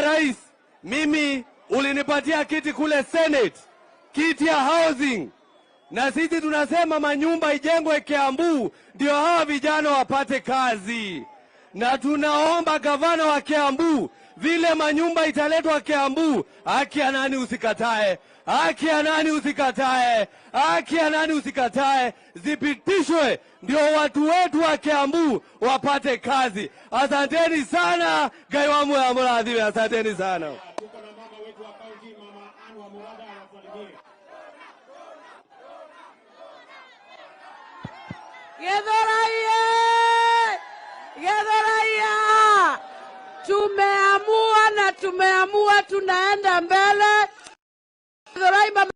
Rais, mimi ulinipatia kiti kule Senate, kiti ya housing, na sisi tunasema manyumba ijengwe Kiambu ndio hawa vijana wapate kazi, na tunaomba gavana wa Kiambu, vile manyumba italetwa Kiambu, haki ya nani usikatae, haki ya nani usikatae, haki ya nani usikatae, zipitishwe ndio watu wetu wa Kiambu wapate kazi. Asanteni sana, Ngai wa muoyo amũrathime, asanteni sana. Tuko na mama wetu wa kaunti, Mama Anne wa Murada anasalimia. Githurai! Githurai! Tumeamua na tumeamua tunaenda mbele. Githurai mama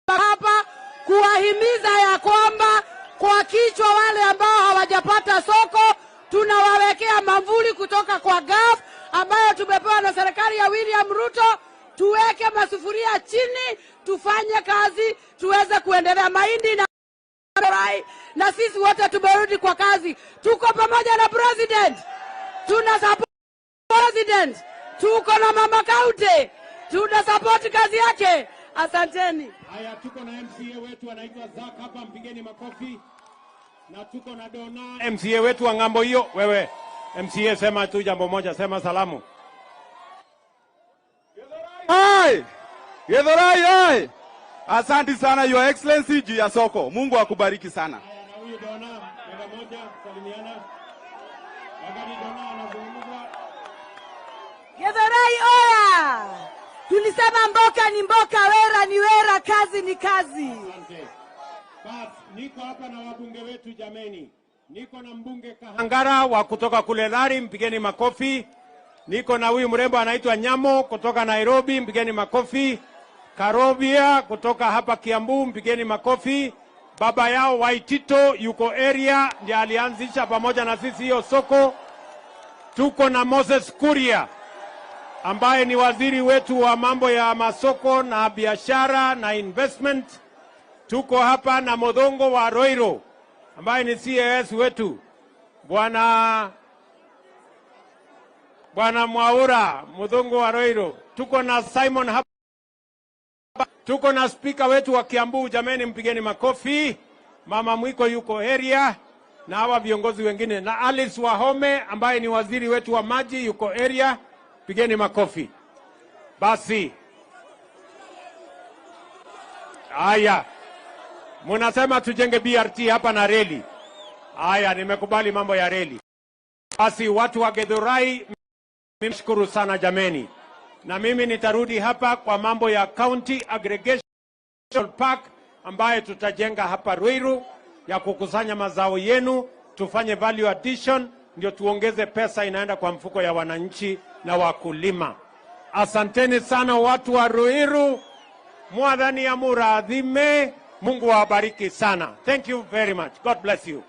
hapa kuwahimiza ya kwamba kwa kichwa wale ambao hawajapata soko tunawawekea mamvuli kutoka kwa GAF ambayo tumepewa na serikali ya William Ruto. Tuweke masufuria chini, tufanye kazi, tuweze kuendelea. Mahindi na Rai, na sisi wote tumerudi kwa kazi, tuko pamoja na president, tuna support president, tuko na mama county, tuna support kazi yake. Asanteni. Haya, tuko na MCA wetu anaitwa Zack hapa, mpigeni makofi. Na tuko na Dona MCA wetu wa ng'ambo hiyo. Wewe MCA, sema tu jambo moja, sema salamu. Hai! Githurai hai! Asante sana, Your Excellency, juu ya soko. Mungu akubariki sana. Haya, na huyu Dona namba moja, salimiana. Wakati Dona anazungumza, Githurai oya! Tulisema mboka ni mboka, wera ni wera, kazi ni kazi. Asante. Bas, niko hapa na wabunge wetu jameni. Niko na mbunge Kahangara wa kutoka kule Lari, mpigeni makofi. Niko na huyu mrembo anaitwa Nyamo kutoka Nairobi, mpigeni makofi. Karobia kutoka hapa Kiambu, mpigeni makofi. Baba yao Waitito yuko area, ndiye alianzisha pamoja na sisi hiyo soko. Tuko na Moses Kuria ambaye ni waziri wetu wa mambo ya masoko na biashara na investment. Tuko hapa na Modhongo wa Roiro ambaye ni CAS wetu, Bwana Mwaura Modhongo wa Roiro. Tuko na Simon hapa, tuko na spika wetu wa Kiambu, jameni, mpigeni makofi. Mama Mwiko yuko area na hawa viongozi wengine, na Alice Wahome ambaye ni waziri wetu wa maji yuko area, pigeni makofi. Basi haya, munasema tujenge BRT hapa na reli. Haya, nimekubali mambo ya reli. Basi watu wa Githurai, mimi sana jameni, na mimi nitarudi hapa kwa mambo ya county aggregation park ambayo tutajenga hapa Ruiru ya kukusanya mazao yenu, tufanye value addition, ndio tuongeze pesa inaenda kwa mfuko ya wananchi na wakulima. Asanteni sana watu wa Ruiru, mwathani amurathime, Mungu awabariki sana. Thank you very much. God bless you.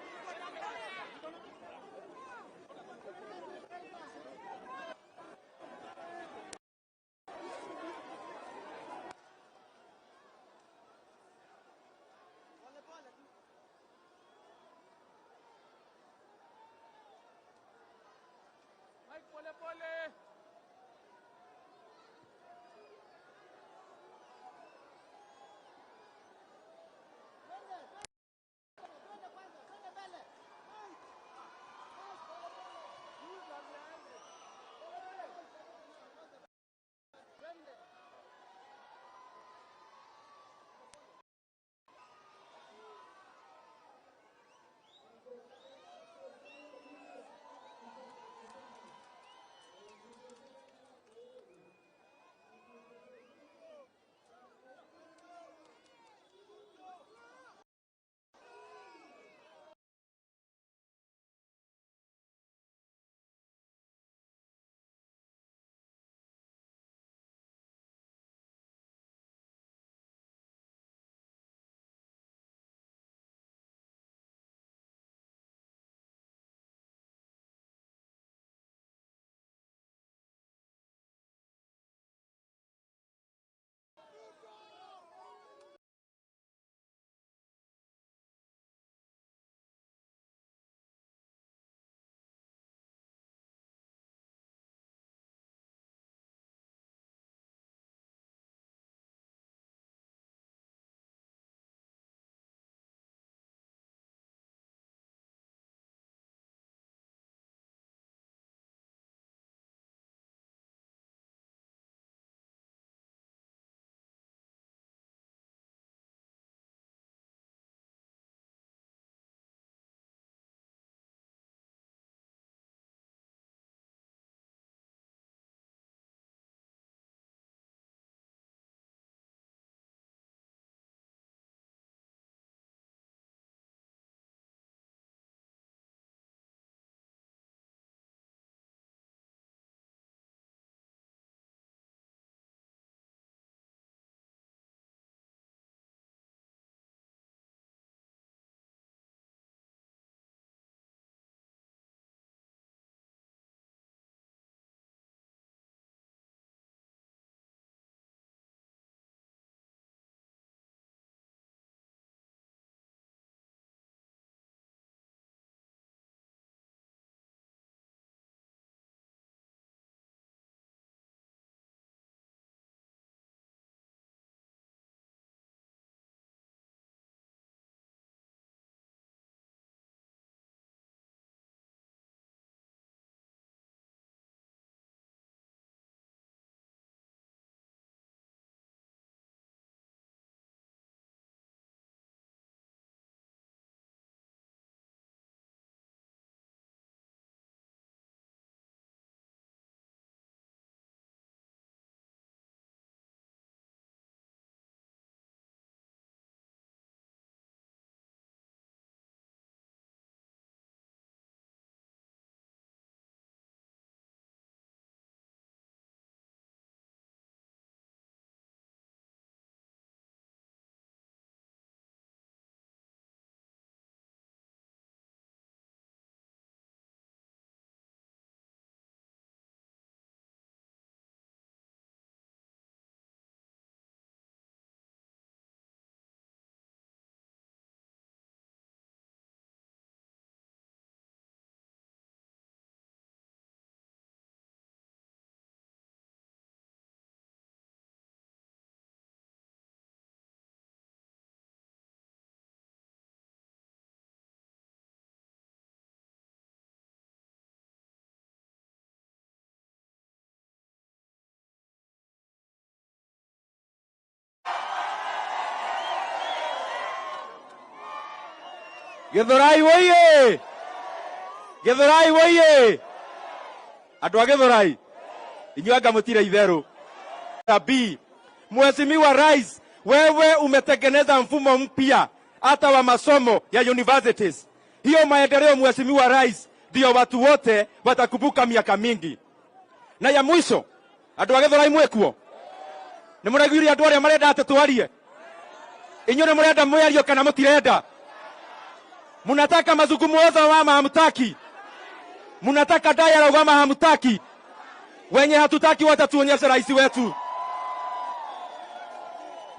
Githurai woiye! Githurai woiye! Andũ a Githurai, inyuĩ anga mũtire itherũ. B. Mheshimiwa Rais, wewe umetengeneza mfumo mpya hata wa masomo ya universities. Hiyo maendeleo, Mheshimiwa Rais, ndio watu wote watakumbuka miaka mingi. Na ya mwisho, andũ a Githurai mwĩkuo? Nĩ mũraiguire andũ arĩa marenda atĩ twarie? Inyuĩ nĩ mũrenda mĩario kana mũtirenda? Munataka mazungumzo ama hamtaki? Munataka dialogue ama hamtaki? Wenye hatutaki watatuonyesha rais wetu.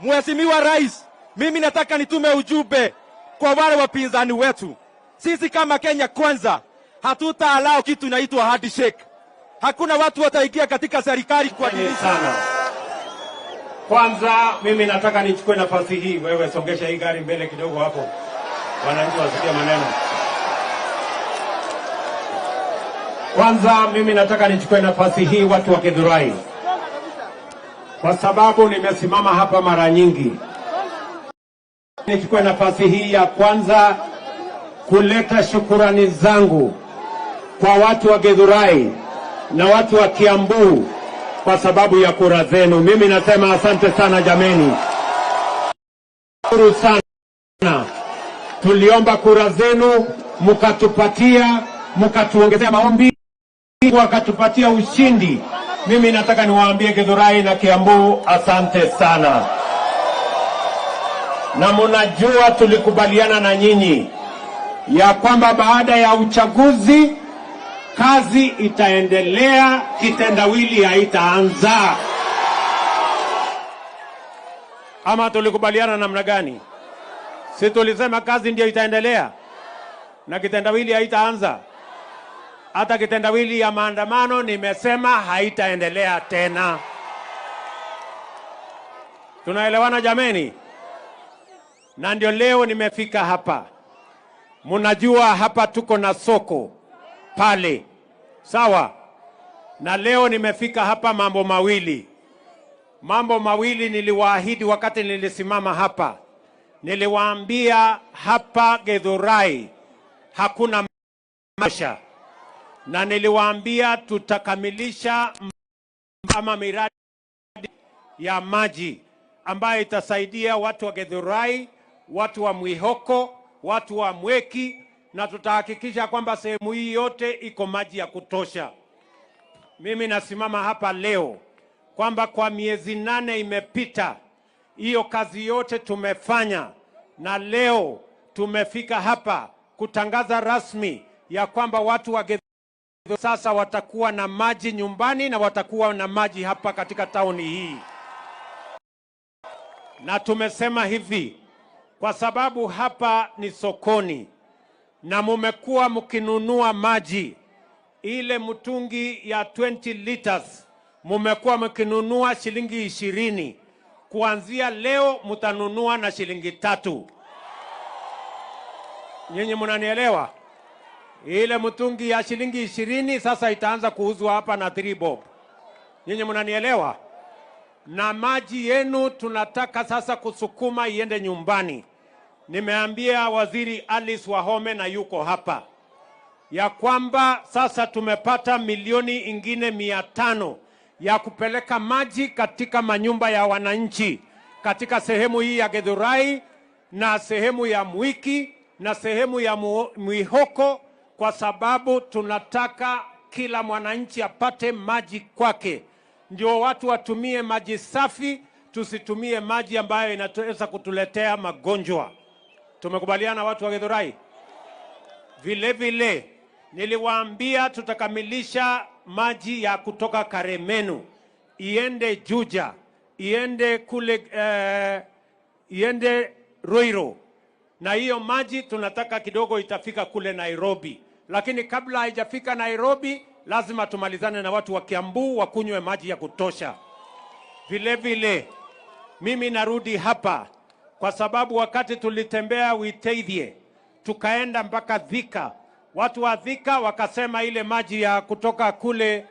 Mheshimiwa Rais, mimi nataka nitume ujumbe kwa wale wapinzani wetu. Sisi kama Kenya Kwanza hatutaallow kitu inaitwa handshake. Hakuna watu wataingia katika serikali kwa dirisha. Sana. Kwanza mimi nataka nichukue nafasi hii, wewe songesha hii gari mbele kidogo hapo, wananchi wasikie maneno. Kwanza mimi nataka nichukue nafasi hii, watu wa Githurai, kwa sababu nimesimama hapa mara nyingi. Nichukue nafasi hii ya kwanza kuleta shukurani zangu kwa watu wa Githurai na watu wa Kiambu kwa sababu ya kura zenu. Mimi nasema asante sana jameni, shukuru sana. Tuliomba kura zenu mkatupatia, mkatuongezea maombi, wakatupatia ushindi. Mimi nataka niwaambie Githurai na Kiambu, asante sana. Na munajua tulikubaliana na nyinyi ya kwamba baada ya uchaguzi kazi itaendelea, kitendawili haitaanza. Ama tulikubaliana namna gani? Si tulisema kazi ndio itaendelea na kitendawili haitaanza? Hata kitendawili ya maandamano nimesema haitaendelea tena. Tunaelewana jameni? Na ndio leo nimefika hapa. Munajua hapa tuko na soko pale, sawa? Na leo nimefika hapa mambo mawili. Mambo mawili niliwaahidi wakati nilisimama hapa. Niliwaambia hapa Githurai hakuna maisha, na niliwaambia tutakamilisha ama miradi ya maji ambayo itasaidia watu wa Githurai, watu wa Mwihoko, watu wa Mweki, na tutahakikisha kwamba sehemu hii yote iko maji ya kutosha. Mimi nasimama hapa leo kwamba kwa miezi 8 imepita, hiyo kazi yote tumefanya, na leo tumefika hapa kutangaza rasmi ya kwamba watu wa Githurai sasa watakuwa na maji nyumbani na watakuwa na maji hapa katika tauni hii. Na tumesema hivi kwa sababu hapa ni sokoni na mumekuwa mkinunua maji, ile mtungi ya 20 liters mumekuwa mkinunua shilingi 20. Kuanzia leo mtanunua na shilingi 3. Nyinyi mnanielewa? Ile mtungi ya shilingi 20 sasa itaanza kuuzwa hapa na 3 bob. Nyinyi mnanielewa? Na maji yenu tunataka sasa kusukuma iende nyumbani. Nimeambia Waziri Alice Wahome, na yuko hapa, ya kwamba sasa tumepata milioni ingine 500 ya kupeleka maji katika manyumba ya wananchi katika sehemu hii ya Githurai na sehemu ya Mwiki na sehemu ya Mwihoko, kwa sababu tunataka kila mwananchi apate maji kwake. Ndio watu watumie maji safi, tusitumie maji ambayo inaweza kutuletea magonjwa. Tumekubaliana watu wa Githurai? Vile vile niliwaambia tutakamilisha maji ya kutoka Karemenu iende Juja, iende kule, iende Ruiru, na hiyo maji tunataka kidogo itafika kule Nairobi, lakini kabla haijafika Nairobi lazima tumalizane na watu wa Kiambu wakunywe maji ya kutosha. Vile vile mimi narudi hapa kwa sababu wakati tulitembea Witeithie tukaenda mpaka Thika, watu wa Thika wakasema ile maji ya kutoka kule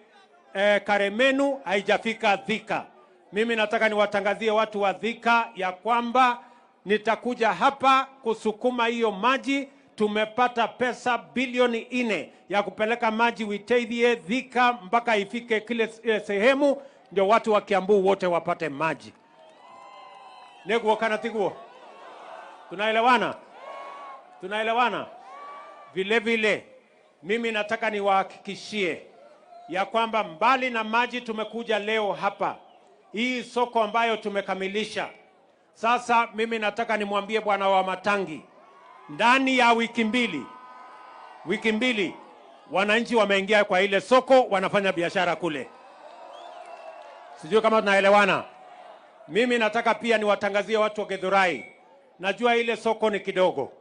Karemenu haijafika Thika. Mimi nataka niwatangazie watu wa Thika ya kwamba nitakuja hapa kusukuma hiyo maji, Tumepata pesa bilioni 4 ya kupeleka maji Witeithie, Thika mpaka ifike kile sehemu, ndio watu wa Kiambu wote wapate maji. Neguo kana tiguo? Tunaelewana? Tunaelewana? Vile vile mimi nataka niwahakikishie ya kwamba mbali na maji tumekuja leo hapa, hii soko ambayo tumekamilisha sasa, mimi nataka nimwambie bwana wa Matangi, ndani ya wiki mbili wananchi wameingia kwa ile soko, wanafanya biashara kule. Sijui kama tunaelewana. Mimi nataka pia niwatangazie watu wa Githurai, najua ile soko ni kidogo,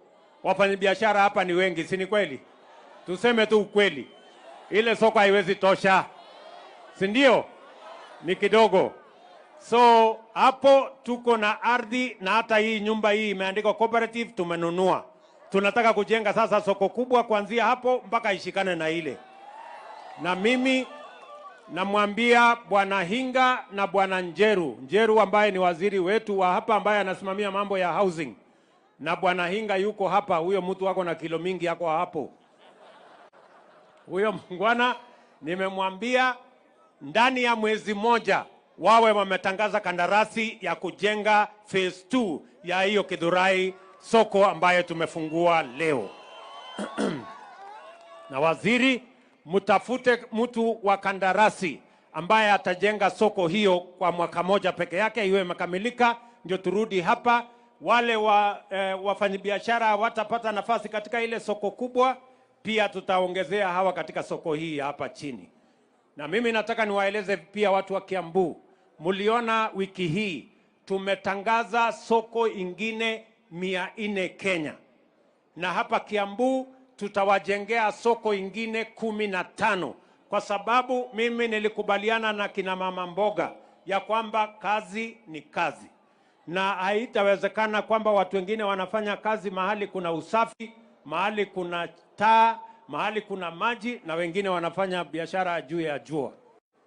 wafanyabiashara hapa ni wengi, si ni kweli? Tuseme tu ukweli, ile soko haiwezi tosha, si ndio? Ni kidogo. So hapo tuko na ardhi, na hata hii nyumba hii imeandikwa cooperative, tumenunua. Tunataka kujenga sasa soko kubwa kuanzia hapo mpaka ishikane na ile. Na mimi namwambia bwana Hinga na bwana Njeru, Njeru ambaye ni waziri wetu wa hapa ambaye anasimamia mambo ya housing, na bwana Hinga yuko hapa, huyo mtu wako na kilo mingi yako hapo. Huyo mungwana nimemwambia ndani ya mwezi moja wawe wametangaza kandarasi ya kujenga phase 2 ya hiyo Githurai soko ambayo tumefungua leo. Na waziri, mtafute mtu wa kandarasi ambaye atajenga soko hiyo kwa mwaka moja peke yake, iwe imekamilika, ndio turudi hapa. Wale wafanyabiashara watapata nafasi katika ile soko kubwa, pia tutaongezea hawa katika soko hii hapa chini. Na mimi nataka niwaeleze pia watu wa Kiambu, mliona wiki hii tumetangaza soko ingine 400 Kenya, na hapa Kiambu tutawajengea soko ingine 15, kwa sababu mimi nilikubaliana na kina mama mboga ya kwamba kazi ni kazi, na haitawezekana kwamba watu wengine wanafanya kazi mahali kuna usafi, mahali kuna taa, mahali kuna maji, na wengine wanafanya biashara juu ya jua.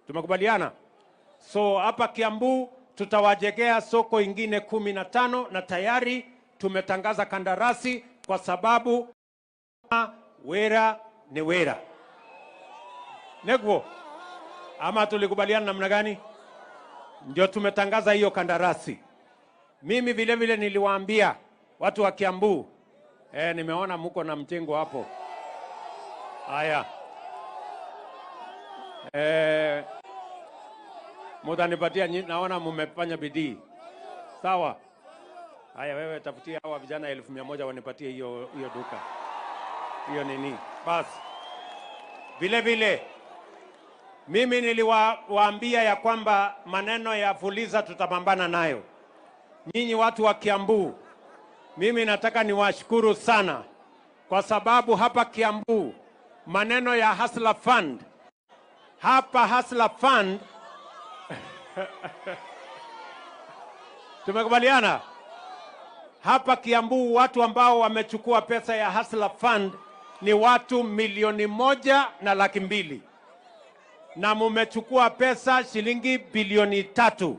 Tumekubaliana? So hapa Kiambu tutawajengea soko ingine 15, na tayari tumetangaza kandarasi, kwa sababu wera ni wera. Neguo, ama tulikubaliana namna gani? Ndio tumetangaza hiyo kandarasi. Mimi vile vile niliwaambia watu wa Kiambu, nimeona mko na mjengo hapo. Haya. Mutanipatia, naona mmefanya bidii. Sawa. Haya, wewe tafutia hawa vijana 1,100 wanipatie hiyo duka. Hiyo nini? Basi. Vile vile mimi niliwaambia ya kwamba maneno ya Fuliza tutapambana nayo. Nyinyi watu wa Kiambu, mimi nataka niwashukuru sana, kwa sababu hapa Kiambu maneno ya Hustler Fund, hapa Hustler Fund tumekubaliana hapa Kiambu watu ambao wamechukua pesa ya Hustler Fund ni watu 1,200,000, na mumechukua pesa shilingi bilioni 3.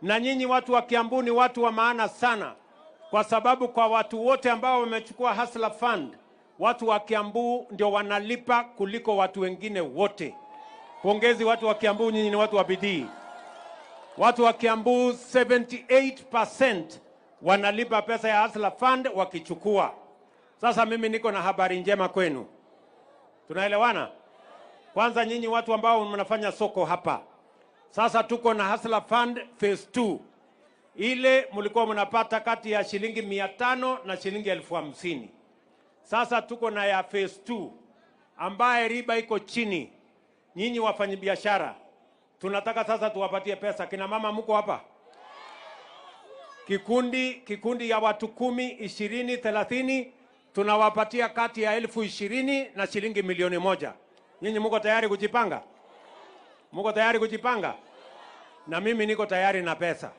Na nyinyi watu wa Kiambu ni watu wa maana sana, kwa sababu kwa watu wote ambao wamechukua Hustler Fund, watu wa Kiambu ndio wanalipa kuliko watu wengine wote. Pongezi watu wa Kiambu, nyinyi ni watu wa bidii. Watu wa Kiambu 78% wanalipa pesa ya Hustler Fund wakichukua. Sasa mimi niko na habari njema kwenu. Tunaelewana? Kwanza nyinyi watu ambao mnafanya soko hapa, sasa tuko na Hustler Fund phase 2. Ile mlikuwa mnapata kati ya shilingi 500 na shilingi 50,000. Sasa tuko na ya phase 2 ambaye riba iko chini. Nyinyi wafanyabiashara, tunataka sasa tuwapatie pesa. Kina mama mko hapa? Kikundi ya watu 10, 20, 30 tunawapatia kati ya 20,000 na shilingi 1,000,000. Nyinyi mko tayari kujipanga? Mko tayari kujipanga? Na mimi niko tayari na pesa.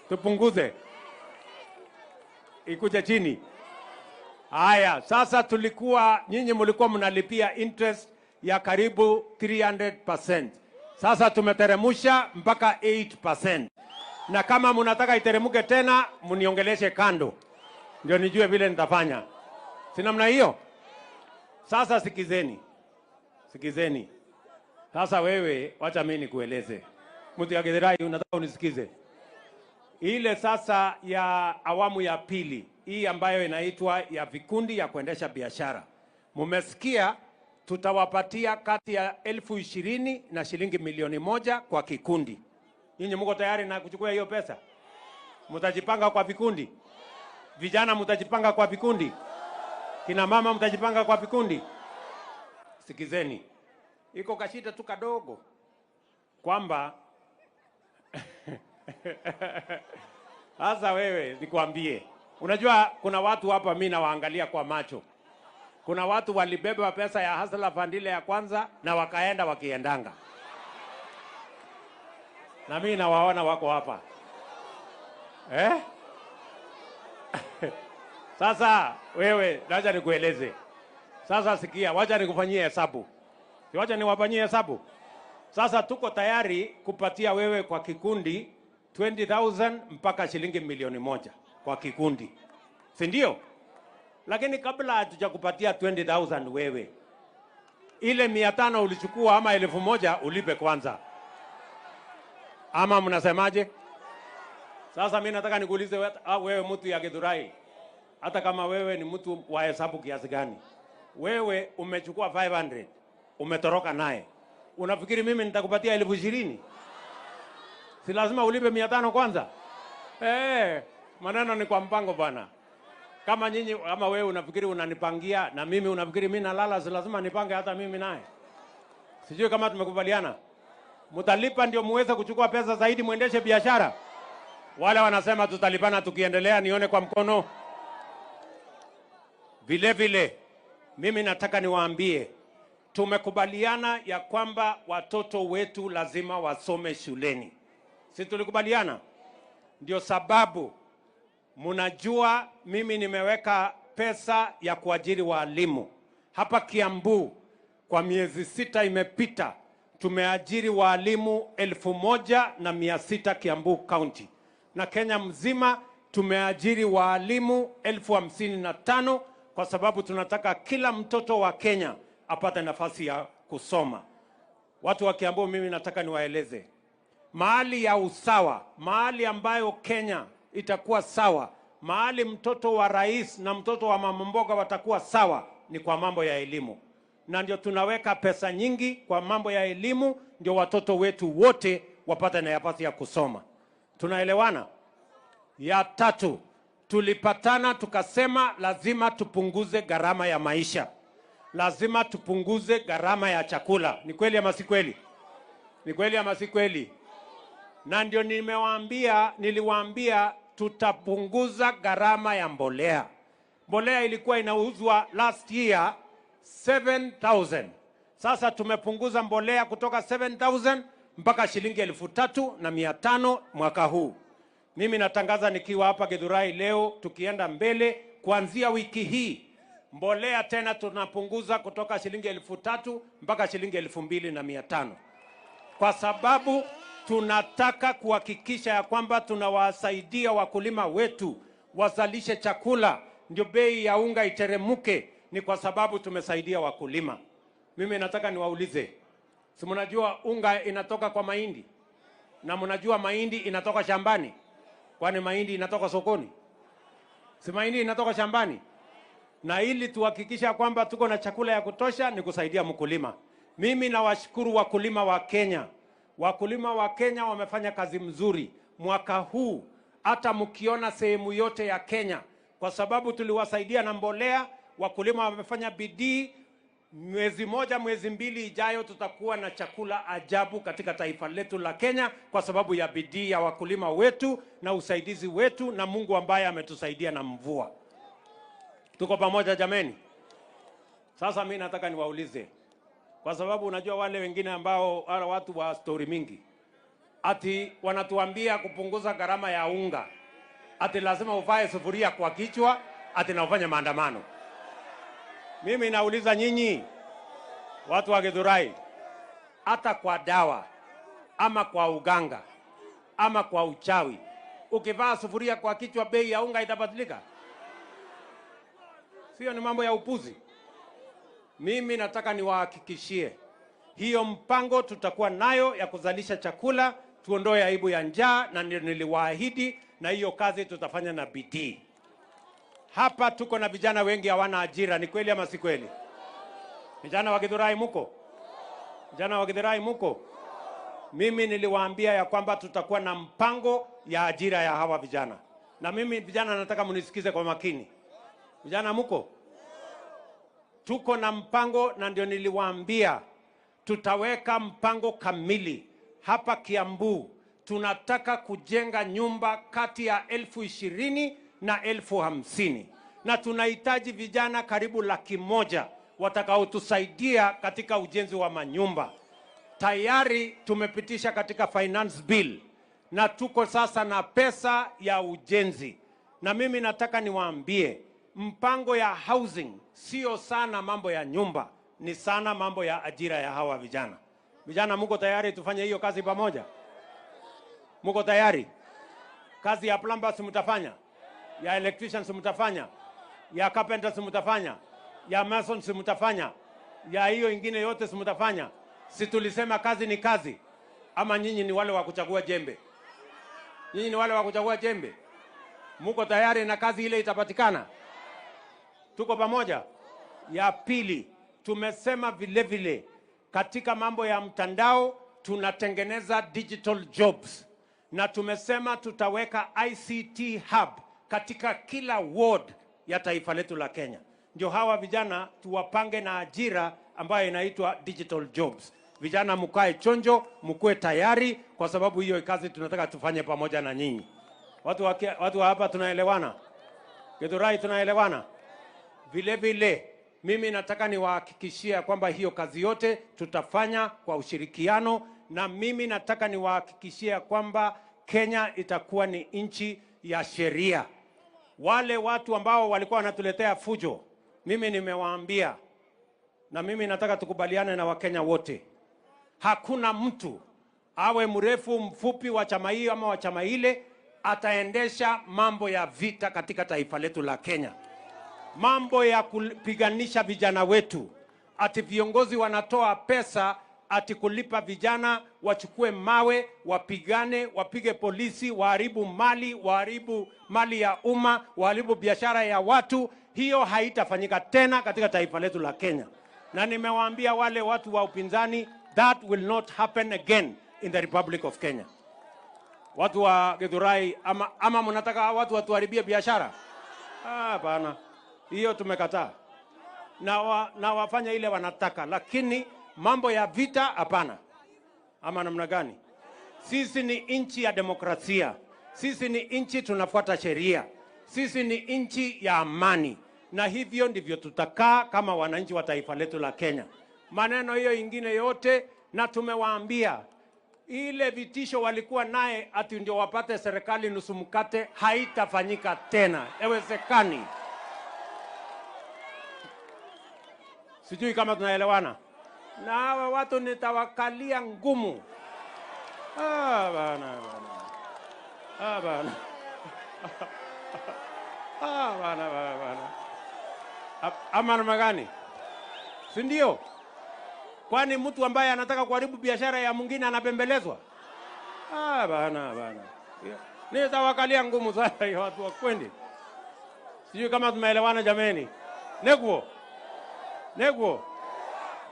Tupunguze, ikuje chini. Haya, sasa tulikuwa, nyinyi mlikuwa mnalipia interest ya karibu 300%. Sasa tumeteremusha mpaka 8%. Na kama mnataka iteremuke tena, mniongeleshe kando. Ndio nijue vile nitafanya. Si namna hiyo? Sasa sikizeni. Sikizeni. Sasa wewe, wacha mimi nikueleze. Mtu ya Githurai, unataka unisikize? Ile sasa ya awamu ya pili, hii ambayo inaitwa ya vikundi ya kuendesha biashara. Mumesikia tutawapatia kati ya 20,000 na shilingi 1,000,000 kwa kikundi. Nyinyi mko tayari na kuchukua hiyo pesa? Mtajipanga kwa vikundi? Vijana mtajipanga kwa vikundi? Kina mama mtajipanga kwa vikundi? Sikizeni. Iko kashida tu kadogo kwamba sasa wewe nikwambie, unajua kuna watu hapa mimi nawaangalia kwa macho. Kuna watu walibeba pesa ya Hustler Fund ile ya kwanza na wakaenda wakiendanga. Na mimi nawaona wako hapa. Sasa wewe wacha nikueleze. Sasa sikia, wacha nikufanyie hesabu. Si wacha niwafanyie hesabu. Sasa tuko tayari kupatia wewe kwa kikundi 20,000 mpaka shilingi 1,000,000 kwa kikundi. Si ndio? Lakini kabla hatujakupatia 20,000 wewe, ile 500 ulichukua ama 1,000 ulipe kwanza. Ama mnasemaje? Sasa mimi nataka nikuulize wewe mtu ya Githurai, hata kama wewe ni mtu wa hesabu kiasi gani, wewe umechukua 500, umetoroka naye. Unafikiri mimi nitakupatia 20,000? Si lazima ulipe 500 kwanza? Maneno ni kwa mpango bwana. Kama nyinyi, kama wewe unafikiri unanipangia na mimi unafikiri mimi nalala, si lazima nipange hata mimi naye. Sijui kama tumekubaliana. Mtalipa ndio muweze kuchukua pesa zaidi muendeshe biashara. Wale wanasema tutalipana tukiendelea, nione kwa mkono. Vile vile mimi nataka niwaambie, tumekubaliana ya kwamba watoto wetu lazima wasome shuleni. Si tulikubaliana? Ndio sababu mnajua mimi nimeweka pesa ya kuajiri walimu. Hapa Kiambu kwa miezi 6 imepita tumeajiri walimu 1,600 Kiambu County. Na Kenya mzima tumeajiri walimu 55,000 kwa sababu tunataka kila mtoto wa Kenya apate nafasi ya kusoma. Watu wa Kiambu mimi nataka niwaeleze, mahali ya usawa, mahali ambayo Kenya itakuwa sawa, mahali mtoto wa rais na mtoto wa mama mboga watakuwa sawa, ni kwa mambo ya elimu. Na ndio tunaweka pesa nyingi kwa mambo ya elimu, ndio watoto wetu wote wapate nafasi ya kusoma. Tunaelewana? Ya tatu, tulipatana tukasema lazima tupunguze gharama ya maisha. Lazima tupunguze gharama ya chakula. Ni kweli ama si kweli? Ni kweli ama si kweli? Na ndio niliwaambia tutapunguza gharama ya mbolea. Mbolea ilikuwa inauzwa last year 7,000. Sasa tumepunguza mbolea kutoka 7,000 mpaka shilingi 3,500 mwaka huu. Mimi natangaza nikiwa hapa Githurai leo, tukienda mbele kuanzia wiki hii mbolea tena tunapunguza kutoka shilingi 3,000 mpaka shilingi 2,500. Kwa sababu tunataka kuhakikisha ya kwamba tunawasaidia wakulima wetu wazalishe chakula, ndio bei ya unga iteremuke. Ni kwa sababu tumesaidia wakulima. Mimi nataka niwaulize, si mnajua unga inatoka kwa mahindi? Na mnajua mahindi inatoka shambani? Kwani mahindi inatoka sokoni? Si mahindi inatoka shambani? Na ili tuhakikisha kwamba tuko na chakula ya kutosha ni kusaidia mkulima. Mimi nawashukuru wakulima wa Kenya. Wakulima wa Kenya wamefanya kazi mzuri mwaka huu, hata mkiona sehemu yote ya Kenya, kwa sababu tuliwasaidia na mbolea. Wakulima wamefanya bidii. Mwezi moja, mwezi mbili ijayo tutakuwa na chakula ajabu katika taifa letu la Kenya, kwa sababu ya bidii ya wakulima wetu na usaidizi wetu na Mungu ambaye ametusaidia na mvua. Tuko pamoja jameni? Sasa mimi nataka niwaulize, kwa sababu unajua wale wengine ambao wale watu wa story mingi ati wanatuambia kupunguza gharama ya unga, ati lazima uvae sufuria kwa kichwa, ati na ufanye maandamano. Mimi nauliza nyinyi watu wa Githurai, hata kwa dawa ama kwa uganga ama kwa uchawi, ukivaa sufuria kwa kichwa bei ya unga itabadilika? Sio ni mambo ya upuzi? Mimi nataka niwahakikishie hiyo mpango tutakuwa nayo ya kuzalisha chakula, tuondoe aibu ya njaa, na niliwaahidi, na hiyo kazi tutafanya na bidii. Hapa tuko na vijana wengi hawana ajira, ni kweli ama si kweli? Vijana wa Githurai muko? Vijana wa Githurai muko? Mimi niliwaambia ya kwamba tutakuwa na mpango ya ajira ya hawa vijana. Na mimi vijana nataka mnisikize kwa makini. Vijana muko? Tuko na mpango, na ndio niliwaambia tutaweka mpango kamili hapa Kiambu. Tunataka kujenga nyumba kati ya 20,000 na 50,000, na tunahitaji vijana karibu 100,000 watakaotusaidia katika ujenzi wa manyumba. Tayari tumepitisha katika finance bill na tuko sasa na pesa ya ujenzi. Na mimi nataka niwaambie, mpango ya housing sio sana mambo ya nyumba, ni sana mambo ya ajira ya hawa vijana. Vijana, muko tayari tufanye hiyo kazi pamoja? Muko tayari? Kazi ya plumbers mtafanya? Ya electricians mtafanya? Ya carpenters mtafanya? Ya masons mtafanya? Ya hiyo ingine yote mtafanya? Si tulisema kazi ni kazi? Ama nyinyi ni wale wa kuchagua jembe? Nyinyi ni wale wa kuchagua jembe? Muko tayari na kazi ile itapatikana? Tuko pamoja? Ya pili, tumesema vile vile katika mambo ya mtandao tunatengeneza digital jobs, na tumesema tutaweka ICT hub katika kila ward ya taifa letu la Kenya. Ndio hawa vijana tuwapange na ajira ambayo inaitwa digital jobs. Vijana mkae chonjo, mkuwe tayari, kwa sababu hiyo kazi tunataka tufanye pamoja na nyinyi. Watu wa hapa tunaelewana? Githurai tunaelewana? Vile vile mimi nataka niwahakikishie kwamba hiyo kazi yote tutafanya kwa ushirikiano, na mimi nataka niwahakikishie kwamba Kenya itakuwa ni nchi ya sheria. Wale watu ambao walikuwa wanatuletea fujo, mimi nimewaambia, na mimi nataka tukubaliane na Wakenya wote, hakuna mtu awe mrefu mfupi wa chama hii ama wa chama ile ataendesha mambo ya vita katika taifa letu la Kenya. Mambo ya kupiganisha vijana wetu, ati viongozi wanatoa pesa ati kulipa vijana wachukue mawe, wapigane, wapige polisi, waharibu mali, waharibu mali ya umma, waharibu biashara ya watu. Hiyo haitafanyika tena katika taifa letu la Kenya. Na nimewaambia wale watu wa upinzani, that will not happen again in the Republic of Kenya. Watu wa Githurai, ama mnataka watu watuharibie biashara? Hapana. Hiyo tumekataa. Na wafanya ile wanataka, lakini mambo ya vita hapana. Ama namna gani? Sisi ni nchi ya demokrasia. Sisi ni nchi tunafuata sheria. Sisi ni nchi ya amani. Na hivyo ndivyo tutakaa kama wananchi wa taifa letu la Kenya. Maneno hiyo ingine yote, na tumewaambia ile vitisho walikuwa naye ati ndio wapate serikali nusu mkate, haitafanyika tena. Haiwezekani. Sijui kama tunaelewana. Na hawa watu nitawakalia ngumu. Bana bana. Bana. Bana bana bana. Ama namna gani? Si ndio? Kwani mtu ambaye anataka kuharibu biashara ya mwingine anapembelezwa? Bana bana. Nitawakalia ngumu sana hiyo watu wa kwendi. Sijui kama tumeelewana jameni. Neguo. Neguo.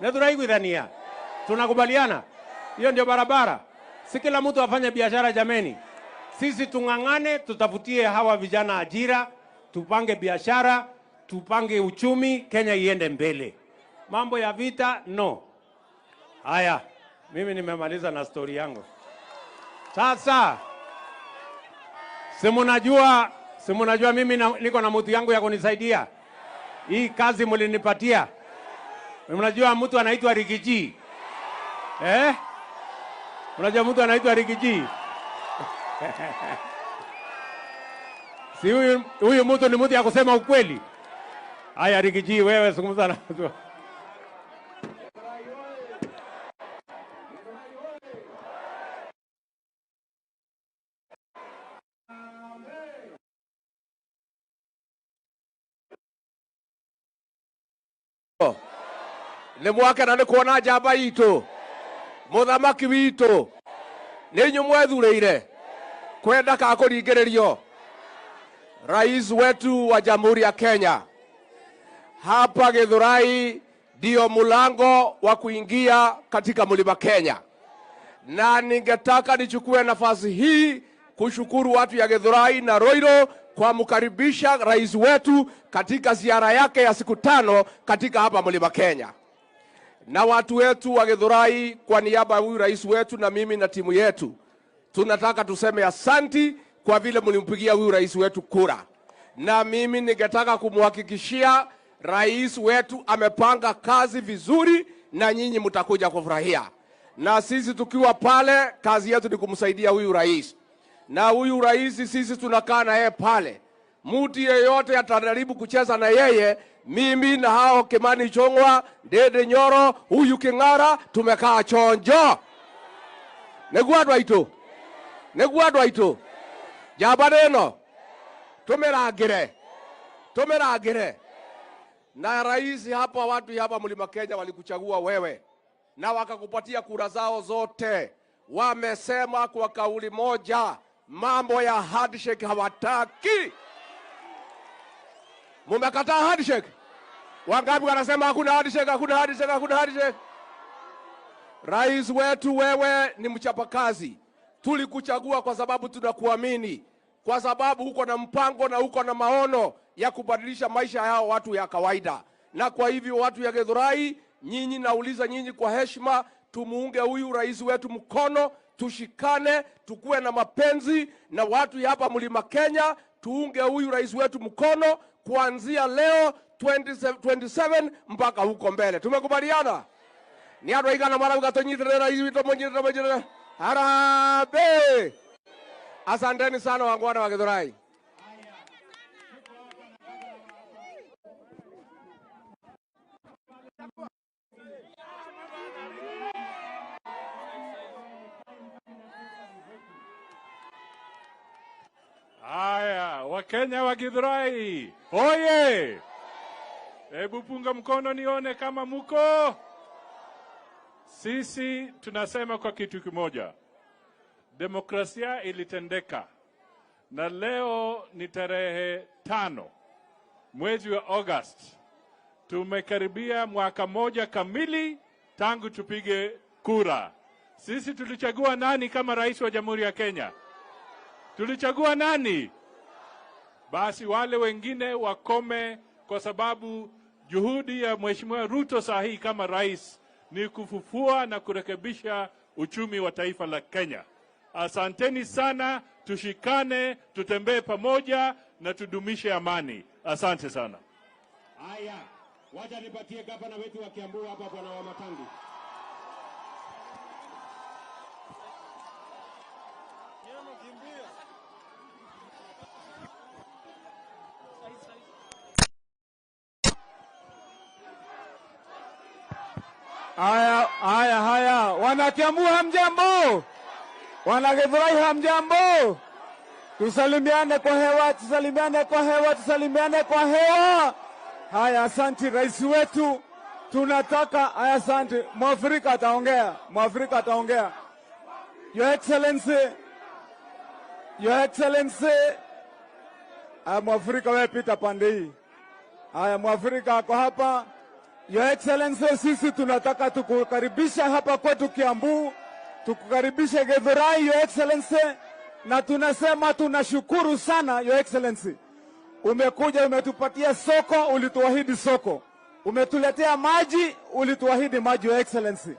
Neturaiguithania. Tunakubaliana. Hiyo ndio barabara. Si kila mtu afanye biashara jameni. Sisi tungangane, tutafutie hawa vijana ajira, tupange biashara, tupange uchumi, Kenya iende mbele. Mambo ya vita no. Haya, mimi nimemaliza na story yangu. Sasa si mnajua mimi niko na mtu yangu ya kunisaidia. Hii kazi mlinipatia. Mnajua mtu anaitwa Rigiji. Eh? Mnajua mtu anaitwa Rigiji? Si huyu mtu ni mtu ya kusema ukweli. Haya Rigiji, wewe zungumza na watu. Nĩ mwakena nĩ kuona njamba itũ, mũthamaki witũ, nĩ inyuĩ mwethurĩire kwenda ka kũringĩrĩrio. Rais wetu wa Jamhuri ya Kenya, hapa Githurai ndio mlango wa kuingia katika Mlima Kenya, na ningetaka nichukue nafasi hii kushukuru watu ya Githurai na Ruiru kwa mkaribisha rais wetu katika ziara yake ya siku 5 katika hapa Mlima Kenya. Na watu wetu wa Githurai, kwa niaba ya huyu rais wetu na mimi na timu yetu, tunataka tuseme asanti kwa vile mlimpigia huyu rais wetu kura. Na mimi ningetaka kumhakikishia rais wetu amepanga kazi vizuri, na nyinyi mtakuja kufurahia. Na sisi tukiwa pale, kazi yetu ni kumsaidia huyu rais. Na huyu rais sisi tunakaa na yeye pale. Mtu yeyote atajaribu kucheza na yeye, mimi na hao Kimani Ichung'wah, Ndindi Nyoro, huyu King'ara, tumekaa chonjo. Nĩguo andũ aitũ? Nĩguo andũ aitũ? Njamba ĩno tũmĩrangĩre, tũmĩrangĩre. Na rais hapa, watu hapa Mlima Kenya walikuchagua wewe na wakakupatia kura zao zote. Wamesema kwa kauli moja, mambo ya handshake hawataki. Mumekataa handshake? Wangapi wanasema hakuna handshake, hakuna handshake, hakuna handshake? Rais wetu, wewe ni mchapakazi. Tulikuchagua kwa sababu tunakuamini, kwa sababu uko na mpango na uko na maono ya kubadilisha maisha yao watu ya kawaida. Na kwa hivyo watu ya Githurai, nyinyi nauliza nyinyi kwa heshima, tumuunge huyu rais wetu mkono, tushikane, tukue na mapenzi na watu hapa Mlima Kenya, tuunge huyu rais wetu mkono kuanzia leo 2027 mpaka huko mbele. Tumekubaliana? Ni andũ aigana marauga tũnyitĩrĩre rais witũ, mũnyitĩrĩre, mũnyitĩrĩre. Harambee! Asanteni sana wangwana wa Githurai. Haya, Wakenya wa Githurai, oye! Hebu punga mkono nione kama muko. Sisi tunasema kwa kitu kimoja. Demokrasia ilitendeka. Na leo ni tarehe 5 mwezi wa August. Tumekaribia mwaka moja kamili tangu tupige kura. Sisi tulichagua nani kama rais wa Jamhuri ya Kenya? Tulichagua nani? Basi wale wengine wakome, kwa sababu juhudi ya Mheshimiwa Ruto saa hii kama rais ni kufufua na kurekebisha uchumi wa taifa la Kenya. Asanteni sana, tushikane, tutembee pamoja na tudumishe amani. Asante sana. Haya, wacha nipatie gavana wetu wa Kiambu hapa, Bwana Wamatangi. Haya, haya, haya. Wana Kiambu hamjambo? Wana Githurai hamjambo? Tusalimiane kwa hewa, tusalimiane kwa hewa, tusalimiane kwa hewa. Haya, asante rais wetu. Tunataka, haya, asante. Mwafrika ataongea, Mwafrika ataongea. Your Excellency, Your Excellency. Haya, Mwafrika wewe pita pande hii. Haya, Mwafrika ako hapa. Your Excellency, sisi tunataka tukukaribisha hapa kwetu Kiambu, tukukaribishe Githurai, Your Excellency, na tunasema tunashukuru sana Your Excellency. Umekuja umetupatia soko, ulituahidi soko. Umetuletea maji, ulituahidi maji, Your Excellency.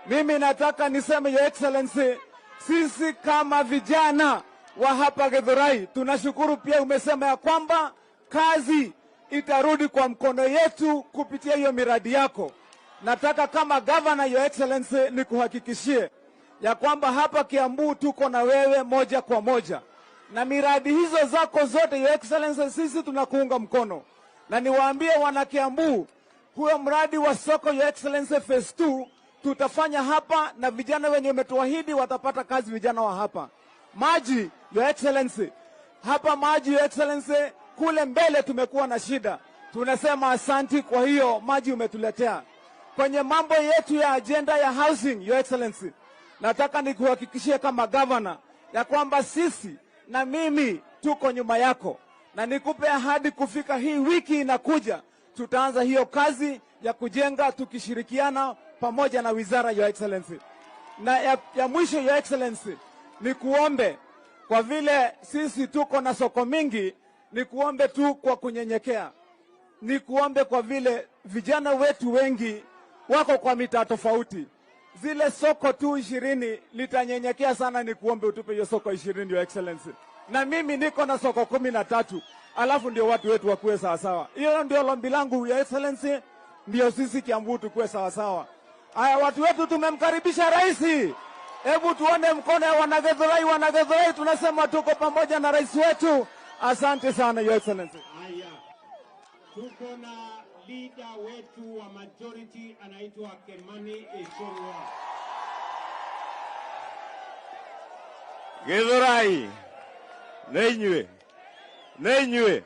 Mimi nataka niseme Your Excellency, sisi kama vijana wa hapa Githurai tunashukuru pia umesema ya kwamba kazi itarudi kwa mkono yetu kupitia hiyo miradi yako. Nataka kama governor, Your Excellency, nikuhakikishie ya kwamba hapa Kiambu tuko na wewe moja kwa moja. Na miradi hizo zako zote, Your Excellency, sisi tunakuunga mkono. Na niwaambie wana Kiambu, huyo mradi wa soko, Your Excellency, phase 2 tutafanya hapa, na vijana wenye umetuahidi watapata kazi, vijana wa hapa. Maji, Your Excellency, hapa maji, Your Excellency, kule mbele tumekuwa na shida. Tunasema asanti kwa hiyo maji umetuletea. Kwenye mambo yetu ya agenda ya housing, Your Excellency, nataka nikuhakikishie kama governor ya kwamba sisi na mimi tuko nyuma yako, na nikupe ahadi kufika hii wiki inakuja, tutaanza hiyo kazi ya kujenga tukishirikiana pamoja na wizara, Your Excellency. Na ya mwisho, Your Excellency, ni kuombe kwa vile sisi tuko na soko mingi, ni kuombe tu kwa kunyenyekea, ni kuombe kwa vile vijana wetu wengi wako kwa mitaa tofauti, zile soko tu 20 litanyenyekea sana, ni kuombe utupe hiyo soko 20, Your Excellency. Na mimi niko na soko 13, alafu ndio watu wetu wakuwe sawasawa. Hiyo ndio lombi langu, Your Excellency, ndio sisi Kiambu tukuwe sawasawa. Haya, watu wetu tumemkaribisha rais. Hebu tuone mkono ya Wanagithurai. Wanagithurai tunasema tuko pamoja na rais wetu. Asante sana, Your Excellency. Haya, tuko na leader wetu wa majority anaitwa Kimani Ichung'wah. Githurai nĩ inyuĩ, nĩ inyuĩ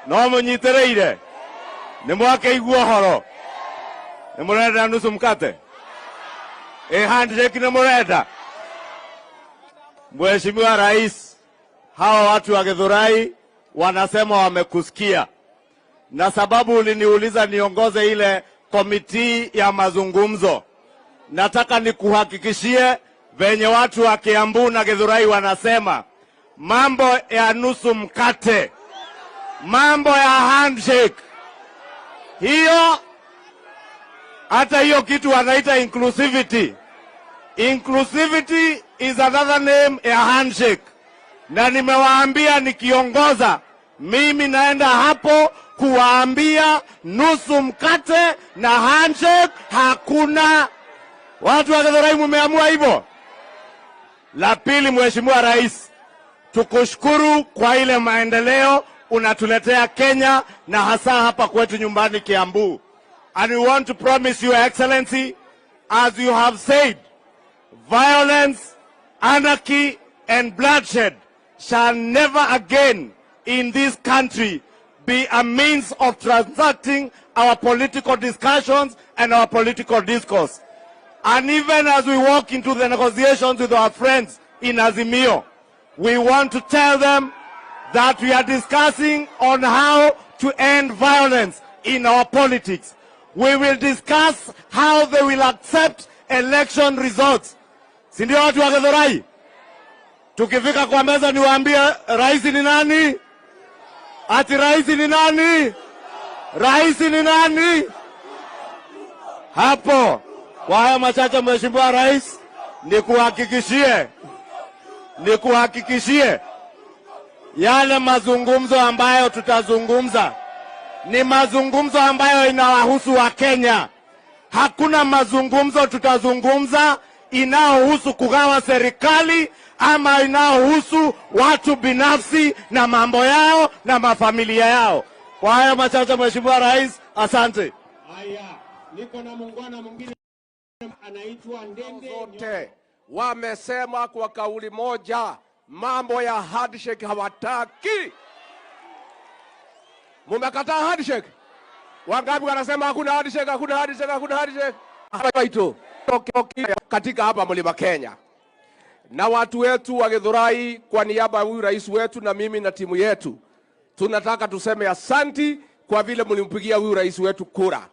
no mũnyitĩrĩire, nĩ mwakĩigua ũhoro, nĩ mũrenda nusu mkate, ĩ handshake nĩ mũrenda. Mheshimiwa Rais, hawa watu wa Githurai wanasema wamekusikia, na sababu uliniuliza niongoze ile committee ya mazungumzo, nataka nikuhakikishie venye watu wa Kiambu na Githurai wanasema mambo ya nusu mkate, mambo ya handshake, hiyo hata hiyo kitu wanaita inclusivity. Inclusivity is another name ya handshake, na nimewaambia nikiongoza mimi naenda hapo kuwaambia nusu mkate na handshake hakuna. Watu wa Githurai mumeamua hivyo. La pili, Mheshimiwa Rais, tukushukuru kwa ile maendeleo unatuletea Kenya na hasa hapa kwetu nyumbani Kiambu. And we want to promise you, Excellency, as you have said, violence, anarchy and bloodshed shall never again in this country be a means of transacting our political discussions and our political discourse. And even as we walk into the negotiations with our friends in Azimio, we want to tell them that we are discussing on how to end violence in our politics. We will discuss how they will accept election results. Si ndio watu wa Githurai? Tukifika kwa meza niwaambie rais ni nani? Ati rais ni nani? Rais ni nani? Hapo kwa haya machache, Mheshimiwa Rais, nikuhakikishie yale mazungumzo ambayo tutazungumza ni mazungumzo ambayo inawahusu Wakenya. Hakuna mazungumzo tutazungumza inayohusu kugawa serikali ama inayohusu watu binafsi na mambo yao na mafamilia yao. Kwa hayo machache, Mheshimiwa Rais, asante. Haya, niko na muungwana mwingine anaitwa Ndindi zote wamesema kwa kauli moja, mambo ya handshake hawataki. Mumekataa handshake? Wangapi wanasema hakuna handshake, hakuna handshake, hakuna handshake? Hapa katika hapa Mlima Kenya na watu wetu wa Githurai, kwa niaba ya huyu rais wetu na mimi na timu yetu, tunataka tuseme asanti kwa vile mlimpigia huyu rais wetu kura,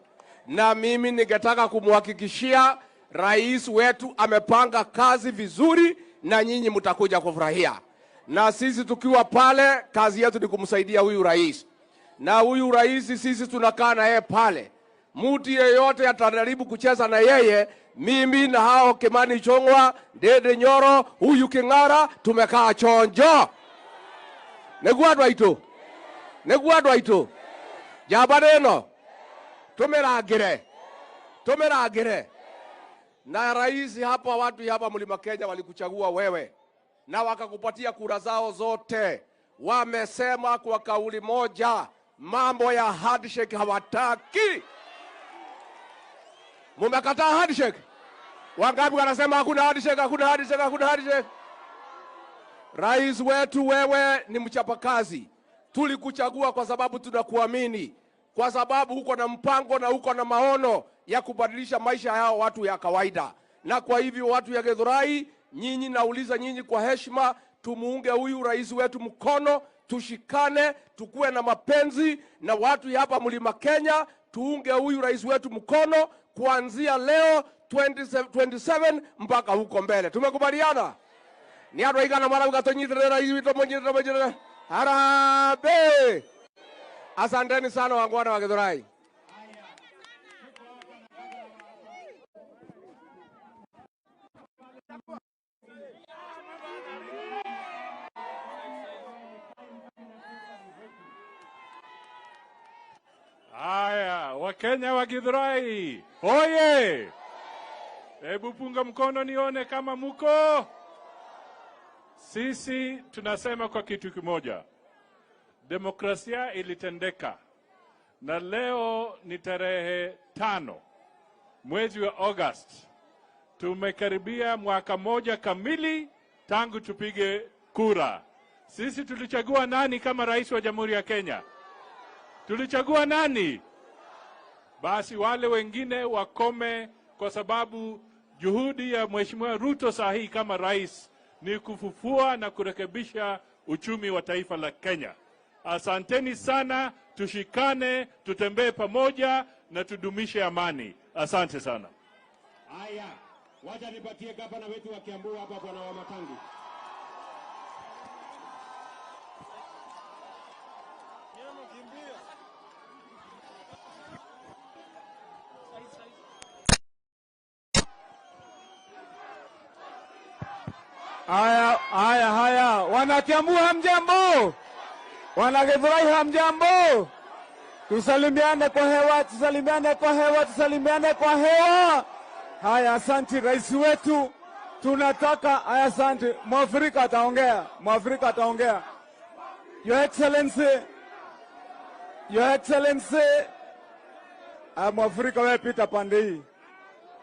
na mimi ningetaka kumhakikishia rais wetu amepanga kazi vizuri, na nyinyi mtakuja kufurahia. Na sisi tukiwa pale, kazi yetu ni kumsaidia huyu rais, na huyu rais sisi tunakaa na yeye pale. Mtu yeyote atajaribu kucheza na yeye, mimi na hao Kimani Ichung'wah, Ndindi Nyoro, huyu King'ara, tumekaa chonjo. Nĩguo andũ aitũ, nĩguo andũ aitũ, njamba ĩno tũmĩrangĩre, tũmĩrangĩre. Na rais hapa, watu hapa Mlima Kenya walikuchagua wewe na wakakupatia kura zao zote. Wamesema kwa kauli moja, mambo ya handshake hawataki. Mumekataa handshake? Wangapi wanasema hakuna handshake, hakuna handshake, hakuna handshake? Rais wetu, wewe ni mchapakazi. Tulikuchagua kwa sababu tunakuamini, kwa sababu uko na mpango na uko na maono ya kubadilisha maisha yao watu ya kawaida. Na kwa hivyo watu ya Githurai, nyinyi nauliza nyinyi kwa heshima, tumuunge huyu rais wetu mkono, tushikane, tukuwe na mapenzi na watu ya hapa Mlima Kenya, tuunge huyu rais wetu mkono kuanzia leo 2027 mpaka huko mbele. Tumekubaliana? Ni andũ aigana marauga tũnyitĩrĩre rais witũ, mũnyitĩrĩre, mũnyitĩrĩre. Harambee! Asanteni sana wangwana wa Githurai. Haya, Wakenya wa Githurai, hoye! Hebu punga mkono nione kama muko. Sisi tunasema kwa kitu kimoja, demokrasia ilitendeka, na leo ni tarehe 5 mwezi wa August. Tumekaribia mwaka moja kamili tangu tupige kura. Sisi tulichagua nani kama rais wa Jamhuri ya Kenya? Tulichagua nani? Basi wale wengine wakome, kwa sababu juhudi ya Mheshimiwa Ruto saa hii kama rais ni kufufua na kurekebisha uchumi wa taifa la Kenya. Asanteni sana, tushikane, tutembee pamoja na tudumishe amani. Asante sana. Haya, wacha nipatie gavana wetu wa Kiambu hapa, Bwana Wamatangi. Haya, haya, haya. Wanakiambu hamjambo? Wanagithurai hamjambo? Tusalimiane kwa hewa, tusalimiane kwa hewa, tusalimiane kwa hewa. Haya, asanti rais wetu. Tunataka haya, asante. Mwafrika ataongea, Mwafrika ataongea. Your Excellency, Your Excellency. Haya, Mwafrika wewe pita pande hii.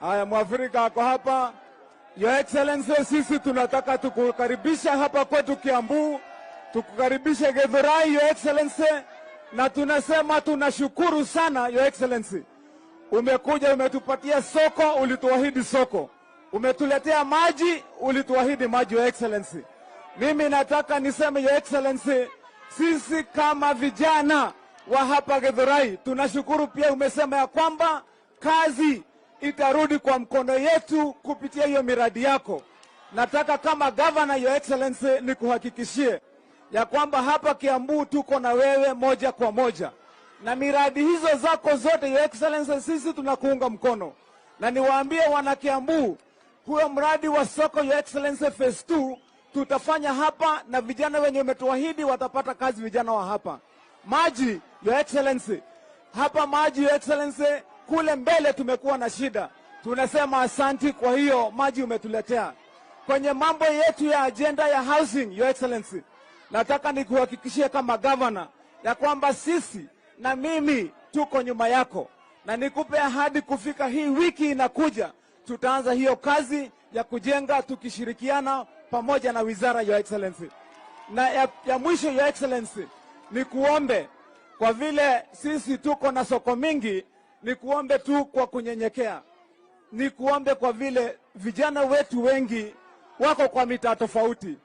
Haya, Mwafrika ako hapa. Your Excellency, sisi tunataka tukukaribisha hapa kwetu Kiambu, tukukaribishe Githurai, Your Excellency, na tunasema tunashukuru sana Your Excellency. Umekuja umetupatia soko, ulituahidi soko. Umetuletea maji, ulituahidi maji, Your Excellency. Mimi nataka niseme Your Excellency, sisi kama vijana wa hapa Githurai tunashukuru pia umesema ya kwamba kazi itarudi kwa mkono yetu kupitia hiyo miradi yako. Nataka kama governor, Your Excellency, nikuhakikishie ya kwamba hapa Kiambu tuko na wewe moja kwa moja, na miradi hizo zako zote Your Excellency, sisi tunakuunga mkono. Na niwaambie wana Kiambu, huyo mradi wa soko Your Excellency phase 2 tutafanya hapa, na vijana wenye umetuahidi watapata kazi, vijana wa hapa. Maji Your Excellency, hapa maji Your Excellency, kule mbele tumekuwa na shida, tunasema asanti kwa hiyo maji umetuletea. Kwenye mambo yetu ya agenda ya housing Your Excellency, nataka nikuhakikishie kama governor ya kwamba sisi na mimi tuko nyuma yako, na nikupe ahadi kufika hii wiki inakuja tutaanza hiyo kazi ya kujenga tukishirikiana pamoja na wizara Your Excellency. Na ya mwisho Your Excellency, nikuombe kwa vile sisi tuko na soko mingi, nikuombe tu kwa kunyenyekea, nikuombe kwa vile vijana wetu wengi wako kwa mitaa tofauti,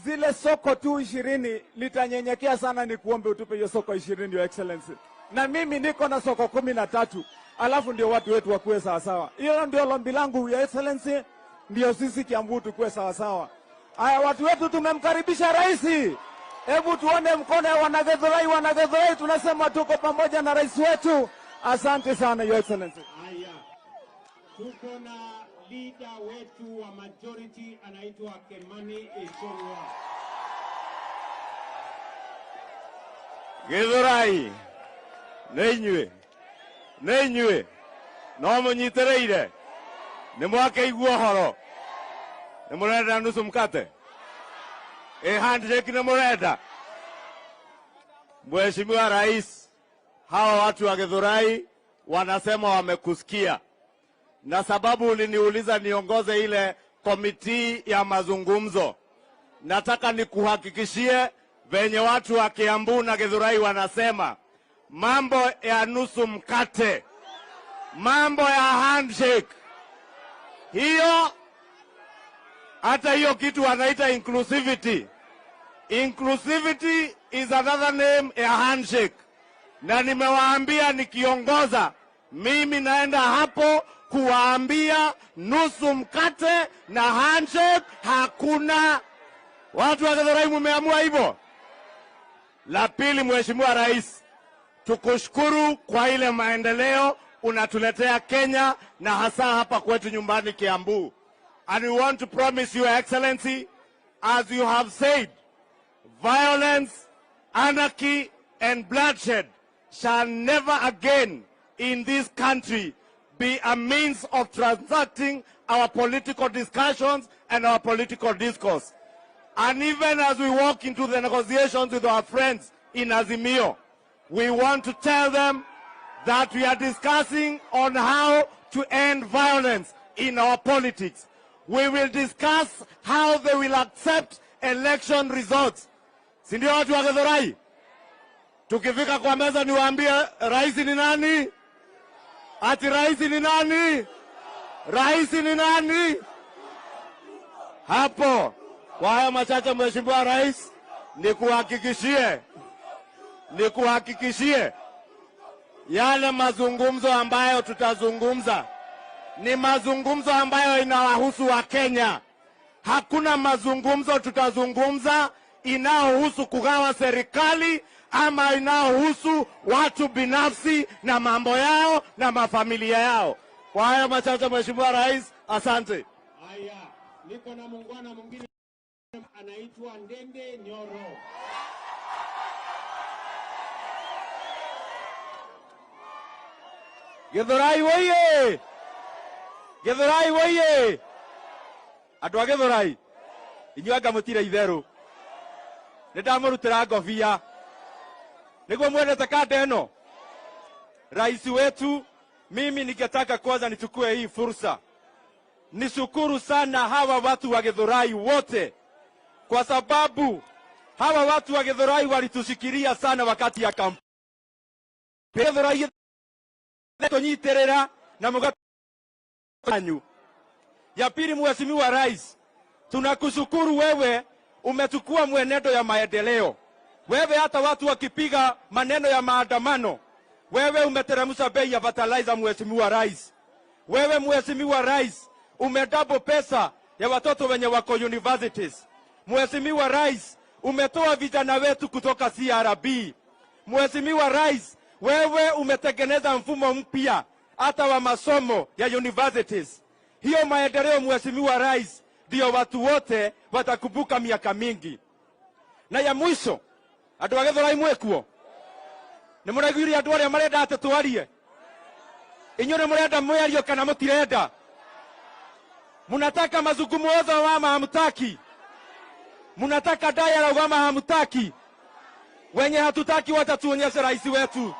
zile soko tu 20 litanyenyekea sana, nikuombe utupe hiyo soko 20 Your Excellency. Na mimi niko na soko 13, alafu ndio watu wetu wakuwe sawa sawa. Hiyo ndio lombi langu Your Excellency, ndio sisi Kiambu tukue sawa sawa. Haya, watu wetu tumemkaribisha rais. Hebu tuone mkono ya Wanagithurai, Wanagithurai tunasema tuko pamoja na rais wetu. Asante sana Your Excellency. Haya, tuko na leader wetu wa majority anaitwa Kimani Ichung'wah. Githurai, nĩ inyuĩ, nĩ inyuĩ, no mũnyitĩrĩire, nĩ mwakĩigua ũhoro, nĩ mũrenda nusu mkate, ĩ handshake nĩ mũrenda. Mheshimiwa Rais, hawa watu wa Githurai wanasema wamekusikia, na sababu uliniuliza niongoze ile komiti ya mazungumzo, nataka nikuhakikishie venye watu wa Kiambu na Githurai wanasema mambo ya nusu mkate, Mambo ya handshake hiyo, hata hiyo kitu wanaita inclusivity. Inclusivity is another name ya handshake, na nimewaambia nikiongoza mimi naenda hapo kuwaambia nusu mkate na handshake hakuna. Watu wa Githurai mumeamua hivyo. La pili, Mheshimiwa Rais, tukushukuru kwa ile maendeleo unatuletea Kenya na hasa hapa kwetu nyumbani Kiambu. And we want to promise your excellency, as you have said, violence, anarchy and bloodshed shall never again in this country be a means of transacting our political discussions and our political discourse. And even as we walk into the negotiations with our friends in Azimio, we want to tell them that we are discussing on how to end violence in our politics. We will discuss how they will accept election results. Si ndio watu wa Githurai? Tukifika kwa meza niwaambie rais ni nani? Ati rais ni nani? Rais ni nani? Hapo kwa haya machache, Mheshimiwa Rais, nikuhakikishie yale mazungumzo ambayo tutazungumza ni mazungumzo ambayo inawahusu Wakenya. Hakuna mazungumzo tutazungumza inayohusu kugawa serikali ama inayohusu watu binafsi na mambo yao na mafamilia yao. Kwa haya machache, Mheshimiwa Rais, asante. Haya, niko na muungwana mwingine anaitwa Ndende Nyoro. Githurai woiye! Githurai woiye! Andũ a Githurai, inyuĩ anga mũtirĩ itherũ. Nĩ ndamũrutĩra ngobia. Nĩguo mwendete kanda ĩno. Rais wetu, mimi ningetaka kwanza nichukue hii fursa nishukuru sana hawa watu wa Githurai wote, kwa sababu hawa watu wa Githurai walitushikilia sana wakati ya kampeni. Githurai tunyitirira na mugatanyu. Ya pili, Mheshimiwa Rais, tunakushukuru wewe umechukua mwenendo ya maendeleo. Wewe hata watu wakipiga maneno ya maandamano, wewe umeteremsha bei ya fertilizer, Mheshimiwa Rais. Wewe Mheshimiwa Rais, umedouble pesa ya watoto wenye wako universities. Mheshimiwa Rais, umetoa vijana wetu kutoka CRB. Mheshimiwa Rais, wewe umetengeneza mfumo mpya hata wa masomo ya universities. Hiyo maendeleo Mheshimiwa Rais, ndio watu wote watakumbuka miaka mingi. Na ya mwisho, andũ a Githurai mwĩkuo? Nĩ mũraiguire andũ arĩa marenda atĩ twarie? Inyuĩ nĩ mũrenda mĩario kana mũtirenda? Munataka mazungumzo ama hamtaki? Munataka dialogue ama hamtaki? Wenye hatutaki watatuonyesha rais wetu.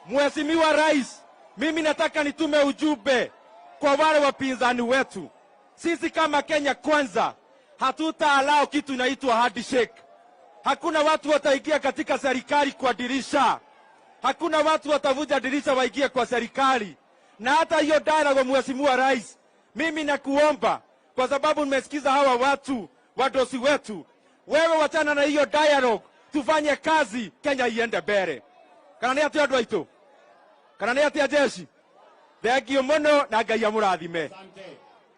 Mheshimiwa Rais, mimi nataka nitume ujumbe kwa wale wapinzani wetu. Sisi kama Kenya Kwanza hatutaallow kitu inaitwa handshake. Hakuna watu wataingia katika serikali kwa dirisha. Hakuna watu watavuja dirisha waingie kwa serikali. Na hata hiyo dialogue, Mheshimiwa Rais, mimi nakuomba, kwa sababu nimesikiza hawa watu wadosi wetu, wewe wachana na hiyo dialogue, tufanye kazi, Kenya iende mbere. Kana nĩ atĩa andũ aitũ? Kana nĩ atĩa jeshi? Thank you mũno na Ngai amũrathime. Asante.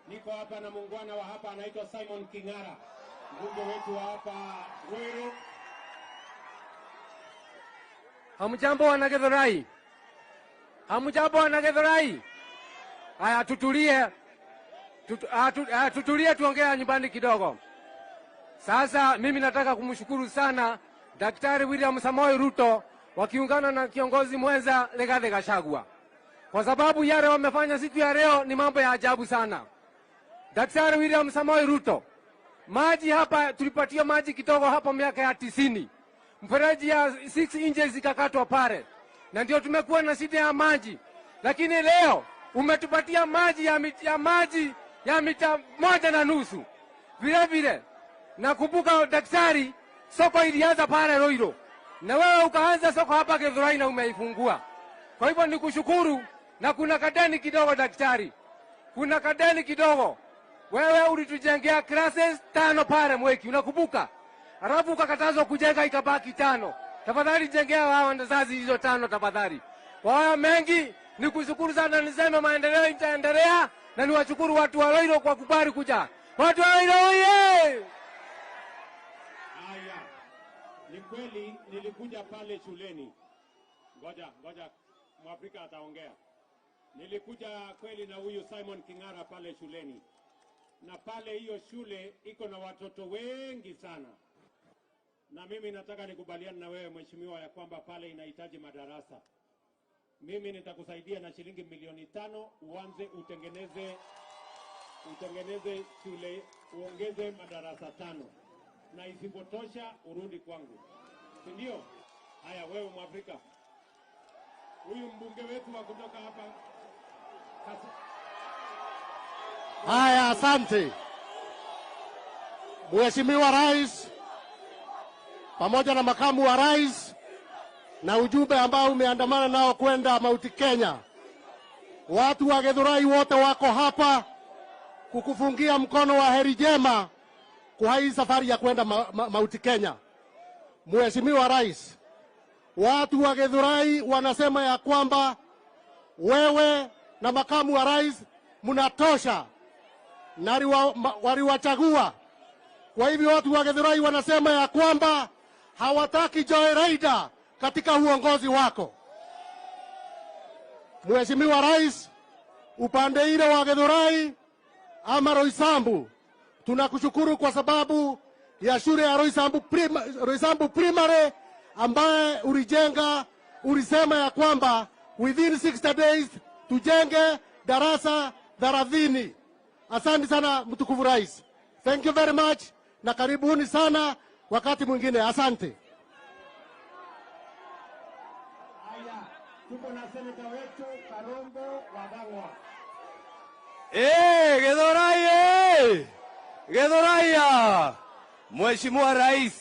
Niko hapa na muungwana wa hapa anaitwa Simon King'ara, mbunge wetu wa hapa Ruiru. Hamjambo wana Githurai? Hamjambo wana Githurai? Haya, tutulie. Tutulie tuongea nyumbani kidogo. Sasa mimi nataka kumshukuru sana Daktari William Samoei Ruto wakiungana na kiongozi mwenza Rigathi Gachagua, kwa sababu yale wamefanya siku ya leo ni mambo ya ajabu sana. Daktari William Samoei Ruto, maji hapa tulipatia maji kidogo hapo miaka ya 90. Mfereji ya 6 inches ikakatwa pale, na ndio tumekuwa na shida ya maji. Lakini leo umetupatia maji ya mita 1.5. Vile vile nakumbuka daktari, soko ilianza pale Ruiru, na wewe ukaanza soko hapa Githurai na umeifungua. Kwa hivyo nikushukuru, na kuna kadeni kidogo daktari, kuna kadeni kidogo. Wewe ulitujengea classes tano pale Mweki, unakumbuka? Alafu ukakatazwa kujenga ikabaki tano. Tafadhali jengea hawa wazazi hizo tano tafadhali. Kwa haya mengi nikushukuru sana, niseme maendeleo itaendelea, na niwashukuru watu wa Ruiru kwa kubali kuja. Watu wa Ruiru oye! Haya, ni kweli nilikuja pale shuleni. Ngoja ngoja, Mwafrika ataongea. Nilikuja kweli na huyu Simon King'ara pale shuleni, na pale hiyo shule iko na watoto wengi sana, na mimi nataka nikubaliane na wewe mheshimiwa ya kwamba pale inahitaji madarasa. Mimi nitakusaidia na shilingi milioni 5 uanze utengeneze shule, uongeze madarasa tano, na isipotosha urudi kwangu, si ndio? Haya, wewe Mwafrika, huyu mbunge wetu wa kutoka hapa Haya, asante Mheshimiwa Rais pamoja na makamu wa rais na ujumbe ambao umeandamana nao kwenda Mount Kenya. Watu wa Githurai wote wako hapa kukufungia mkono wa heri jema kwa hii safari ya kwenda Mount Kenya. Mheshimiwa Rais, watu wa Githurai wanasema ya kwamba wewe na makamu wa rais mnatosha na waliwachagua. Kwa hivyo watu wa Githurai wanasema ya kwamba hawataki Joy Rider katika uongozi wako. Mheshimiwa Rais, upande ile wa Githurai ama Roysambu, tunakushukuru kwa sababu ya shule ya Roysambu Primary ambaye ulijenga, ulisema ya kwamba within 60 days tujenge darasa 30. Asante sana mtukufu Rais. Thank you very much na karibuni sana wakati mwingine. Asante. Haya, tuko na seneta wetu Karungo wa Thang'wa. Eh, Githurai eh! Githurai! Mheshimiwa Rais,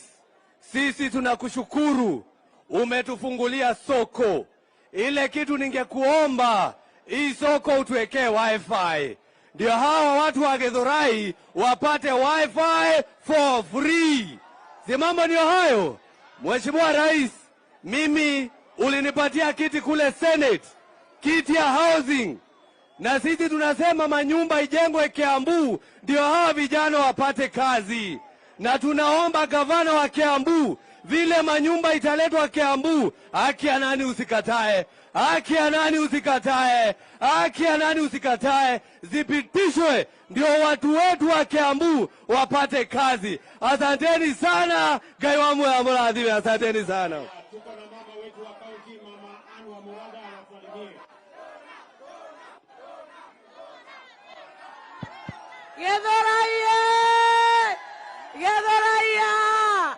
sisi tunakushukuru, umetufungulia soko. Ile kitu ningekuomba, hii soko utuwekee wifi, ndio hawa watu wa Githurai wapate wifi for free. Si mambo ndio hayo? Mheshimiwa Rais, mimi ulinipatia kiti kule Senate, kiti ya housing, na sisi tunasema manyumba ijengwe Kiambu ndio hawa vijana wapate kazi, na tunaomba gavana wa Kiambu, vile manyumba italetwa Kiambu, haki ya nani usikatae, haki ya nani usikatae, haki ya nani usikatae, zipitishwe ndio watu wetu wa Kiambu wapate kazi. Asanteni sana, Ngai wa muoyo amurathime, asanteni sana. Tuko na mama wetu wa kaunti, Mama Anne wa Murada anasalimie. Githurai! Githurai!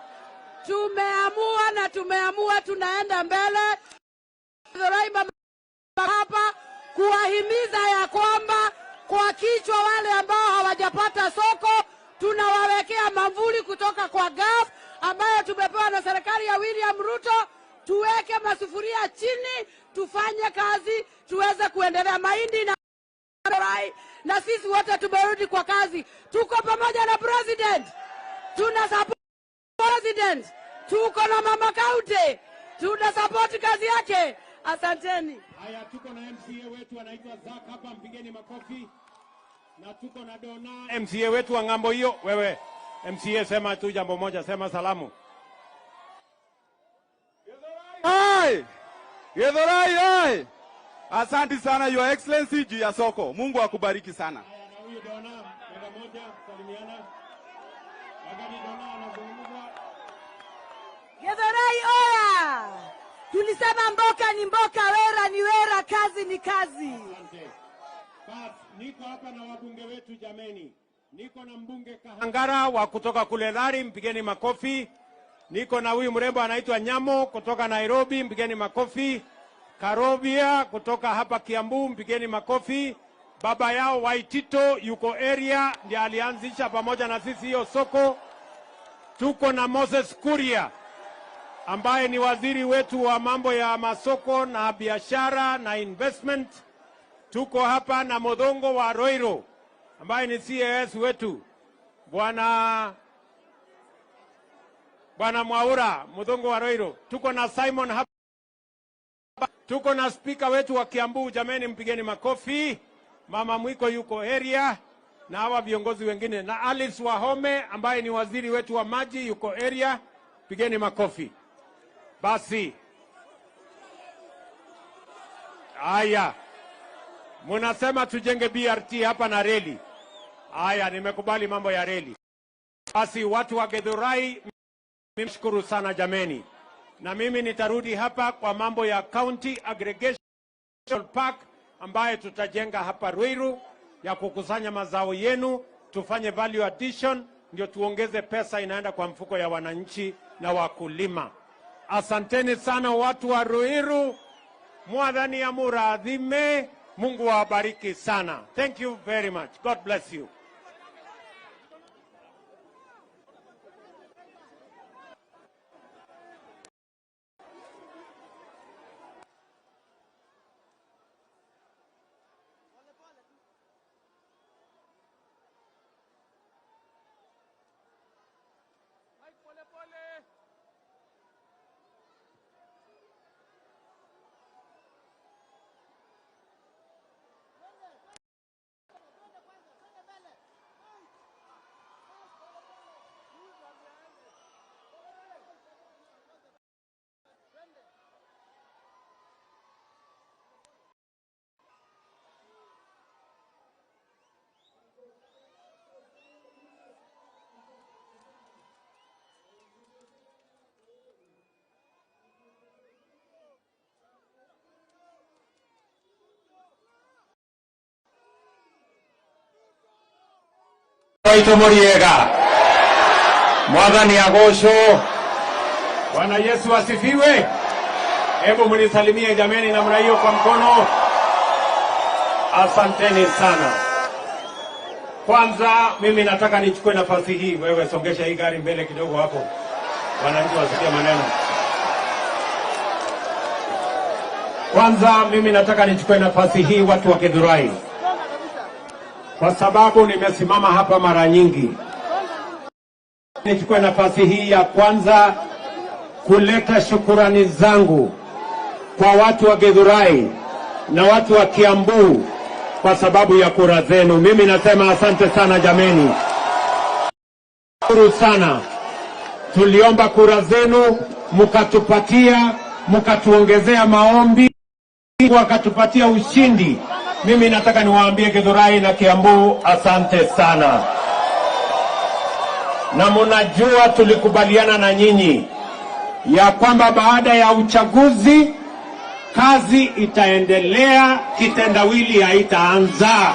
Tumeamua na tumeamua tunaenda mbele. Githurai mama hapa kuwahimiza ya kwamba kwa kichwa wale ambao hawajapata soko tunawawekea mamvuli kutoka kwa GAF ambayo tumepewa na serikali ya William Ruto. Tuweke masufuria chini, tufanye kazi, tuweze kuendelea. Mahindi na Rai, na sisi wote tumerudi kwa kazi. Tuko pamoja na president, tuna support president, tuko na mama county, tuna support kazi yake. Asanteni. Haya, tuko na MCA wetu anaitwa Zack hapa, mpigeni makofi. Na tuko na Dona MCA wetu wa ng'ambo hiyo. Wewe MCA, sema tu jambo moja, sema salamu. Hai! Githurai hai! Asante sana, Your Excellency, juu ya soko. Mungu akubariki sana. Haya, na huyu Dona, mara moja salimiana. Wakati Dona anazungumza, Githurai oya! Tulisema mboka ni mboka, wera ni wera, kazi ni kazi. Asante. Bas, niko hapa na wabunge wetu jameni. Niko na mbunge Kahangara wa kutoka kule Lari, mpigeni makofi. Niko na huyu mrembo anaitwa Nyamo kutoka Nairobi, mpigeni makofi. Karobia kutoka hapa Kiambu, mpigeni makofi. Baba yao Waitito yuko area, ndiye alianzisha pamoja na sisi hiyo soko. Tuko na Moses Kuria. ambaye ni waziri wetu wa mambo ya masoko na biashara na investment. Tuko hapa na Modongo wa Roiro ambaye ni CAS wetu, Bwana Mwaura Modongo wa Roiro. Tuko na Simon hapa, tuko na spika wetu wa Kiambu, jameni, mpigeni makofi. Mama Mwiko yuko area na hawa viongozi wengine, na Alice Wahome ambaye ni waziri wetu wa maji yuko area, pigeni makofi. Basi haya, munasema tujenge BRT hapa na reli. Haya, nimekubali mambo ya reli. Basi watu wa Githurai, mimi sana jameni, na mimi nitarudi hapa kwa mambo ya County Aggregation Park ambaye tutajenga hapa Ruiru ya kukusanya mazao yenu, tufanye value addition, ndio tuongeze pesa inaenda kwa mfuko ya wananchi na wakulima. Asanteni sana watu wa Ruiru, mwathani amurathime, Mungu awabariki sana. Thank you very much. God bless you. Waito Muriega, mwathani agocwo. Bwana Yesu asifiwe. Hebu mnisalimie jameni namna hiyo kwa mkono. Asanteni sana. Kwanza mimi nataka nichukue nafasi hii, wewe songesha hii gari mbele kidogo hapo, wananchi wasikie maneno. Kwanza mimi nataka nichukue nafasi hii, watu wa Githurai, kwa sababu nimesimama hapa mara nyingi. Nichukue nafasi hii ya kwanza kuleta shukurani zangu kwa watu wa Githurai na watu wa Kiambu kwa sababu ya kura zenu. Mimi nasema asante sana jameni. Shukuru sana. Tuliomba kura zenu, mkatupatia, mkatuongezea maombi, wakatupatia ushindi. Mimi nataka niwaambie Githurai na Kiambu, asante sana. Na mnajua tulikubaliana na nyinyi ya kwamba baada ya uchaguzi kazi itaendelea, kitendawili haitaanza.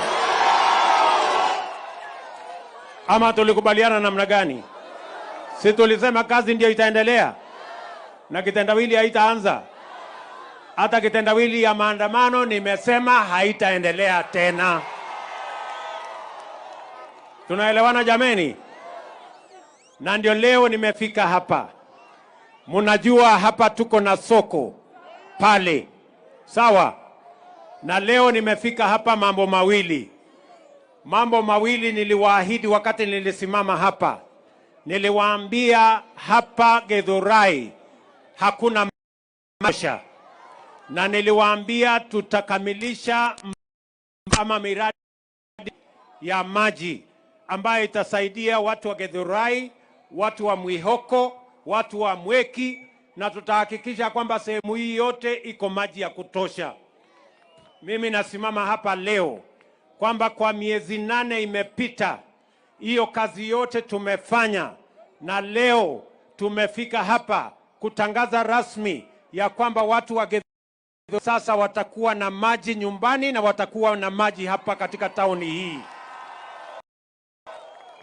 Ama tulikubaliana namna gani? Si tulisema kazi ndio itaendelea na kitendawili haitaanza? Hata kitendawili ya maandamano nimesema haitaendelea tena. Tunaelewana jameni? Na ndio leo nimefika hapa. Mnajua hapa tuko na soko pale, sawa? Na leo nimefika hapa mambo mawili. Mambo mawili niliwaahidi wakati nilisimama hapa. Niliwaambia hapa Githurai hakuna masha, na niliwaambia tutakamilisha ama miradi ya maji ambayo itasaidia watu wa Githurai, watu wa Mwihoko, watu wa Mweki, na tutahakikisha kwamba sehemu hii yote iko maji ya kutosha. Mimi nasimama hapa leo kwamba kwa miezi 8 imepita, hiyo kazi yote tumefanya, na leo tumefika hapa kutangaza rasmi ya kwamba watu wa Githurai sasa watakuwa na maji nyumbani na watakuwa na maji hapa katika tauni hii.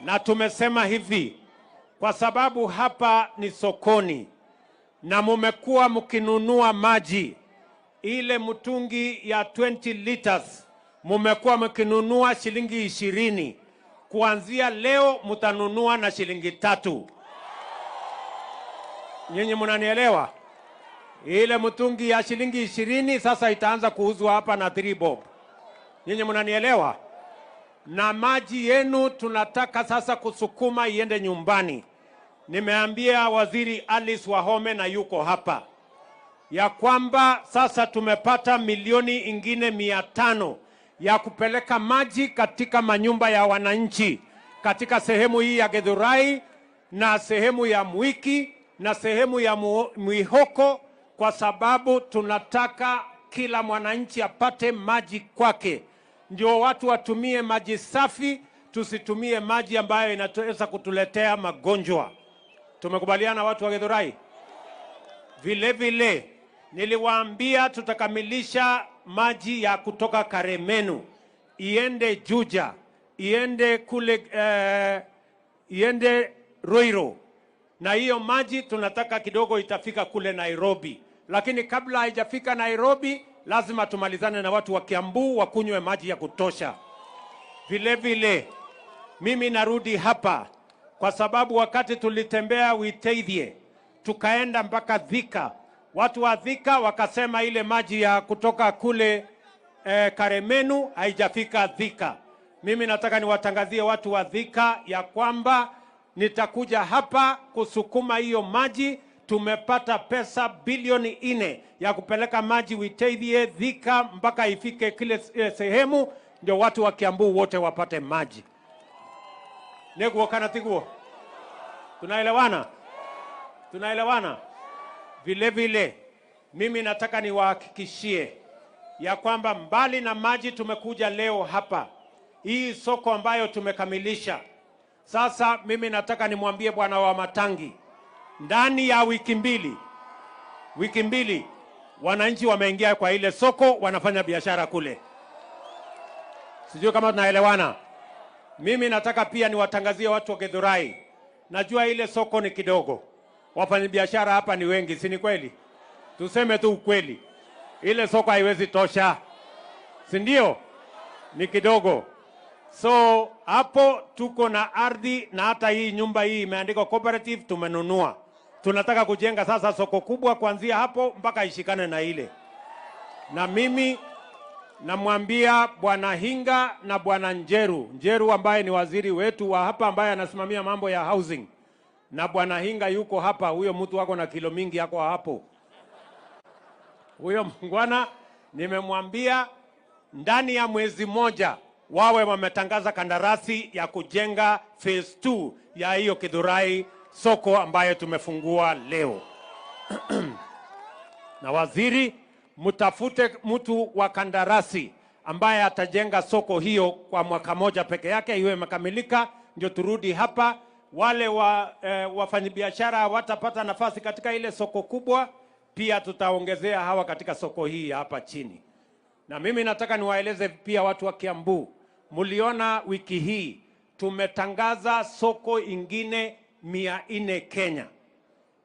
Na tumesema hivi kwa sababu hapa ni sokoni na mumekuwa mkinunua maji, ile mtungi ya 20 liters mumekuwa mkinunua shilingi 20. Kuanzia leo mtanunua na shilingi 3. Nyinyi mnanielewa? Ile mtungi ya shilingi 20 sasa itaanza kuuzwa hapa na 3 bob. Nyinyi mnanielewa? Na maji yenu tunataka sasa kusukuma iende nyumbani. Nimeambia Waziri Alice Wahome, na yuko hapa, ya kwamba sasa tumepata milioni ingine 500 ya kupeleka maji katika manyumba ya wananchi katika sehemu hii ya Githurai na sehemu ya Mwiki na sehemu ya Mwihoko, kwa sababu tunataka kila mwananchi apate maji kwake, ndio watu watumie maji safi, tusitumie maji ambayo inaweza kutuletea magonjwa. Tumekubaliana watu wa Githurai? Vile vile niliwaambia tutakamilisha maji ya kutoka Karemenu iende Juja, iende kule, iende Ruiru, na hiyo maji tunataka kidogo itafika kule Nairobi, lakini kabla haijafika Nairobi lazima tumalizane na watu wa Kiambu wakunywe maji ya kutosha. Vile vile mimi narudi hapa kwa sababu wakati tulitembea Witeithie tukaenda mpaka Thika, watu wa Thika wakasema ile maji ya kutoka kule Karemenu haijafika Thika. Mimi nataka niwatangazie watu wa Thika ya kwamba nitakuja hapa kusukuma hiyo maji. Tumepata pesa bilioni 4 ya kupeleka maji Witeithie, Thika mpaka ifike kile sehemu, ndio watu wa Kiambu wote wapate maji. Neguo kana tiguo? Tunaelewana? Tunaelewana? Vile vile mimi nataka niwahakikishie ya kwamba mbali na maji tumekuja leo hapa, hii soko ambayo tumekamilisha sasa, mimi nataka nimwambie bwana wa Matangi, ndani ya wiki mbili wananchi wameingia kwa ile soko, wanafanya biashara kule. Sijui kama tunaelewana. Mimi nataka pia niwatangazie watu wa Githurai, najua ile soko ni kidogo, wafanyabiashara hapa ni wengi, si ni kweli? Tuseme tu ukweli, ile soko haiwezi tosha, si ndio? Ni kidogo. So hapo tuko na ardhi, na hata hii nyumba hii imeandikwa cooperative tumenunua. Tunataka kujenga sasa soko kubwa kuanzia hapo mpaka ishikane na ile. Na mimi namwambia Bwana Hinga na Bwana Njeru, Njeru ambaye ni waziri wetu wa hapa ambaye anasimamia mambo ya housing, na Bwana Hinga yuko hapa, huyo mtu wako na kilo mingi yako hapo. Huyo mungwana nimemwambia ndani ya mwezi mmoja wawe wametangaza kandarasi ya kujenga phase 2 ya hiyo Githurai soko ambayo tumefungua leo. Na waziri, mtafute mtu wa kandarasi ambaye atajenga soko hiyo kwa mwaka moja peke yake, iwe imekamilika, ndio turudi hapa. Wale wafanyabiashara watapata nafasi katika ile soko kubwa, pia tutaongezea hawa katika soko hii hapa chini. Na mimi nataka niwaeleze pia watu wa Kiambu, mliona wiki hii tumetangaza soko ingine 400 Kenya,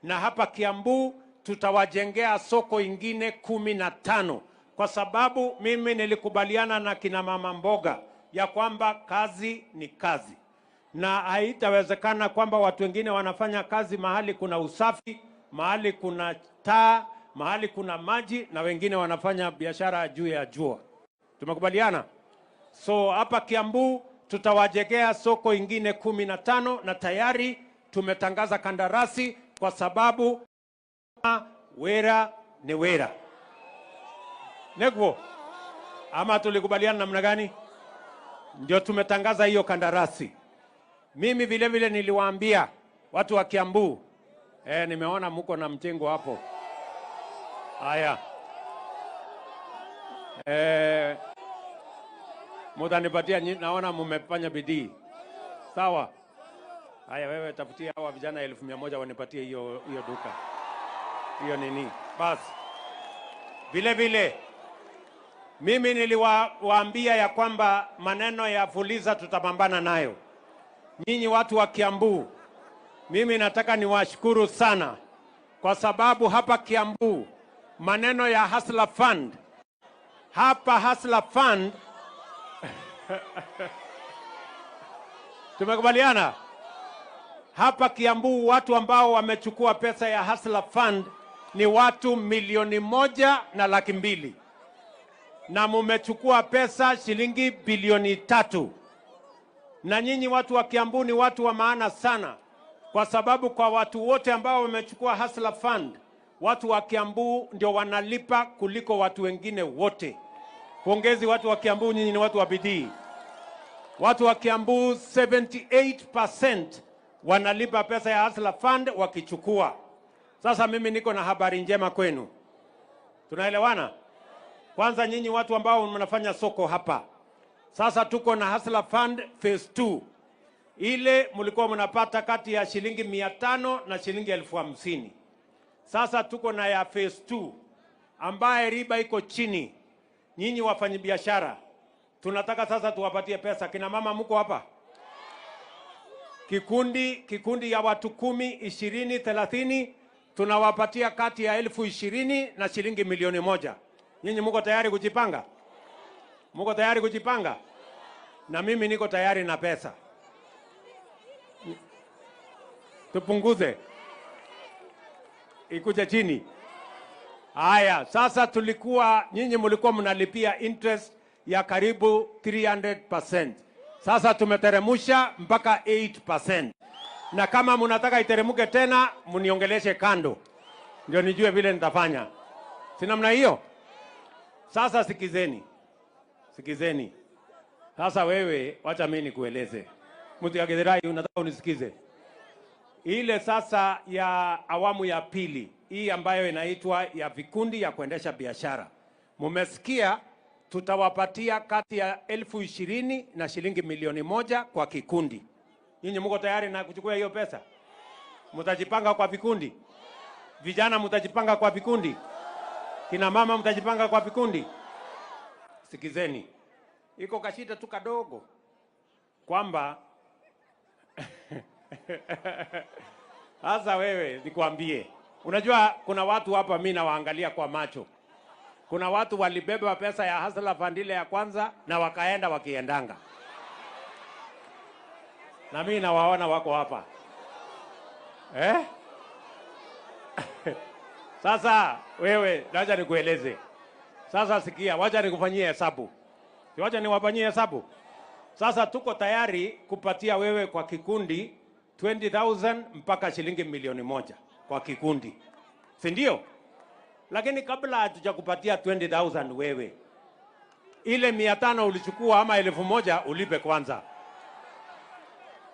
na hapa Kiambu tutawajengea soko ingine 15, kwa sababu mimi nilikubaliana na kina mama mboga ya kwamba kazi ni kazi, na haitawezekana kwamba watu wengine wanafanya kazi mahali kuna usafi, mahali kuna taa, mahali kuna maji, na wengine wanafanya biashara juu ya jua. Tumekubaliana? So hapa Kiambu tutawajengea soko ingine 15, na tayari tumetangaza kandarasi, kwa sababu wera ni wera. Neguo, ama tulikubaliana namna gani? Ndio tumetangaza hiyo kandarasi. Mimi vile vile niliwaambia watu wa Kiambu, nimeona mko na mjengo hapo. Haya. Mutanipatia, naona mmefanya bidii. Sawa. Haya, wewe tafutia hawa vijana 1,100 wanipatie hiyo duka. Hiyo nini? Basi. Vile vile mimi niliwaambia ya kwamba maneno ya Fuliza tutapambana nayo. Nyinyi watu wa Kiambu, mimi nataka niwashukuru sana, kwa sababu hapa Kiambu maneno ya Hustler Fund, hapa Hustler Fund tumekubaliana. Hapa Kiambu watu ambao wamechukua pesa ya Hustler Fund ni watu 1,200,000, na mumechukua pesa shilingi bilioni 3. Na nyinyi watu wa Kiambu ni watu wa maana sana, kwa sababu kwa watu wote ambao wamechukua Hustler Fund, watu wa Kiambu ndio wanalipa kuliko watu wengine wote. Pongezi watu wa Kiambu, nyinyi ni watu wa bidii. Watu wa Kiambu 78% wanalipa pesa ya Hustler Fund wakichukua. Sasa mimi niko na habari njema kwenu. Tunaelewana? Kwanza nyinyi watu ambao mnafanya soko hapa. Sasa tuko na Hustler Fund phase 2. Ile mlikuwa mnapata kati ya shilingi 500 na shilingi 50,000. Sasa tuko na ya phase 2 ambaye riba iko chini. Nyinyi wafanyabiashara, tunataka sasa tuwapatie pesa. Kina mama mko hapa? Kikundi ya watu 10, 20, 30 tunawapatia kati ya 20,000 na shilingi 1,000,000. Nyinyi mko tayari kujipanga? Mko tayari kujipanga? Na mimi niko tayari na pesa. Tupunguze. Ikuje chini. Haya, sasa tulikuwa, nyinyi mlikuwa mnalipia interest ya karibu 300%. Sasa tumeteremusha mpaka 8%. Na kama mnataka iteremuke tena, mniongeleshe kando. Ndio nijue vile nitafanya. Si namna hiyo? Sasa sikizeni. Sikizeni. Sasa wewe, wacha mimi nikueleze. Mtu ya Githurai unataka unisikize. Ile sasa ya awamu ya pili, hii ambayo inaitwa ya vikundi ya kuendesha biashara. Mumesikia tutawapatia kati ya 20,000 na shilingi 1,000,000 kwa kikundi. Nyinyi mko tayari na kuchukua hiyo pesa? Mtajipanga kwa vikundi? Vijana mtajipanga kwa vikundi? Kina mama mtajipanga kwa vikundi? Sikizeni. Iko kashida tu kadogo kwamba sasa wewe nikwambie, unajua kuna watu hapa mimi nawaangalia kwa macho. Kuna watu walibeba pesa ya Hustler Fund ile ya kwanza na wakaenda wakiendanga. Na mimi nawaona wako hapa. Sasa wewe wacha nikueleze. Sasa sikia, wacha nikufanyie hesabu. Si wacha niwafanyie hesabu. Sasa tuko tayari kupatia wewe kwa kikundi 20,000 mpaka shilingi 1,000,000 kwa kikundi. Si ndio? Lakini kabla hatujakupatia 20,000 wewe, ile 500 ulichukua ama 1,000 ulipe kwanza.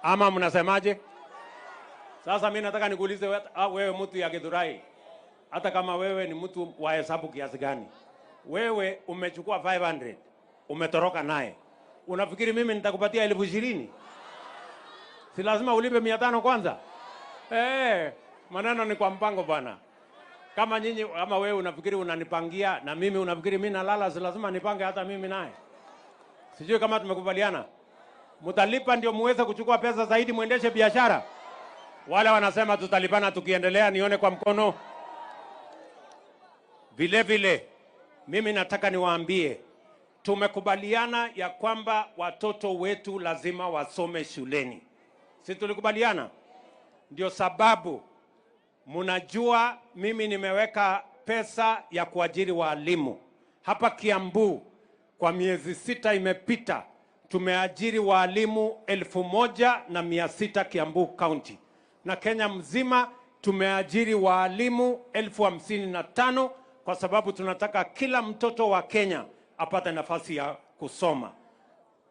Ama mnasemaje? Sasa mimi nataka nikuulize wewe mtu ya Githurai, hata kama wewe ni mtu wa hesabu kiasi gani, wewe umechukua 500, umetoroka naye. Unafikiri mimi nitakupatia 20,000? Si lazima ulipe 500 kwanza? Maneno ni kwa mpango bwana. Kama nyinyi, kama wewe unafikiri unanipangia na mimi unafikiri mimi nalala, si lazima nipange hata mimi naye. Sijui kama tumekubaliana. Mtalipa ndio muweze kuchukua pesa zaidi muendeshe biashara. Wale wanasema tutalipana tukiendelea, nione kwa mkono. Vile vile mimi nataka niwaambie, tumekubaliana ya kwamba watoto wetu lazima wasome shuleni. Si tulikubaliana? Ndio sababu mnajua mimi nimeweka pesa ya kuajiri walimu. Hapa Kiambu kwa miezi 6 imepita tumeajiri walimu 1,600 Kiambu County. Na Kenya mzima tumeajiri walimu 55,000 kwa sababu tunataka kila mtoto wa Kenya apate nafasi ya kusoma.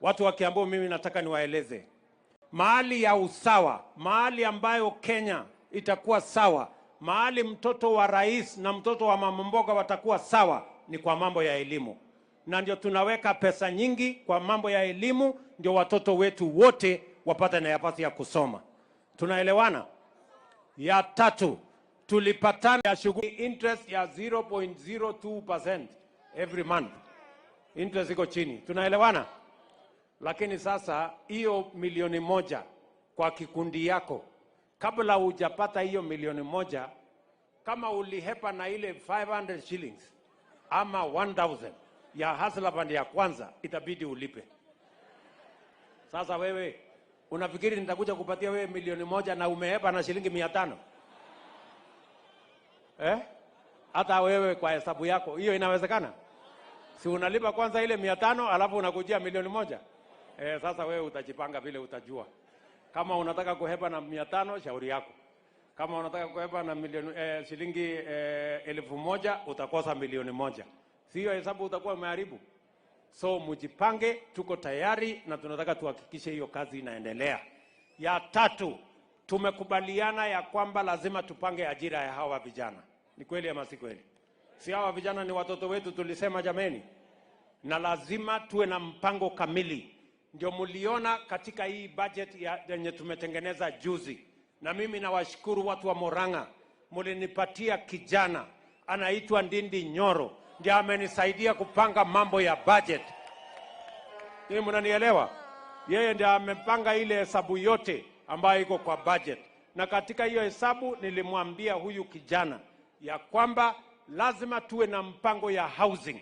Watu wa Kiambu mimi nataka niwaeleze, mahali ya usawa, mahali ambayo Kenya itakuwa sawa, mahali mtoto wa rais na mtoto wa mama mboga watakuwa sawa, ni kwa mambo ya elimu. Na ndio tunaweka pesa nyingi kwa mambo ya elimu, ndio watoto wetu wote wapate nafasi ya kusoma. Tunaelewana? Ya tatu, tulipatana ya shughuli interest ya 0.02% every month. Interest iko chini. Tunaelewana? Lakini sasa hiyo 1,000,000 kwa kikundi yako, kabla hujapata hiyo 1,000,000, kama ulihepa na ile 500 shillings ama 1,000 ya Hustler Fund ya kwanza, itabidi ulipe. Sasa wewe Unafikiri nitakuja kupatia wewe 1,000,000 na umehepa na shilingi 500? Eh? Hata wewe kwa hesabu yako hiyo inawezekana? Si unalipa kwanza ile 500 alafu unakujia 1,000,000? Sasa wewe utajipanga vile utajua. Kama unataka kuhepa na 500, shauri yako. Kama unataka kuhepa na milioni shilingi 1,000 utakosa 1,000,000. Sio hesabu utakuwa umeharibu. So mjipange, tuko tayari na tunataka tuhakikishe hiyo kazi inaendelea. Ya tatu, tumekubaliana ya kwamba lazima tupange ajira ya hawa vijana. Ni kweli ama si kweli? Si hawa vijana ni watoto wetu, tulisema jameni. Na lazima tuwe na mpango kamili. Ndio mliona katika hii budget yenye tumetengeneza juzi. Na mimi nawashukuru watu wa Murang'a, mlinipatia kijana anaitwa Ndindi Nyoro, ndiye amenisaidia kupanga mambo ya budget. Ninyi mnanielewa? Yeye ndiye amepanga ile hesabu yote ambayo iko kwa budget. Na katika hiyo hesabu nilimwambia huyu kijana ya kwamba lazima tuwe na mpango ya housing.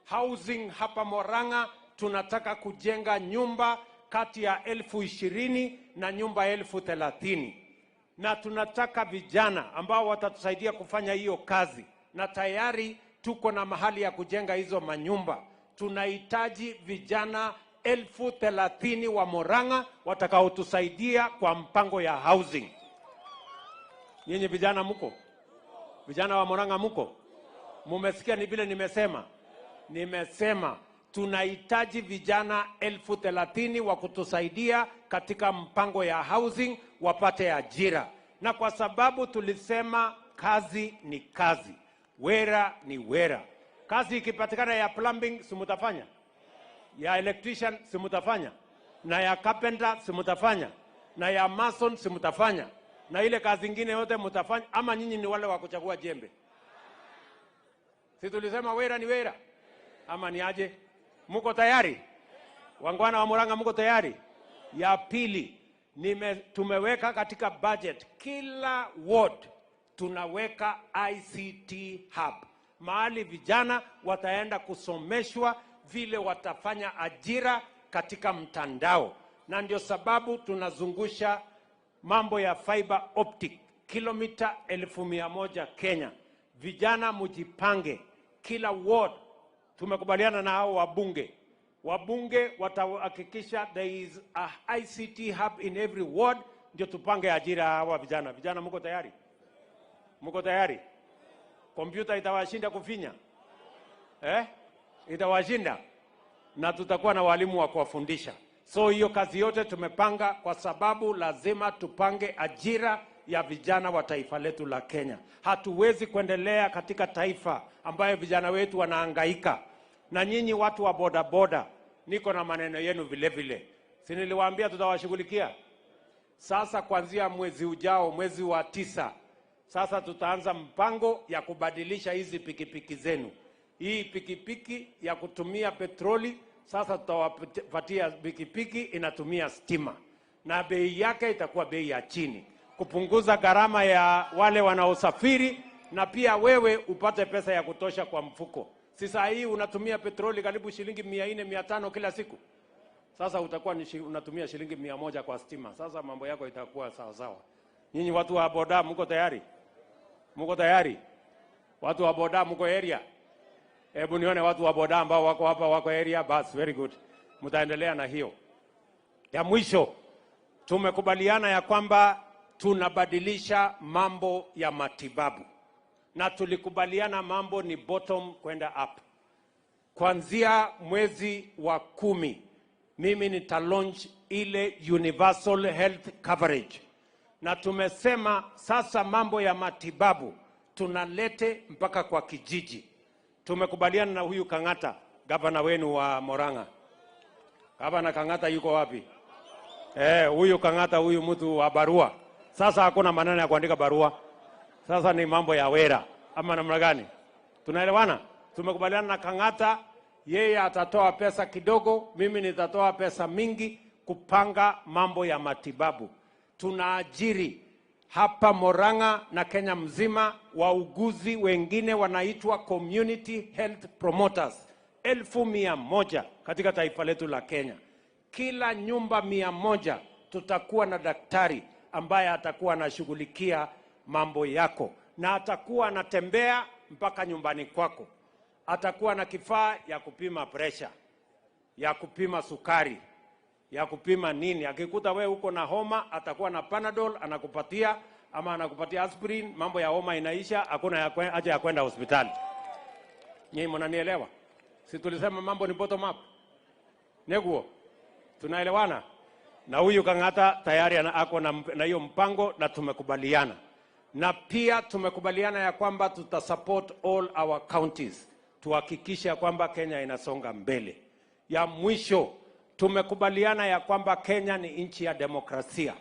Housing hapa Murang'a tunataka kujenga nyumba kati ya 20,000 na nyumba 30,000. Na tunataka vijana ambao watatusaidia kufanya hiyo kazi. Na tayari tuko na mahali ya kujenga hizo manyumba. Tunahitaji vijana 30,000 wa Murang'a watakaotusaidia kwa mpango ya housing. Nyinyi vijana mko? Vijana wa Murang'a mko? Mumesikia ni vile nimesema? Nimesema tunahitaji vijana 30,000 wa kutusaidia katika mpango ya housing wapate ajira. Na kwa sababu tulisema kazi ni kazi, wera ni wera. Kazi ikipatikana ya plumbing si mtafanya? Ya electrician si mtafanya? Na ya carpenter si mtafanya? Na ya mason si mtafanya? Na ile kazi nyingine yote mtafanya? Ama nyinyi ni wale wa kuchagua jembe? Si tulisema wera ni wera? Ama ni aje? Mko tayari? Wangwana wa Murang'a mko tayari? Ya pili, tumeweka katika budget kila ward tunaweka ICT hub. Mahali vijana wataenda kusomeshwa vile watafanya ajira katika mtandao. Na ndio sababu tunazungusha mambo ya fiber optic kilomita 1,100 Kenya. Vijana mjipange, kila ward tumekubaliana na hao wabunge. Wabunge watahakikisha there is a ICT hub in every ward, ndio tupange ajira hawa vijana. Vijana mko tayari? Mko tayari? Kompyuta itawashinda kufinya? Itawashinda? Na tutakuwa na walimu wa kuwafundisha. So hiyo kazi yote tumepanga kwa sababu lazima tupange ajira ya vijana wa taifa letu la Kenya. Hatuwezi kuendelea katika taifa ambayo vijana wetu wanahangaika. Na nyinyi watu wa boda boda, niko na maneno yenu vile vile. Si niliwaambia tutawashughulikia? Sasa kuanzia mwezi ujao, mwezi wa 9, sasa tutaanza mpango ya kubadilisha hizi pikipiki zenu. Hii pikipiki ya kutumia petroli, sasa tutawapatia pikipiki inatumia stima. Na bei yake itakuwa bei ya chini, kupunguza gharama ya wale wanaosafiri, na pia wewe upate pesa ya kutosha kwa mfuko. Si saa hii unatumia petroli karibu shilingi 400, 500 kila siku. Sasa utakuwa unatumia shilingi 100 kwa stima. Sasa mambo yako itakuwa sawa sawa. Nyinyi watu wa boda mko tayari? Mko tayari? Watu wa boda mko area? Hebu nione watu wa boda ambao wako hapa wako area. Bas, very good. Mtaendelea na hiyo. Ya mwisho, tumekubaliana ya kwamba tunabadilisha mambo ya matibabu. Na tulikubaliana mambo ni bottom kwenda up. Kuanzia mwezi wa 10, mimi nita launch ile universal health coverage. Na tumesema sasa mambo ya matibabu tunalete mpaka kwa kijiji. Tumekubaliana na huyu Kang'ata, gavana wenu wa Murang'a. Gavana Kang'ata yuko wapi? Huyu Kang'ata, huyu mtu wa barua. Sasa hakuna maneno ya kuandika barua. Sasa ni mambo ya wera ama namna gani? Tunaelewana? Tumekubaliana na Kang'ata, yeye atatoa pesa kidogo, mimi nitatoa pesa mingi kupanga mambo ya matibabu. Tunaajiri hapa Murang'a na Kenya mzima wauguzi wengine wanaitwa community health promoters 1,100 katika taifa letu la Kenya. Kila nyumba 100 Tutakuwa na daktari ambaye atakuwa anashughulikia mambo yako na atakuwa anatembea mpaka nyumbani kwako. Atakuwa na kifaa ya kupima presha, ya kupima sukari, ya kupima nini. Akikuta wewe uko na homa, atakuwa na Panadol anakupatia, ama anakupatia aspirin, mambo ya homa inaisha, hakuna haja ya kwenda hospitali. Nyinyi mnanielewa? Si tulisema mambo ni bottom up? Neguo, tunaelewana? Na huyu Kang'ata tayari ako na hiyo mpango na tumekubaliana. Na pia tumekubaliana ya kwamba tutasupport all our counties tuhakikishe kwamba Kenya inasonga mbele. Ya mwisho, tumekubaliana ya kwamba Kenya ni nchi ya demokrasia.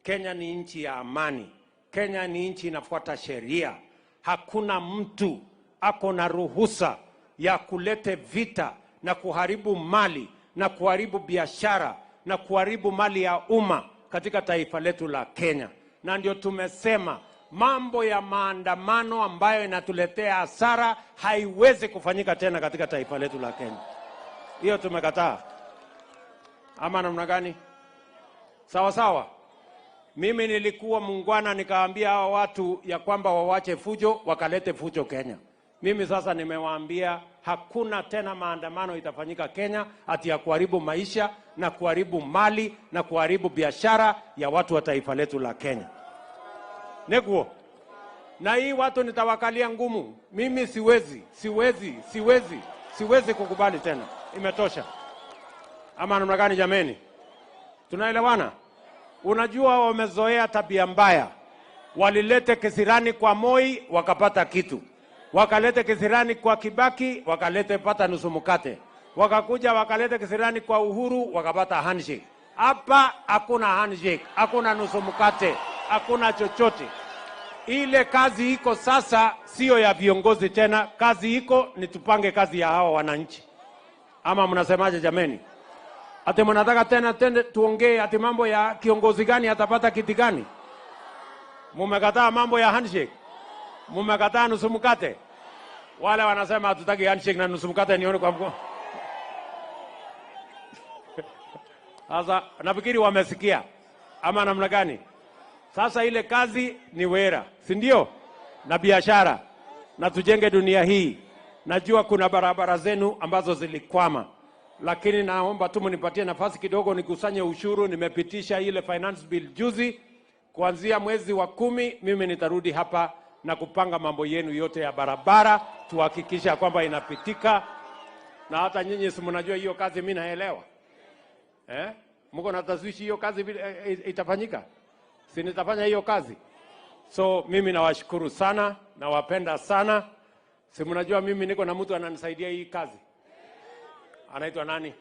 Kenya ni nchi ya amani. Kenya ni nchi inafuata sheria. Hakuna mtu ako na ruhusa ya kulete vita na kuharibu mali na kuharibu biashara na kuharibu mali ya umma katika taifa letu la Kenya. Na ndio tumesema mambo ya maandamano ambayo inatuletea hasara haiwezi kufanyika tena katika taifa letu la Kenya. Hiyo tumekataa. Ama namna gani? Sawa sawa. Mimi nilikuwa muungwana, nikaambia hawa watu ya kwamba wawache fujo, wakalete fujo Kenya. Mimi sasa nimewaambia hakuna tena maandamano itafanyika Kenya ati ya kuharibu maisha na kuharibu mali na kuharibu biashara ya watu wa taifa letu la Kenya. Neguo. Na hii watu nitawakalia ngumu. Mimi siwezi, siwezi, siwezi, siwezi kukubali tena. Imetosha. Ama namna gani jameni? Tunaelewana? Unajua wamezoea tabia mbaya. Walilete kisirani kwa Moi wakapata kitu. Wakalete kisirani kwa Kibaki wakalete pata nusu mkate. Wakakuja wakalete kisirani kwa Uhuru wakapata handshake. Hapa hakuna handshake, hakuna nusu mkate, hakuna chochote. Ile kazi iko sasa sio ya viongozi tena, kazi iko ni tupange kazi ya hawa wananchi. Ama mnasemaje jameni? Ati mnataka tena tende tuongee ati mambo ya kiongozi gani atapata kiti gani? Mumekataa mambo ya handshake? Mumekataa nusu mkate? Wale wanasema hatutaki handshake na nusu mkate, nione kwa mkono. Sasa nafikiri wamesikia ama namna gani? Sasa ile kazi ni wera, si ndio? Na biashara, na tujenge dunia hii. Najua kuna barabara zenu ambazo zilikwama, lakini naomba tu mnipatie nafasi kidogo nikusanye ushuru. Nimepitisha ile finance bill juzi. Kuanzia mwezi wa 10 mimi nitarudi hapa na kupanga mambo yenu yote ya barabara, tuhakikisha kwamba inapitika. Na hata nyinyi si mnajua hiyo kazi, mimi naelewa. Mko na taswishi hiyo kazi vile itafanyika? Si nitafanya hiyo kazi? So mimi nawashukuru sana, nawapenda sana. Si mnajua mimi niko na mtu ananisaidia hii kazi. Anaitwa nani?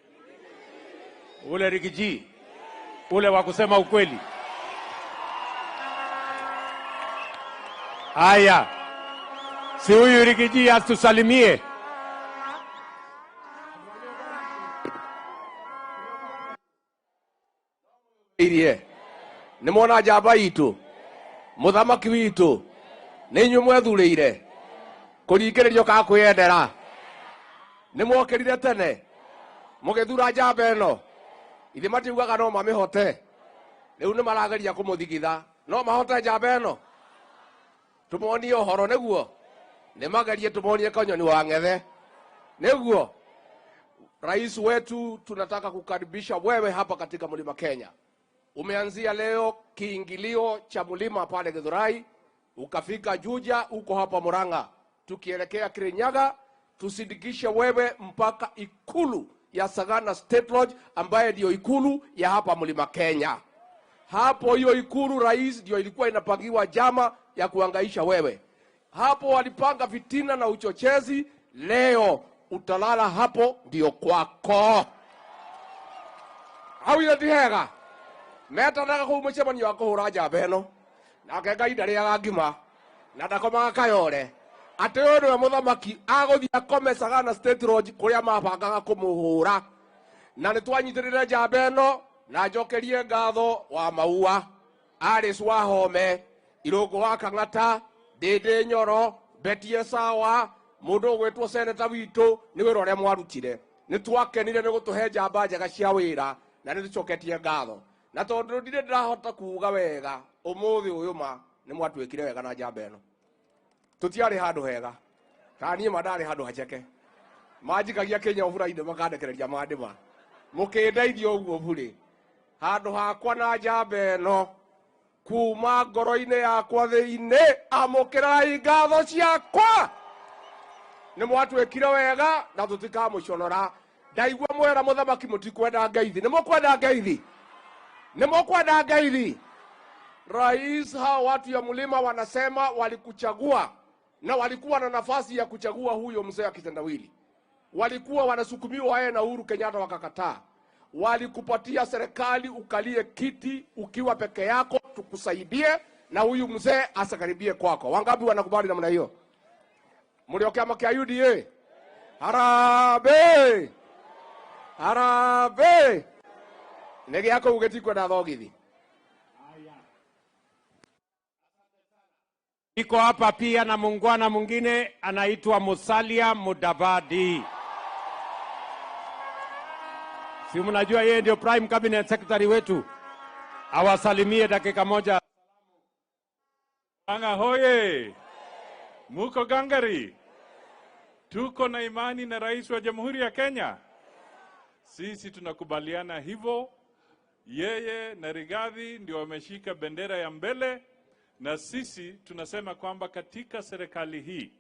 Ule Rigiji. Ule wa kusema ukweli. Haya. Si huyu Rigiji atusalimie. Irie. Nĩ mwona njamba itũ, mũthamaki witũ, nĩ inyuĩ mwethurĩire kũringĩrĩrio ka kwĩyendera. Nĩ mwokĩrire tene mũgĩthura njamba ĩno. Ithe matiugaga no mamĩhote, rĩu nĩ marageria kũmũthigitha no mahote njamba ĩno. Tũmonie ũhoro nĩguo, nĩ magerie tũmonie kanyoni wa ng'ethe nĩguo. Rais wetu, tunataka kukaribisha wewe hapa katika Mlima Kenya. Umeanzia leo kiingilio cha mlima pale Githurai, ukafika Juja, uko hapa Murang'a, tukielekea Kirinyaga, tusindikishe wewe mpaka ikulu ya Sagana State Lodge ambaye ndio ikulu ya hapa Mlima Kenya. Hapo hiyo ikulu, rais, ndio ilikuwa inapangiwa jama ya kuhangaisha wewe. Hapo walipanga fitina na uchochezi. Leo utalala hapo, ndio kwako. Au ile tihega metanaga kuu mucemanio wa kuhura njamba ĩno, nake Ngai ndarĩaga ngima na ndakomaga kayore, atĩ ũyũ nĩwe mũthamaki agũthiĩ akome Sagana State Lodge kũrĩa mabangaga kũmũhũra. Na nĩ twanyitĩrĩre njamba ĩno, na njokerie ngatho wa Maua, Alice Wahome, Irũngũ wa Kang'ata, Ndĩndĩ Nyoro, Betty Sawa, mũndũ ũgwĩtwo seneta witũ, nĩ wĩra ũrĩa mwarutire. Nĩ twakenire nĩ gũtũhe njamba njega cia wĩra, na nĩ tũcoketie ngatho. Na tondu ndire ndirahota kuuga wega umuthi uyu ma ni mwatwikire wega na njamba ino. Tutiari handu hega. Ka nie ma ndari handu hacheke. Manjikagia Kenya obura-inĩ makandekereria mandĩma. Mũkĩndeithia ũguo burĩ. Handũ hakwa na njamba ĩno kuma ngoro-inĩ yakwa thĩinĩ amũkĩrai ngatho ciakwa. Nĩ mwatwĩkire wega na tũtikamũconora. Ndaigua mwera mũthamaki mũtikwenda ngeithi. Nĩ mũkwenda ngeithi? Nĩ mũkwenda ngeithi? Rais, hao watu ya mlima wanasema walikuchagua na walikuwa na nafasi ya kuchagua huyo mzee wa kitendawili. Walikuwa wanasukumiwa yeye na Uhuru Kenyatta wakakataa. Walikupatia serikali ukalie kiti ukiwa peke yako, tukusaidie na huyu mzee asakaribie kwako. Wangapi wanakubali namna hiyo? Mlio chama kia UDA? Harambee! Harambee! Nege yako ugetikwa na thogithi. Iko hapa pia na muungwana mwingine anaitwa Musalia Mudavadi. Si mnajua yeye ndio Prime Cabinet Secretary wetu. Awasalimie dakika moja. Anga hoye. Muko gangari. Tuko na imani na Rais wa Jamhuri ya Kenya. Sisi tunakubaliana hivyo. Yeye na Rigathi ndio wameshika bendera ya mbele, na sisi tunasema kwamba katika serikali hii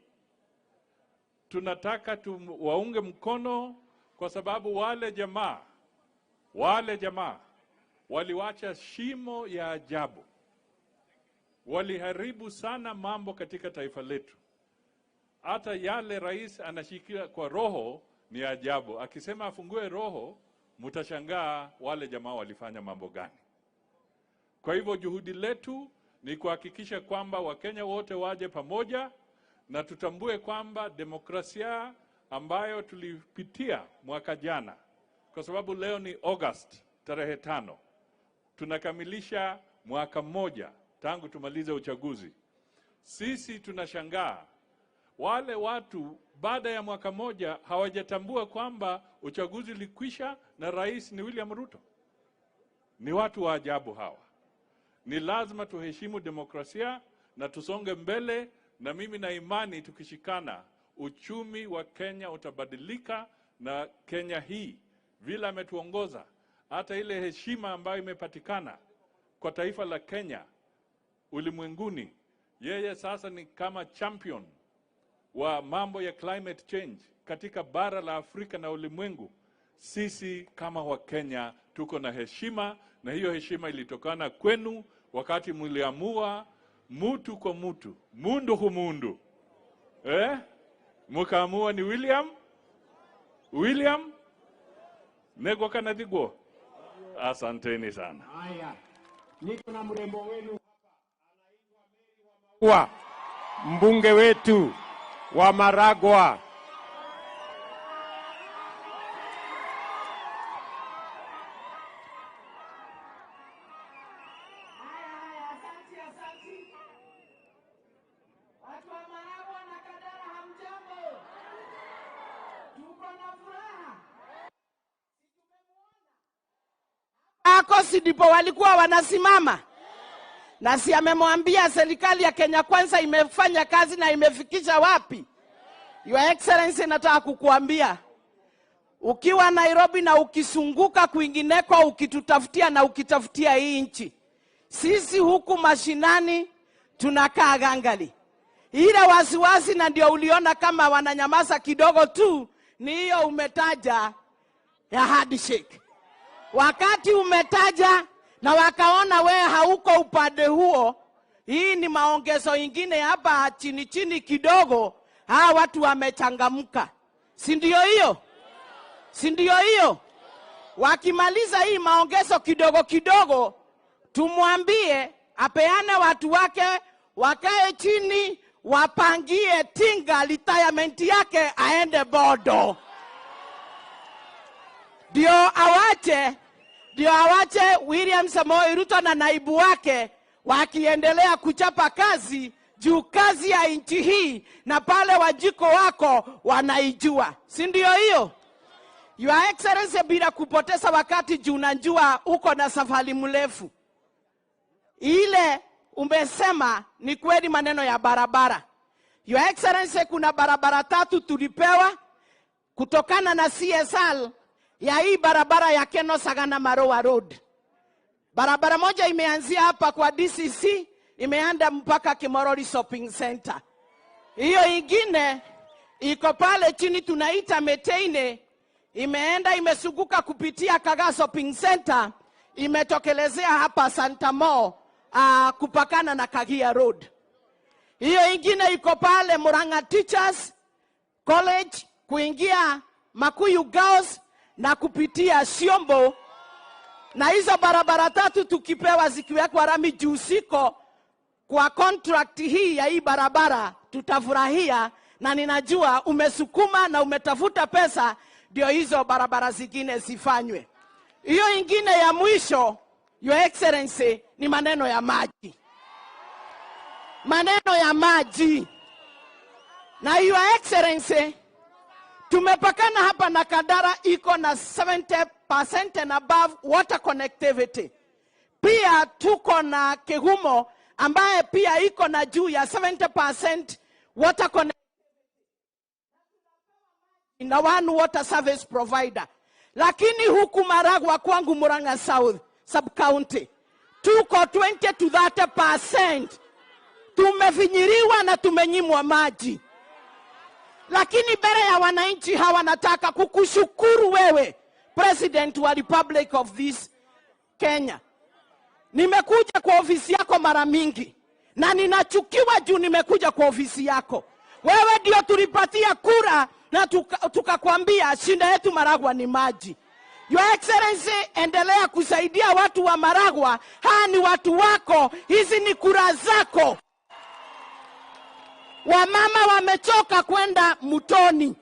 tunataka tuwaunge mkono, kwa sababu wale jamaa waliwacha shimo ya ajabu. Waliharibu sana mambo katika taifa letu. Hata yale rais anashikia kwa roho ni ajabu. Akisema afungue roho, mtashangaa wale jamaa walifanya mambo gani. Kwa hivyo juhudi letu ni kuhakikisha kwamba Wakenya wote waje pamoja na tutambue kwamba demokrasia ambayo tulipitia mwaka jana, kwa sababu leo ni August tarehe 5, tunakamilisha mwaka mmoja tangu tumalize uchaguzi. Sisi tunashangaa wale watu baada ya mwaka mmoja hawajatambua kwamba uchaguzi ulikwisha na rais ni William Ruto. Ni watu wa ajabu hawa. Ni lazima tuheshimu demokrasia na tusonge mbele, na mimi na imani tukishikana uchumi wa Kenya utabadilika, na Kenya hii vile ametuongoza, hata ile heshima ambayo imepatikana kwa taifa la Kenya ulimwenguni, yeye sasa ni kama champion wa mambo ya climate change katika bara la Afrika na ulimwengu. Sisi kama wa Kenya tuko na heshima, na hiyo heshima ilitokana kwenu wakati mliamua mutu kwa mutu, mundu humundu. Mkaamua ni William Negwa Kanathigwo. Asanteni sana. Haya, niko na mrembo wenu hapa, mbunge wetu wa Maragwa. Watu wa Maragwa na Kandara hamjambo? Tuko na furaha. Ako si ndipo walikuwa wanasimama. Na si amemwambia serikali ya Kenya Kwanza imefanya kazi na imefikisha wapi? Your Excellency, nataka kukuambia, ukiwa Nairobi na ukisunguka kwingineko ukitutafutia na ukitafutia hii nchi, sisi huku mashinani tunakaa gangali. Ile wasiwasi, na ndio uliona kama wananyamaza kidogo tu, ni hiyo umetaja ya handshake. Wakati umetaja na wakaona we hauko upande huo, hii ni maongezo ingine hapa chini chini kidogo, hawa watu wamechangamka. Si ndio hiyo? Si ndio hiyo? Wakimaliza hii maongezo kidogo kidogo, tumwambie apeane watu wake wakae chini, wapangie Tinga retirement yake aende bodo. Ndio awache William Samoei Ruto na naibu wake wakiendelea kuchapa kazi juu kazi ya nchi hii na pale wajiko wako wanaijua. Si ndio hiyo? Your Excellency, bila kupoteza wakati juu najua uko na safari mrefu. Ile umesema ni kweli maneno ya barabara. Your Excellency, kuna barabara tatu tulipewa kutokana na CSR ya hii barabara ya Keno Sagana Maroa Road. Barabara moja imeanzia hapa kwa DCC, imeenda mpaka Kimorori Shopping Center. Hiyo ingine iko pale chini tunaita Meteine, imeenda imesunguka kupitia Kaga Shopping Center, imetokelezea hapa Santa Mo, kupakana na Kagia Road. Hiyo ingine iko pale Murang'a Teachers College kuingia Makuyu Girls na kupitia Siombo. Na hizo barabara tatu tukipewa zikiwekwa rami juu siko kwa contract hii ya hii barabara tutafurahia, na ninajua umesukuma na umetafuta pesa ndio hizo barabara zingine zifanywe. Hiyo ingine ya mwisho, Your Excellency, ni maneno ya maji. Maneno ya maji. Na Your Excellency, tumepakana hapa na Kandara iko na 70% and above water connectivity. Pia tuko na Kigumo ambaye pia iko na juu ya 70% water connectivity na one water service provider. Lakini huku Maragua kwangu Murang'a South sub county tuko 20 to 30%. Tumefinyiriwa na tumenyimwa maji. Lakini mbele ya wananchi hawa nataka kukushukuru wewe President wa Republic of this Kenya. Nimekuja kwa ofisi yako mara mingi na ninachukiwa juu nimekuja kwa ofisi yako. Wewe ndio tulipatia kura na tukakwambia shida yetu Maragua ni maji. Your Excellency, endelea kusaidia watu wa Maragua. Hawa ni watu wako, hizi ni kura zako. Wamama wamechoka kwenda mtoni.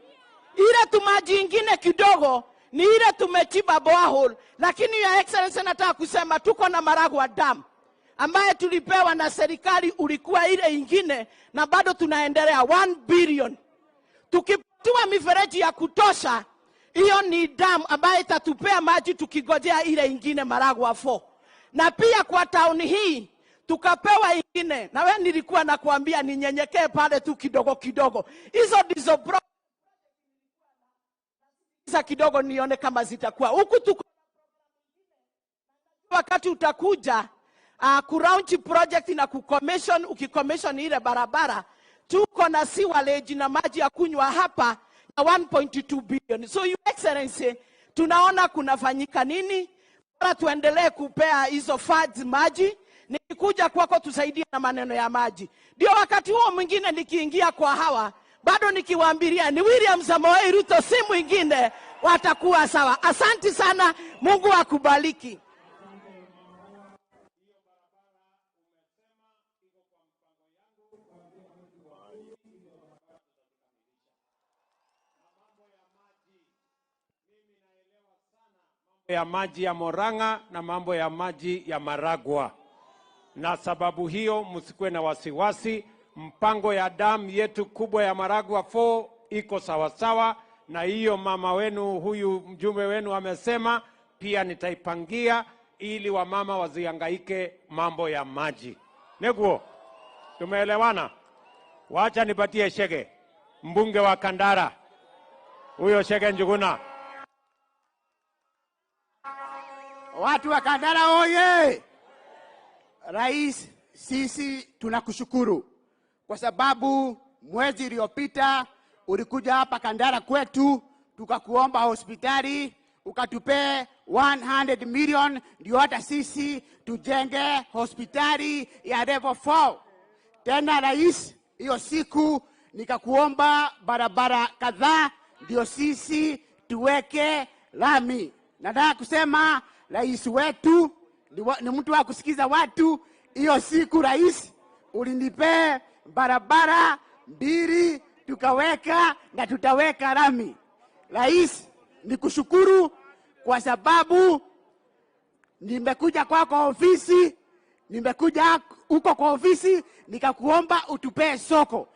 Ile tu maji ingine kidogo ni ile tumechimba borehole. Lakini Your Excellency, nataka kusema tuko na Maragua Dam ambaye tulipewa na serikali ulikuwa ile ingine, na bado tunaendelea 1 billion. Tukipatiwa mifereji ya kutosha, hiyo ni dam ambaye itatupea maji tukigojea ile ingine Maragua 4. Na pia kwa town hii tukapewa ingine. Na wewe nilikuwa nakuambia ninyenyekee pale tu kidogo kidogo. Hizo ndizo za kidogo nione kama zitakuwa. Huku tuko wakati utakuja kulaunch project na kucommission, ukicommission ile barabara, tuko na sewerage na maji ya kunywa hapa na 1.2 billion. So Your Excellency, tunaona kunafanyika nini? Bora tuendelee kupea hizo funds maji. Nikikuja kwako tusaidie na maneno ya maji. Ndio wakati huo mwingine nikiingia kwa hawa, bado nikiwaambiria ni William Samoei Ruto si mwingine, watakuwa sawa. Asante sana, Mungu akubariki. Ya maji ya Murang'a na mambo ya maji ya Maragua. Na sababu hiyo msikuwe na wasiwasi, mpango ya damu yetu kubwa ya Maragua 4 iko sawasawa, na hiyo mama wenu huyu mjumbe wenu amesema pia nitaipangia ili wamama wasihangaike mambo ya maji. Neguo, tumeelewana? Wacha nipatie Shege, mbunge wa Kandara. Huyo Shege Njuguna. Watu wa Kandara oye! Rais, sisi tunakushukuru kwa sababu mwezi uliopita ulikuja hapa Kandara kwetu tukakuomba hospitali ukatupee 100 million ndio hata sisi tujenge hospitali ya level 4. Tena rais, hiyo siku nikakuomba barabara kadhaa ndio sisi tuweke lami. Nataka kusema rais wetu ni mtu wa kusikiza watu. Hiyo siku rais ulinipea barabara 2 tukaweka na tutaweka lami. Rais, nikushukuru kwa sababu nimekuja kwako ofisi, nimekuja huko kwa ofisi nikakuomba utupee soko.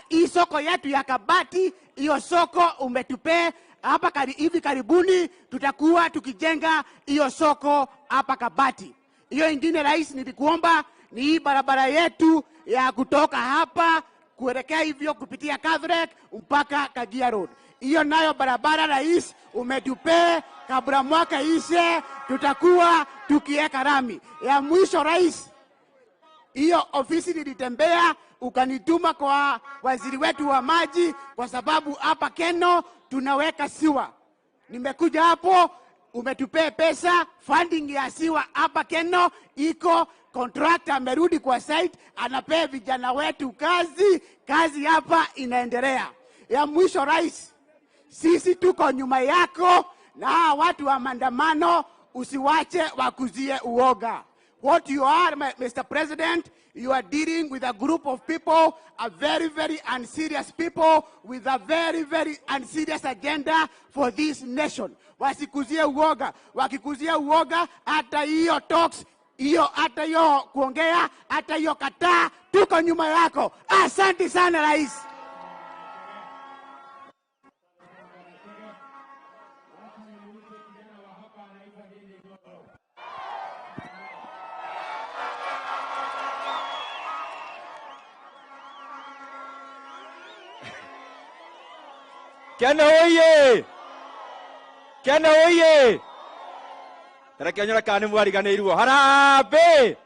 Hii soko yetu ya Kabati, hiyo soko umetupee Hapa hivi karibuni tutakuwa tukijenga hiyo soko hapa Kabati. Hiyo ingine rais, nilikuomba ni hii barabara yetu ya kutoka hapa kuelekea hivyo kupitia Kathrek mpaka Kagia Road. Hiyo nayo barabara rais umetupee, kabla mwaka ishe tutakuwa tukiweka rami. Ya mwisho rais, hiyo ofisi nilitembea ukanituma kwa waziri wetu wa maji, kwa sababu hapa Keno tunaweka siwa. Nimekuja hapo umetupea pesa, funding ya siwa hapa Keno iko, contractor amerudi kwa site, anapea vijana wetu kazi, kazi hapa inaendelea. Ya mwisho rais, sisi tuko nyuma yako na watu wa maandamano usiwache wakuzie uoga. What you are, Mr. President, you are dealing with a group of people, a very, very unserious people with a very, very unserious agenda for this nation. Wasikuzie uoga. Wakikuzia uoga, hata hiyo talks, hiyo hata hiyo kuongea, hata hiyo kataa, tuko nyuma yako. Asante sana rais. Kena oye! Kena oye! Reke nyora kana mwariganĩirwo. Harambee!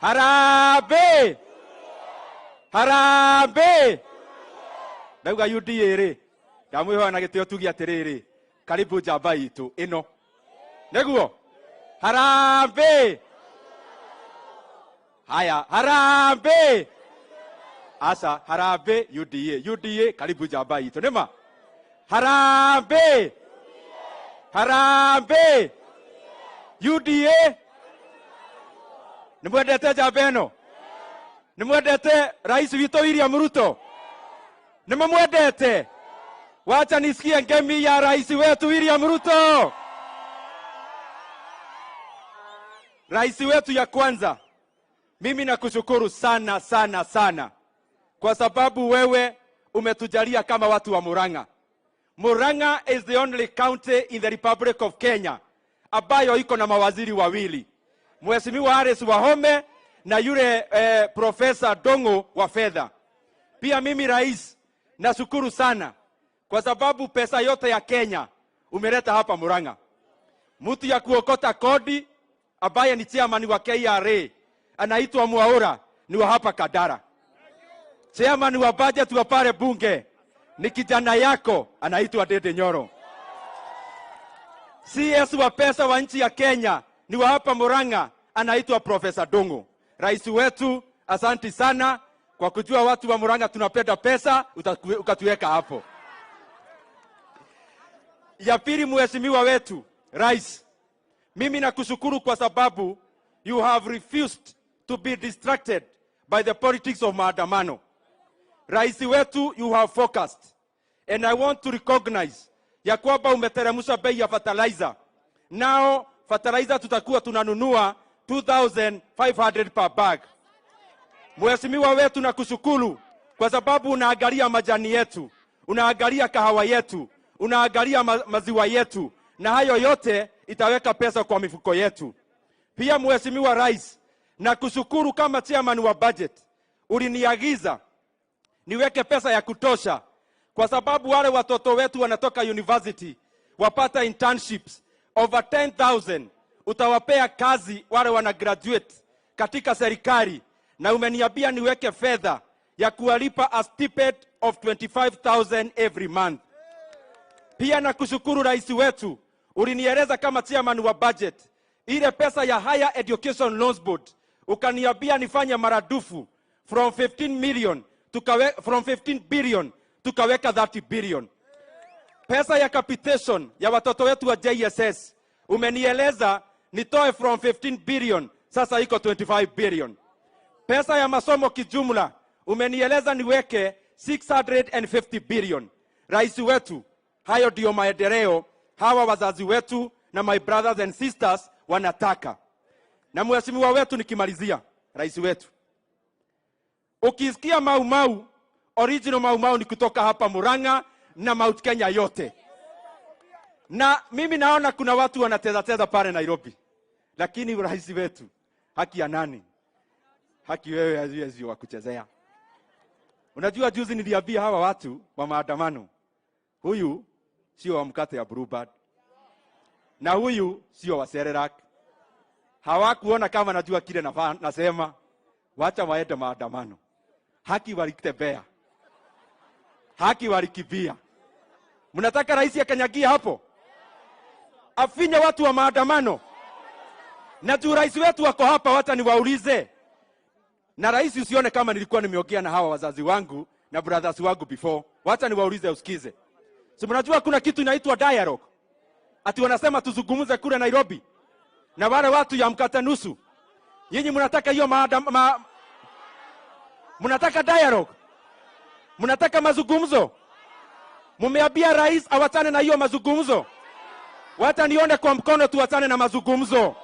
Harambee! Harambee! Ndauga UDA rĩ, ndamwĩhoya na gĩtĩo tuge atĩrĩrĩ, karibu njamba itũ ĩno. Nĩguo? Harambee! Haya, harambee! Asa, harambee UDA. UDA karibu njamba itũ. Nĩma? Harambee! Harambee! UDA nimwendete njamba ĩno? Nimwendete rais witũ William Ruto? Nimemwendete? Wacha nisikie ngemi ya rais wetu William Ruto. Rais wetu ya kwanza, mimi nakushukuru sana sana sana kwa sababu wewe umetujalia kama watu wa Murang'a. Murang'a is the only county in the Republic of Kenya ambayo iko na mawaziri wawili, Mheshimiwa Harris Wahome na yule Professor Dongo wa fedha. Pia mimi rais nashukuru sana kwa sababu pesa yote ya Kenya umeleta hapa Murang'a. Mtu ya kuokota kodi ambaye ni chairman wa KRA anaitwa Mwaura ni wa hapa Kandara. Chairman wa budget wa pale bunge ni kijana yako anaitwa Dede Nyoro. CS wa pesa wa nchi ya Kenya ni wa hapa Murang'a anaitwa Professor Dongo. Rais wetu, asanti sana kwa kujua watu wa Murang'a tunapenda pesa, ukatuweka hapo. Ya pili, mheshimiwa wetu rais, mimi nakushukuru kwa sababu you have refused to be distracted by the politics of maandamano. Rais wetu, you have focused. And I want to recognize ya kwamba umeteremsha bei ya fertilizer. Now fertilizer tutakuwa tunanunua 2500 per bag. Mheshimiwa wetu nakushukuru kwa sababu unaangalia majani yetu, unaangalia kahawa yetu, unaangalia maziwa yetu, na hayo yote itaweka pesa kwa mifuko yetu. Pia Mheshimiwa Rais, nakushukuru kama chairman wa budget, uliniagiza niweke pesa ya kutosha kwa sababu wale watoto wetu wanatoka university wapata internships over 10,000, utawapea kazi wale wana graduate katika serikali, na umeniambia niweke fedha ya kuwalipa a stipend of 25,000 every month. Pia nakushukuru rais wetu, ulinieleza kama chairman wa budget ile pesa ya Higher Education Loans Board ukaniambia nifanye maradufu from 15 million from 15 billion tukaweka 30 billion. Pesa ya capitation ya watoto wetu wa JSS umenieleza nitoe from 15 billion sasa iko 25 billion. Pesa ya masomo kijumla umenieleza niweke 650 billion. Rais wetu, hayo ndio maendeleo hawa wazazi wetu na my brothers and sisters wanataka. Na mheshimiwa wetu, nikimalizia, rais wetu, ukisikia Mau Mau, original Mau Mau ni kutoka hapa Murang'a na Mount Kenya yote. Na mimi naona kuna watu wanateza teza pale Nairobi, lakini rais wetu, haki ya nani? Haki wewe haziwezi wa kuchezea. Unajua juzi niliambia hawa watu wa maandamano, huyu sio wa mkate ya Bluebird na huyu sio wa Cerelac. Hawakuona kama najua kile nasema, wacha waende maandamano. Haki walitembea, haki walikimbia. Mnataka rais akanyagia hapo, afinye watu wa maandamano? Na tu rais wetu wako hapa, wacha niwaulize. Na rais, usione kama nilikuwa nimeongea na hawa wazazi wangu na brothers wangu before. Wacha niwaulize usikize. Si mnajua kuna kitu inaitwa dialogue? Ati wanasema tuzungumze kule Nairobi na wale watu ya mkate nusu. Nyinyi mnataka hiyo mnataka dialogue? Mnataka mazungumzo? Mumeambia rais awachane na hiyo mazungumzo? Wacha nione kwa mkono tuachane na mazungumzo.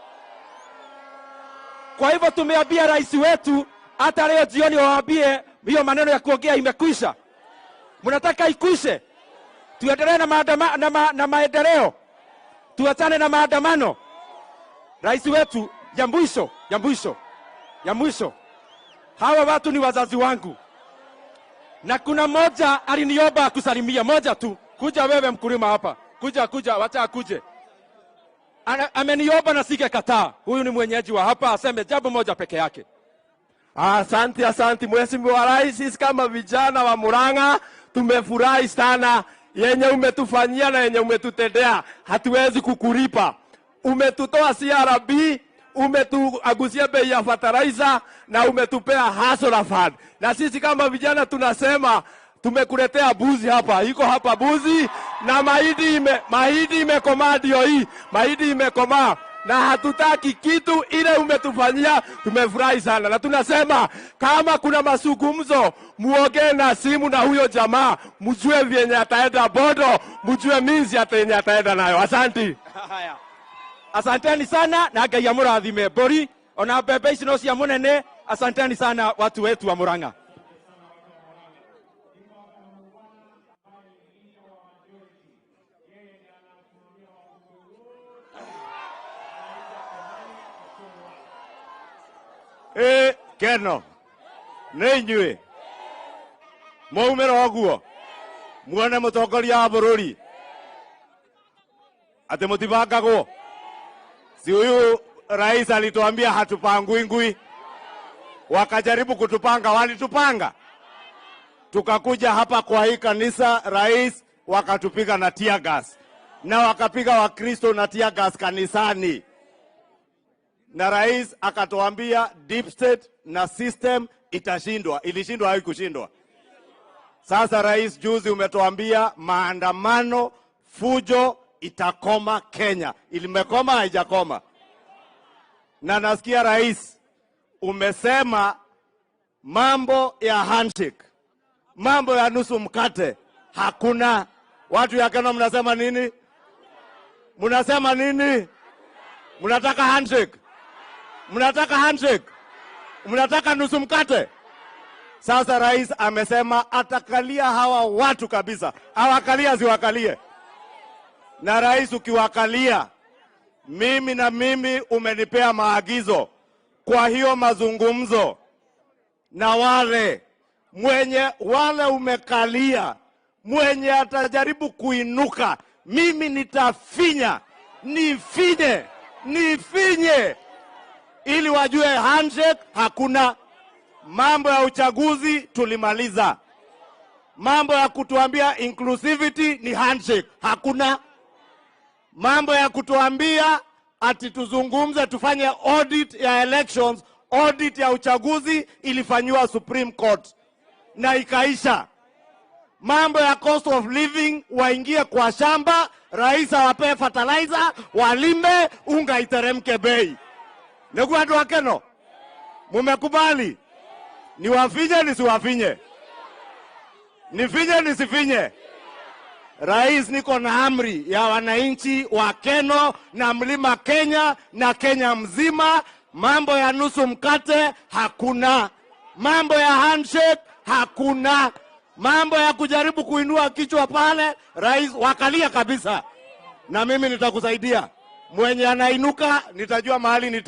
Kwa hivyo tumeambia rais wetu hata leo jioni waambie hiyo maneno ya kuongea imekwisha. Mnataka ikwishe? Tuendelee na maendeleo, tuachane na maandamano. Rais wetu, ya mwisho, ya mwisho, ya mwisho, hawa watu ni wazazi wangu, na kuna mmoja aliniomba kusalimia, moja tu. Kuja wewe mkulima hapa, kuja, kuja, wacha akuje. Ameniomba na singekataa. Huyu ni mwenyeji wa hapa, aseme jambo moja peke yake. Asante, asante Mheshimiwa Rais. Sisi kama vijana wa Murang'a tumefurahi sana yenye umetufanyia na yenye umetutendea, hatuwezi kukulipa. Umetutoa CRB, umetuagusia bei ya fertilizer na umetupea Hustler Fund. Na sisi kama vijana tunasema tumekuletea buzi hapa, iko hapa buzi na mahindi imekomaa, ndio hii mahindi imekomaa na hatutaki kitu ile umetufanyia. Tumefurahi sana na tunasema kama kuna mazungumzo, muongee na simu na huyo jamaa, mjue vyenye ataenda Bondo, mjue minzi yenye ataenda nayo. Asante. Haya. Asanteni sana na Ngai amurathime. Mbũri ona mbembe ici no cia mũnene. Asanteni sana watu wetu wa Murang'a. Keno nĩ inyuĩ mwaumĩra ũguo muone mũtongoria wa bũrũri atĩ mũtibangagwo. Si huyu rais alituambia hatupangwi ngui, wakajaribu kutupanga, walitupanga. Tukakuja hapa kwa hii kanisa rais, wakatupiga na tear gas, na wakapiga Wakristo na tear gas kanisani. Na rais akatuambia deep state na system itashindwa. Ilishindwa, haikushindwa. Sasa rais, juzi umetuambia maandamano, fujo itakoma Kenya. Ilimekoma, haijakoma? Na nasikia rais umesema mambo ya handshake, mambo ya nusu mkate hakuna. Watu ya Kenya mnasema nini? Mnasema nini? Mnataka handshake? Mnataka handshake? Mnataka nusu mkate? Sasa rais amesema atakalia hawa watu kabisa. Awakalia asiwakalie? Na rais ukiwakalia, mimi na mimi umenipea maagizo. Kwa hiyo mazungumzo na wale mwenye wale umekalia, mwenye atajaribu kuinuka, mimi nitafinya, nifinye, nifinye, ili wajue handshake hakuna. Mambo ya uchaguzi tulimaliza. Mambo ya kutuambia inclusivity ni handshake hakuna. Mambo ya kutuambia ati tuzungumze tufanye audit ya elections, audit ya uchaguzi ilifanywa Supreme Court na ikaisha. Mambo ya cost of living, waingie kwa shamba, rais awapee fertilizer, walime, unga iteremke bei. Ndugu watu wa Keno, mumekubali? Niwafinye nisiwafinye? Nifinye nisifinye? Rais, niko na amri ya wananchi wa Keno na Mlima Kenya na Kenya mzima. Mambo ya nusu mkate hakuna, mambo ya handshake hakuna. Mambo ya kujaribu kuinua kichwa pale, rais wakalia kabisa. Na mimi nitakusaidia. Mwenye anainuka nitajua mahali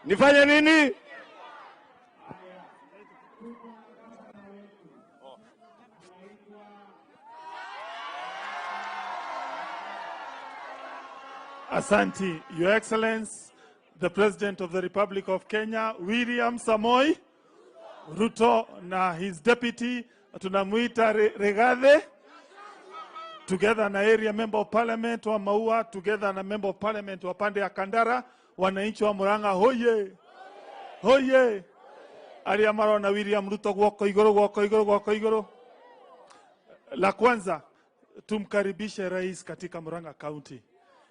nifanye nini? Asante, Your Excellency, the President of the Republic of Kenya, William Samoei Ruto, na his deputy, tunamuita Rigathi, together na area member of parliament wa Maua, together na member of parliament wa pande ya Kandara, wananchi wa Murang'a, hoye, hoye, aria marona William Ruto gwoko iguru, gwoko iguru, gwoko iguru. La kwanza, tumkaribishe rais katika Murang'a County.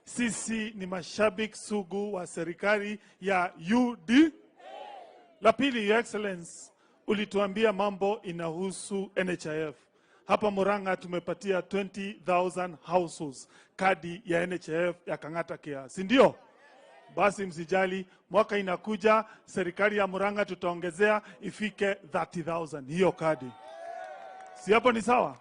Sisi ni mashabiki sugu wa serikali ya UD. La pili, Your Excellency, ulituambia mambo inahusu NHIF. Hapa Murang'a tumepatia 20,000 households kadi ya NHIF ya Kang'ata Care, si ndio? Basi msijali, mwaka inakuja serikali ya Murang'a tutaongezea ifike 30,000 hiyo kadi. Si hapo ni sawa?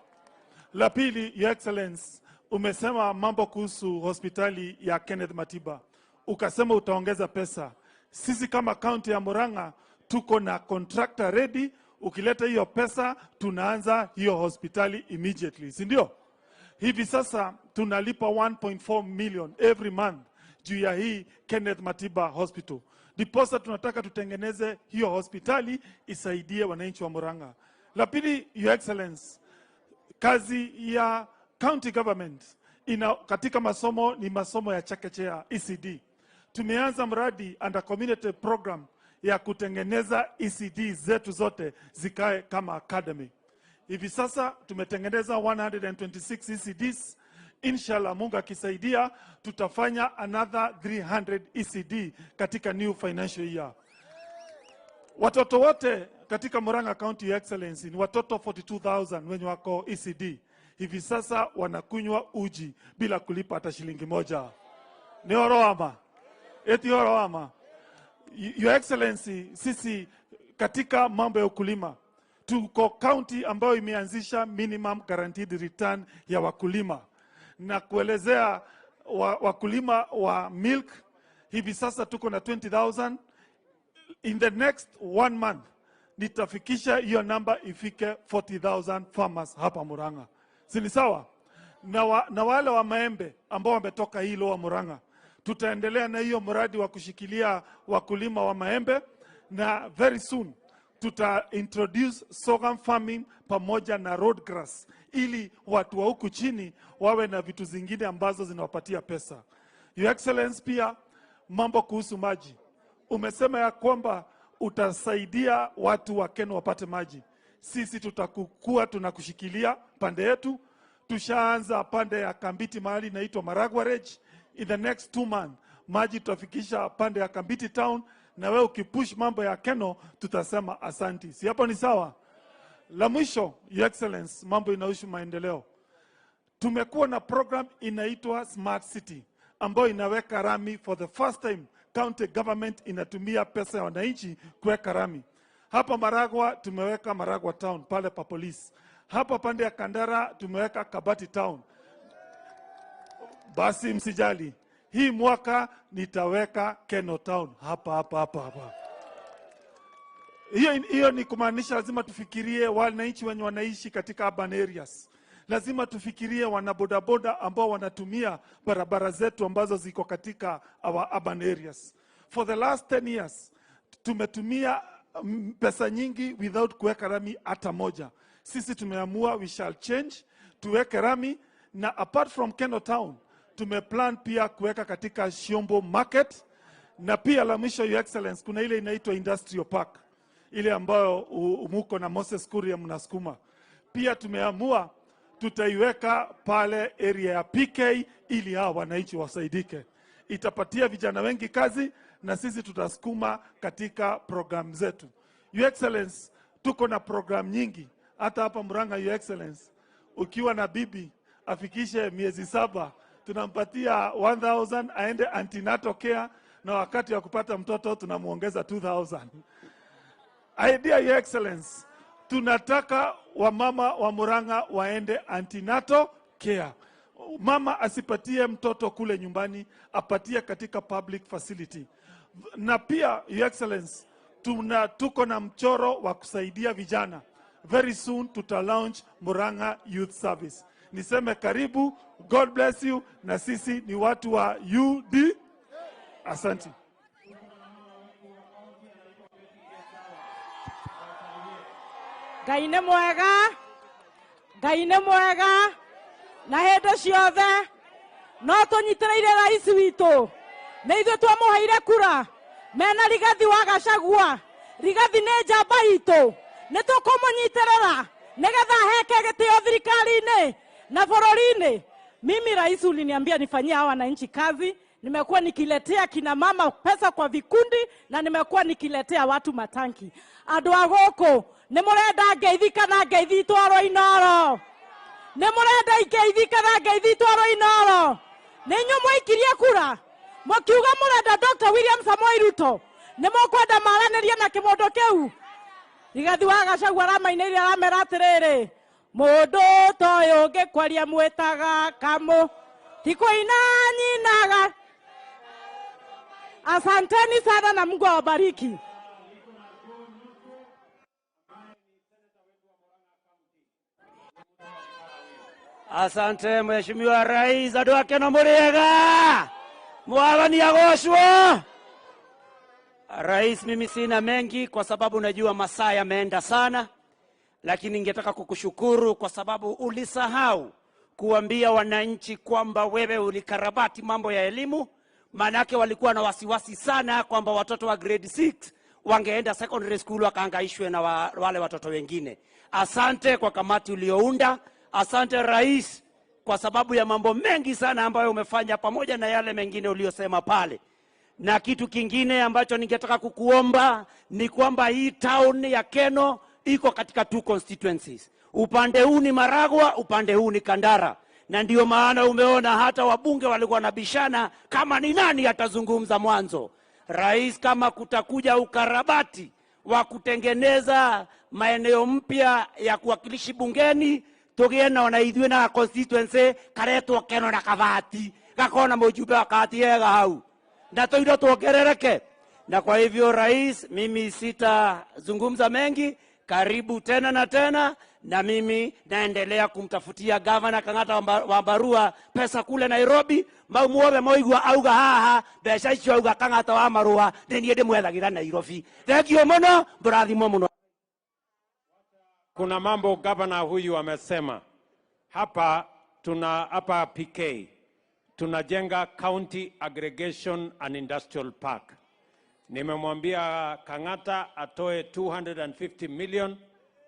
La pili, Your Excellency, umesema mambo kuhusu hospitali ya Kenneth Matiba. Ukasema utaongeza pesa. Sisi kama county ya Murang'a tuko na contractor ready. Ukileta hiyo pesa tunaanza hiyo hospitali immediately, si ndio? Hivi sasa tunalipa 1.4 million every month juu ya hii Kenneth Matiba Hospital. Diposa tunataka tutengeneze hiyo hospitali isaidie wananchi wa Murang'a. La pili, Your Excellency, kazi ya county government ina katika masomo ni masomo ya chekechea ECD. Tumeanza mradi under community program ya kutengeneza ECD zetu zote zikae kama academy. Hivi sasa tumetengeneza 126 ECDs. Inshallah, Mungu akisaidia tutafanya another 300 ECD katika new financial year. Watoto wote katika Murang'a County, Your Excellency, ni watoto 42,000 wenye wako ECD. Hivi sasa wanakunywa uji bila kulipa hata shilingi moja. Ni oroama. Eti oroama. Your Excellency, sisi katika mambo ya ukulima tuko county ambayo imeanzisha minimum guaranteed return ya wakulima na kuelezea wakulima wa milk. Hivi sasa tuko na 20,000. In the next 1 month nitafikisha hiyo namba ifike 40,000 farmers hapa Murang'a. Si ni sawa? Na wale wa maembe ambao wametoka hilo wa Murang'a, tutaendelea na hiyo mradi wa kushikilia wakulima wa maembe, na very soon tuta introduce sorghum farming pamoja na road grass ili watu wa huku chini wawe na vitu zingine ambazo zinawapatia pesa. Your Excellency, pia mambo kuhusu maji. Umesema ya kwamba utasaidia watu wa Kenya wapate maji. Sisi tutakuwa tunakushikilia pande yetu. Tushaanza pande ya Kambiti mahali inaitwa Maragua Range. In the next 2 months maji tutafikisha pande ya Kambiti town, na wewe ukipush mambo ya Keno tutasema asanti. Si hapo ni sawa? La mwisho, Your Excellency, mambo inahusu maendeleo. Tumekuwa na program inaitwa Smart City ambayo inaweka rami for the first time. County government inatumia pesa ya wananchi kuweka rami. Hapa Maragua tumeweka Maragua town pale pa police. Hapa pande ya Kandara tumeweka Kabati town. Basi msijali, hii mwaka nitaweka Keno town hapa hapa hapa hapa. Hiyo ni kumaanisha lazima tufikirie wananchi wenye wanaishi katika urban areas. Lazima tufikirie wanabodaboda ambao wanatumia barabara zetu ambazo ziko katika our urban areas. For the last 10 years tumetumia pesa nyingi without kuweka rami hata moja. Sisi tumeamua we shall change, tuweke rami, na apart from Keno town tumeplan pia kuweka katika Shiombo market. Na pia la mwisho, Your Excellency, kuna ile inaitwa Industrial Park, ile ambayo muko na Moses Kuria mnasukuma. Pia tumeamua tutaiweka pale area ya PK ili hawa wananchi wasaidike. Itapatia vijana wengi kazi na sisi tutasukuma katika program zetu. Your Excellency, tuko na program nyingi hata hapa Murang'a. Your Excellency, ukiwa na bibi afikishe miezi 7 tunampatia 1,000 aende antenatal care, na wakati wa kupata mtoto tunamuongeza 2,000. Idea, Your Excellency, Tunataka wamama wa Murang'a waende antenatal care. Mama asipatie mtoto kule nyumbani, apatie katika public facility. Na pia, Your Excellency, tuko na mchoro wa kusaidia vijana. Very soon tuta launch Murang'a Youth Service. Niseme karibu, God bless you, na sisi ni watu wa UD. Asante. Ngai nĩ mwega, Ngai nĩ mwega, na hĩndĩ ciothe no tũnyitĩrĩire rais witũ. Nĩ ithuĩ twamũheire kura mena Rigathi wa Gachagua. Rigathi nĩ njamba itũ, nĩ tũkũmũnyitĩrĩra nĩgetha aheke gĩtĩo thirikari-inĩ na bũrũri-inĩ. Mimi rais uliniambia nifanyie hawa wananchi kazi. Nimekuwa nikiletea kina mama pesa kwa vikundi na nimekuwa nikiletea watu matanki. Andũ a gũkũ nĩ mũrenda ngeithi kana ngeithi itwarwo Inoro? Nĩ mũrenda ngeithi kana ngeithi itwarwo Inoro? Nĩ inyuĩ mwaikirie kura mũkiuga mũrenda Dr. William Samoei Ruto, nĩ mũkwenda maranĩrie na kĩmondo kĩu? Rigathi wa Gachagua aramainĩire aramera atĩrĩrĩ, mũndũ ta ũyũ ũngĩkwaria mwĩtaga kamũ, ti kũina nyinaga. Asanteni sana na Mungu awabariki. Asante Mheshimiwa Rais, andũ ake no mũrĩega, mwathani agocwo. Rais, mimi sina mengi kwa sababu najua masaa yameenda sana, lakini ningetaka kukushukuru kwa sababu ulisahau kuambia wananchi kwamba wewe ulikarabati mambo ya elimu. Manake walikuwa na wasiwasi sana kwamba watoto wa grade 6 wangeenda secondary school wakaangaishwe na wale watoto wengine. Asante kwa kamati uliounda. Asante Rais kwa sababu ya mambo mengi sana ambayo umefanya pamoja na yale mengine uliyosema pale. Na kitu kingine ambacho ningetaka kukuomba ni kwamba hii town ya Keno iko katika 2 constituencies. Upande huu ni Maragua, upande huu ni Kandara. Na ndio maana umeona hata wabunge walikuwa wanabishana kama ni nani atazungumza mwanzo. Rais, kama kutakuja ukarabati wa kutengeneza maeneo mpya ya kuwakilishi bungeni, tugie na ona ithuĩ na constituency karetwo Keno na Kabati, gakona mujumbe wa Kabati ega hau, na toindo tuongerereke. Na kwa hivyo Rais, mimi sitazungumza mengi. Karibu tena na tena, na mimi naendelea kumtafutia Governor Kang'ata wa Mbarua pesa kule Nairobi. Mau muothe moigua auga haha mbeca icio auga Kang'ata wa Marua nĩ niĩ ndĩmwethagira Nairobi. Thank you mũno, mũrathimwo mũno. Kuna mambo governor huyu amesema hapa. Tuna hapa PK tunajenga County Aggregation and Industrial Park. Nimemwambia Kang'ata atoe 250 million,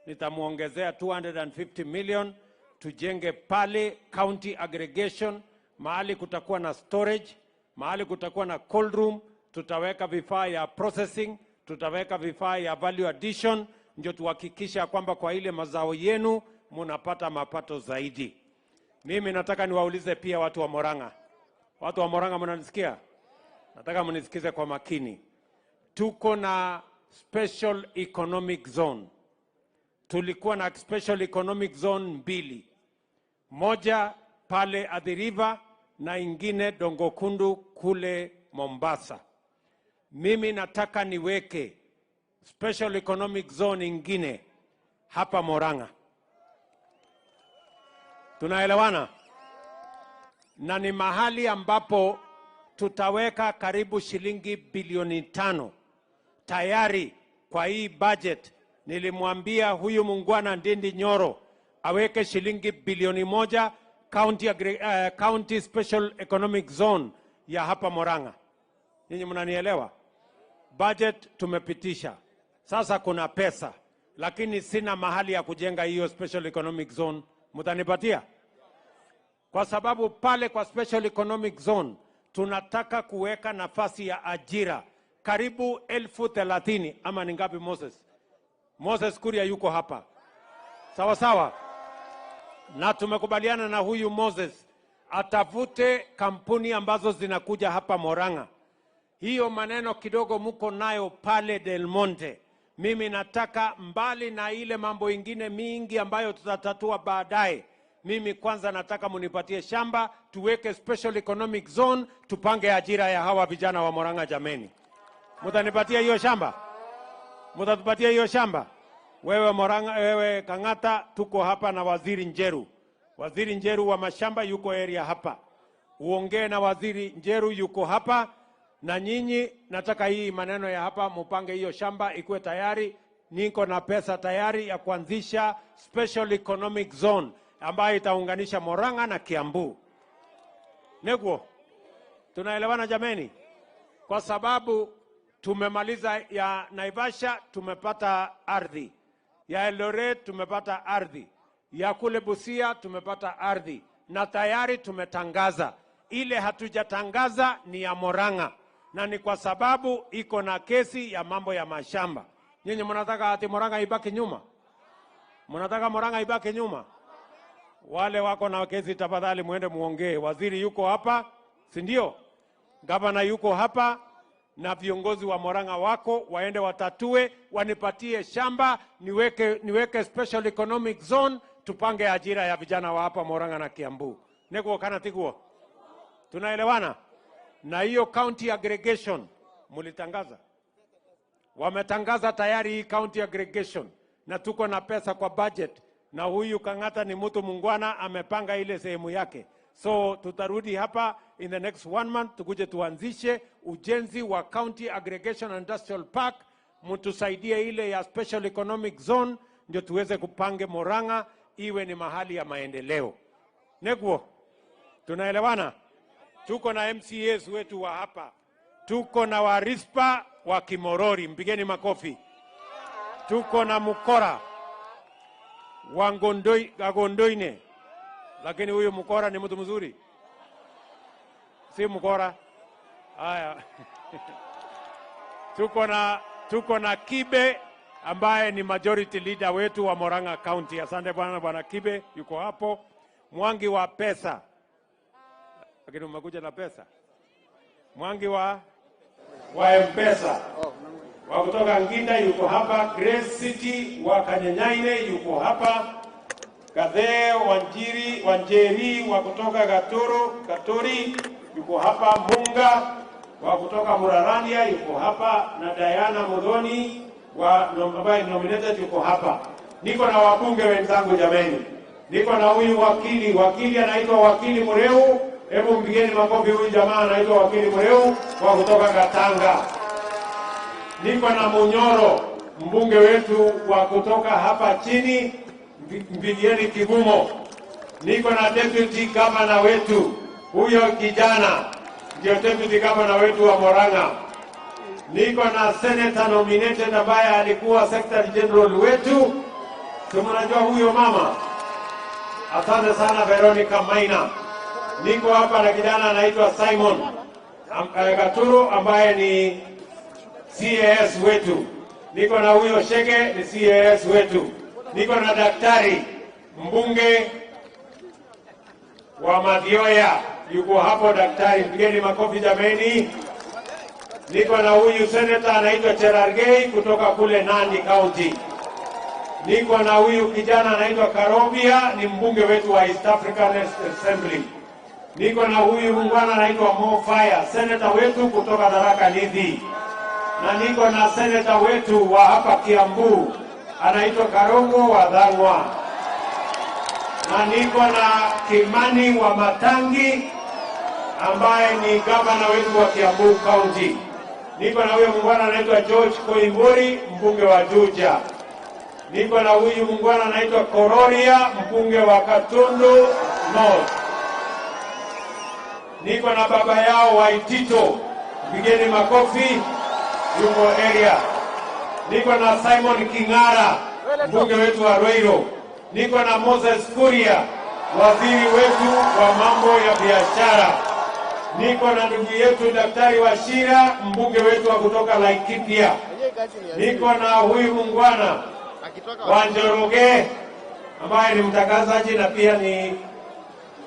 nitamuongezea 250 million tujenge pale county aggregation, mahali kutakuwa na storage, mahali kutakuwa na cold room, tutaweka vifaa ya processing, tutaweka vifaa ya value addition, ndio tuhakikisha kwamba kwa ile mazao yenu munapata mapato zaidi. Mimi nataka niwaulize pia watu wa Murang'a. Watu wa Murang'a mnanisikia? Nataka mnisikize kwa makini. Tuko na special economic zone. Tulikuwa na special economic zone 2. Moja pale Athi River na ingine Dongokundu kule Mombasa. Mimi nataka niweke special economic zone ingine hapa Murang'a. Tunaelewana? Na ni mahali ambapo tutaweka karibu shilingi bilioni 5. Tayari kwa hii budget nilimwambia huyu mungwana Ndindi Nyoro aweke shilingi bilioni 1 county special economic zone ya hapa Murang'a. Ninyi mnanielewa? Budget tumepitisha. Sasa kuna pesa, lakini sina mahali ya kujenga hiyo special economic zone. Mtanipatia? Kwa sababu pale kwa special economic zone tunataka kuweka nafasi ya ajira karibu 30,000 ama ni ngapi Moses? Moses Kuria yuko hapa. Sawa sawa. Na tumekubaliana na huyu Moses atafute kampuni ambazo zinakuja hapa Murang'a. Hiyo maneno kidogo muko nayo pale Del Monte. Mimi nataka mbali na ile mambo ingine mingi ambayo tutatatua baadaye, mimi kwanza nataka munipatie shamba, tuweke special economic zone, tupange ajira ya hawa vijana wa Murang'a. Jameni, mutanipatia hiyo shamba? Mutatupatia hiyo shamba? Wewe Murang'a, wewe Kang'ata, tuko hapa na Waziri Njeru. Waziri Njeru wa mashamba yuko area hapa, uongee na Waziri Njeru yuko hapa na nyinyi. Nataka hii maneno ya hapa mupange hiyo shamba ikuwe tayari. Niko na pesa tayari ya kuanzisha special economic zone ambayo itaunganisha Murang'a na Kiambu. Neguo, tunaelewana jameni? Kwa sababu tumemaliza ya Naivasha, tumepata ardhi ya Eldoret, tumepata ardhi ya kule Busia, tumepata ardhi na tayari tumetangaza. Ile hatujatangaza ni ya Murang'a, na ni kwa sababu iko na kesi ya mambo ya mashamba. Nyinyi mnataka ati Murang'a ibaki nyuma? Mnataka Murang'a ibaki nyuma? Wale wako na kesi, tafadhali muende muongee. Waziri yuko hapa, si ndio? Gavana yuko hapa na viongozi wa Murang'a wako, waende watatue, wanipatie shamba niweke special economic zone, tupange ajira ya vijana wa hapa Murang'a na Kiambu. Niguo kana tiguo? Tunaelewana? Na hiyo county aggregation mulitangaza, wametangaza tayari hii county aggregation, na tuko na pesa kwa budget, na huyu Kang'ata ni mtu mungwana, amepanga ile sehemu yake. So tutarudi hapa in the next one month tukuje tuanzishe ujenzi wa county aggregation industrial park, mtusaidie ile ya special economic zone, ndio tuweze kupange Murang'a iwe ni mahali ya maendeleo. Neguo, tunaelewana? Tuko na MCAs wetu wa hapa, tuko na Warispa wa Kimorori, mpigeni makofi. Tuko na Mukora wa Gondoine, lakini huyu Mukora ni mtu mzuri, si Mukora. Haya, tuko na Kibe ambaye ni majority leader wetu wa Murang'a County. Asante bwana, bwana Kibe yuko hapo. Mwangi wa pesa, lakini umekuja na pesa. Mwangi wa M-Pesa wa kutoka Nginda yuko hapa. Grace City wa Kanyanyaine yuko hapa. Gathee Wanjiri, Wanjeri wa kutoka Gatoro, Gatori yuko hapa. Munga wa kutoka Murarania yuko hapa na Diana Muthoni wa ambaye ni nominated yuko hapa. Niko na wabunge wenzangu jameni, niko na huyu wakili, wakili anaitwa wakili Mureu. Hebu mpigeni makofi huyu jamaa anaitwa wakili Mureu wa kutoka Gatanga. Niko na Munyoro, mbunge wetu wa kutoka hapa chini, mpigieni Kigumo. Niko na deputy governor wetu, huyo kijana ndio deputy governor wetu wa Murang'a. Niko na senator nominated ambaye alikuwa secretary general wetu, si mnajua huyo mama? Asante sana Veronica Maina. Niko hapa na kijana anaitwa Simon Gaturu ambaye ni CAS wetu. Niko na huyo Shege ni CAS wetu. Niko na daktari mbunge wa Mathioya yuko hapo, daktari, mpigeni makofi jameni. Niko na huyu senator anaitwa Cherargei kutoka kule Nandi County. Niko na huyu kijana anaitwa Karobia, ni mbunge wetu wa East African Assembly. Niko na huyu muungwana anaitwa Mo Fire, senator wetu kutoka Tharaka Nithi, na niko na senator wetu wa hapa Kiambu anaitwa Karungo wa Thang'wa, na niko na Kimani Wamatangi ambaye ni gavana wetu wa Kiambu County. Niko na huyu muungwana anaitwa George Koimburi, mbunge wa Juja. Niko na huyu muungwana anaitwa Kororia, mbunge wa Gatundu North. Niko na baba yao Waitito, mpigeni makofi, yuko area. Niko na Simon King'ara, mbunge wetu wa Ruiru. Niko na Moses Kuria, waziri wetu wa mambo ya biashara. Niko na ndugu yetu Daktari Wachira, mbunge wetu wa kutoka Laikipia. Niko na huyu muungwana wa Njoroge ambaye ni mtangazaji na pia ni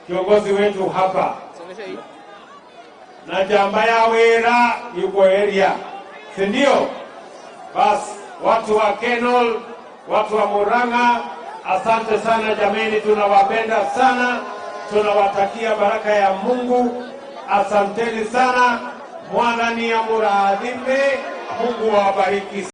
kiongozi wetu hapa, na jamba ya Wera yuko area, si ndio? Basi watu wa Kenol, watu wa Murang'a, asante sana jameni, tunawapenda sana, tunawatakia baraka ya Mungu. Asanteni sana, Mwathani amurathime, Mungu awabariki.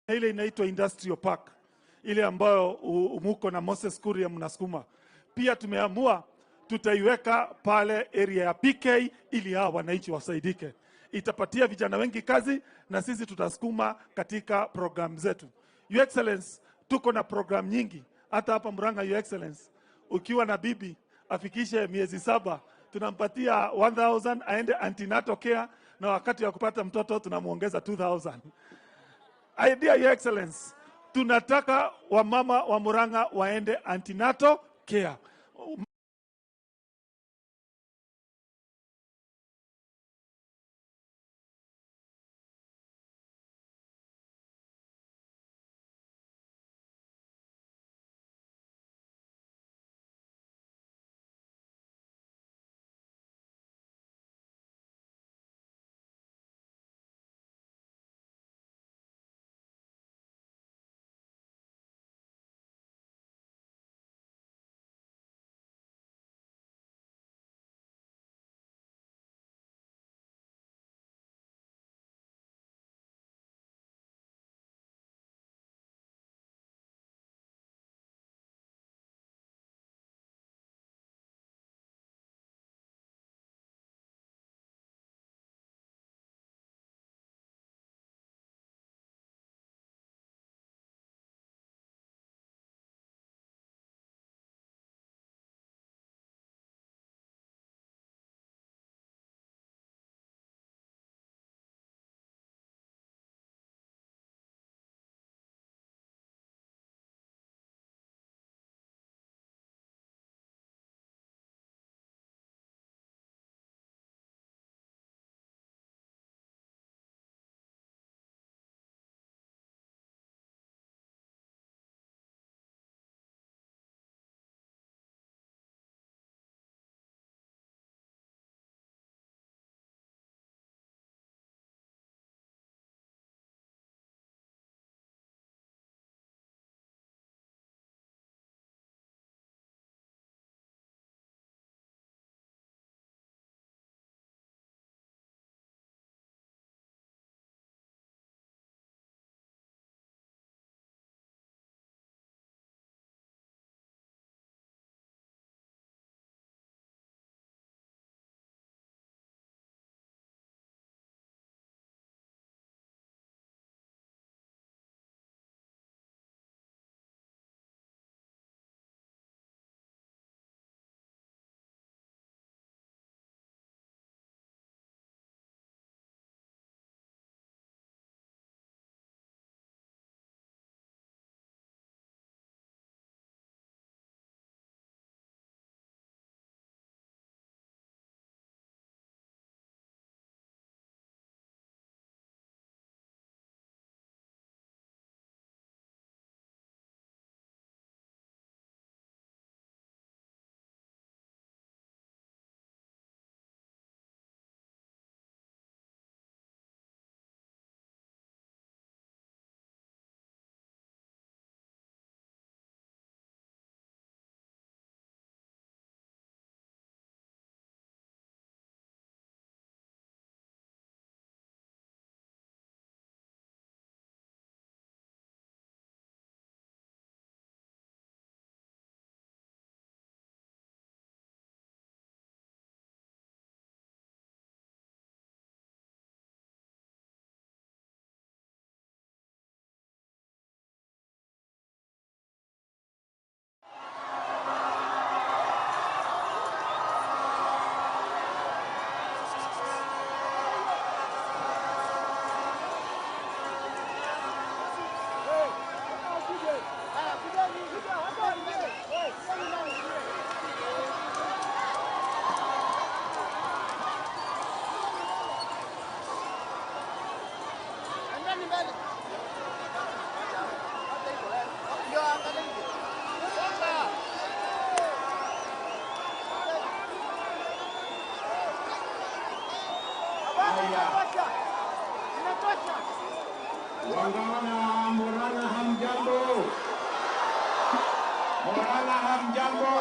Ile inaitwa Industrial Park, ile ambayo muko na Moses Kuria mnasukuma. Pia tumeamua tutaiweka pale area ya PK ili hawa wananchi wasaidike. Itapatia vijana wengi kazi na sisi tutasukuma katika program zetu. Your Excellency, tuko na program nyingi hata hapa Murang'a. Your Excellency, ukiwa na bibi afikishe miezi 7 tunampatia 1000 aende antenatal care, na wakati wa kupata mtoto tunamuongeza 2000. Idea, Your Excellency, tunataka wamama wa Murang'a waende antenatal care. Wangwana Murang'a hamjambo. Murang'a hamjambo.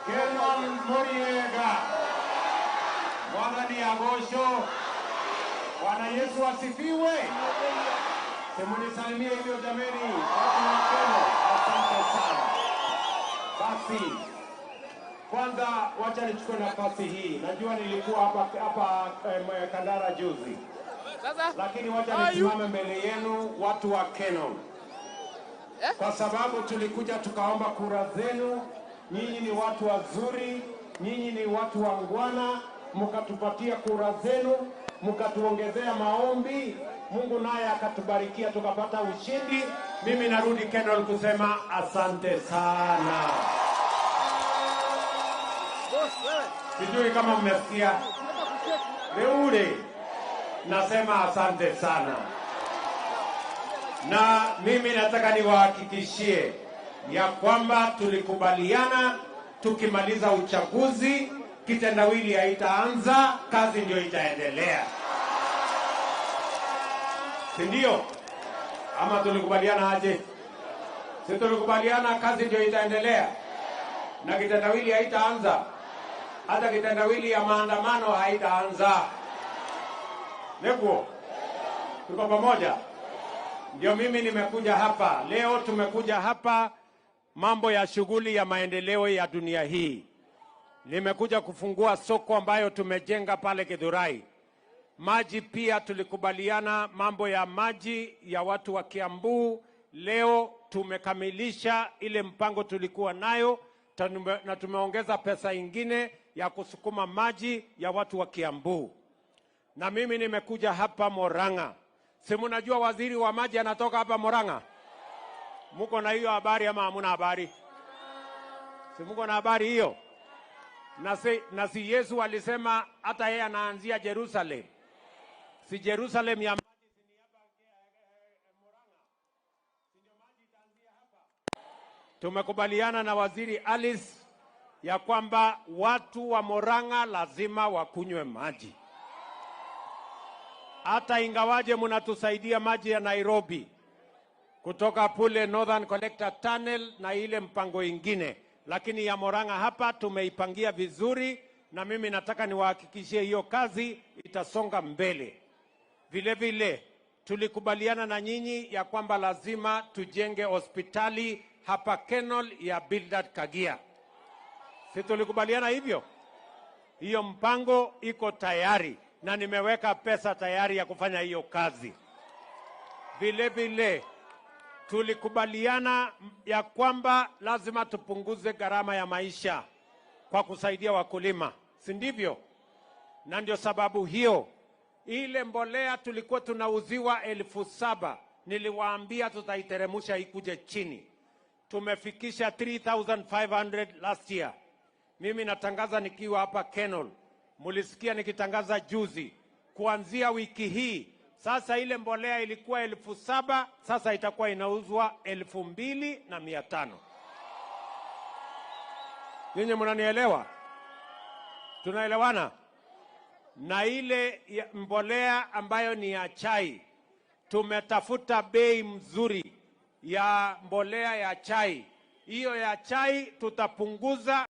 Kenon Muriega. Bwana ni agosho. Bwana Yesu asifiwe. Simunisalimie hivyo jameni, watu wa Kenya, asante sana. Basi kwanza wacha nichukue nafasi hii. Najua nilikuwa hapa Kandara juzi, lakini wacha nisimame mbele yenu watu wa Kenol, kwa sababu tulikuja tukaomba kura zenu. Nyinyi ni watu wazuri, nyinyi ni watu wangwana, mkatupatia kura zenu, mkatuongezea maombi, Mungu naye akatubarikia tukapata ushindi. Mimi narudi Kenol kusema asante sana. Sijui kama mmesikia. Reure, nasema asante sana. Na mimi nataka niwahakikishie ya kwamba tulikubaliana tukimaliza uchaguzi kitendawili haitaanza, kazi ndio itaendelea. Si ndio? Ama tulikubaliana aje? Si tulikubaliana kazi ndio itaendelea na kitendawili haitaanza? Hata kitendawili ya maandamano haitaanza. Nekuo, tuko pamoja? Ndio mimi nimekuja hapa leo. Tumekuja hapa mambo ya shughuli ya maendeleo ya dunia hii. Nimekuja kufungua soko ambayo tumejenga pale Githurai. Maji pia tulikubaliana mambo ya maji ya watu wa Kiambu. Leo tumekamilisha ile mpango tulikuwa nayo, na tumeongeza pesa ingine ya kusukuma maji ya watu wa Kiambu. Na mimi nimekuja hapa Murang'a. Si mnajua waziri wa maji anatoka hapa Murang'a? Muko na hiyo habari ama hamuna habari? Si muko na habari hiyo? Na si Yesu alisema hata yeye anaanzia Jerusalem. Si Jerusalem ya maji si ni hapa Murang'a? Si ndio maji itaanzia hapa? Tumekubaliana na waziri Alice ya kwamba watu wa Murang'a lazima wakunywe maji. Hata ingawaje mnatusaidia maji ya Nairobi kutoka pule Northern Collector Tunnel na ile mpango ingine, lakini ya Murang'a hapa tumeipangia vizuri, na mimi nataka niwahakikishie hiyo kazi itasonga mbele. Vile vile tulikubaliana na nyinyi ya kwamba lazima tujenge hospitali hapa Kenol ya Bildad Kagia. Si tulikubaliana hivyo? Hiyo mpango iko tayari na nimeweka pesa tayari ya kufanya hiyo kazi. Vile vile tulikubaliana ya kwamba lazima tupunguze gharama ya maisha kwa kusaidia wakulima, si ndivyo? Na ndio sababu hiyo ile mbolea tulikuwa tunauziwa 7,000, niliwaambia tutaiteremusha ikuje chini. Tumefikisha 3,500 last year. Mimi natangaza nikiwa hapa Kenol, mulisikia nikitangaza juzi, kuanzia wiki hii sasa ile mbolea ilikuwa 7,000, sasa itakuwa inauzwa 2,500. Nyinyi mnanielewa? Tunaelewana? Na ile mbolea ambayo ni ya chai, tumetafuta bei mzuri ya mbolea ya chai. Hiyo ya chai tutapunguza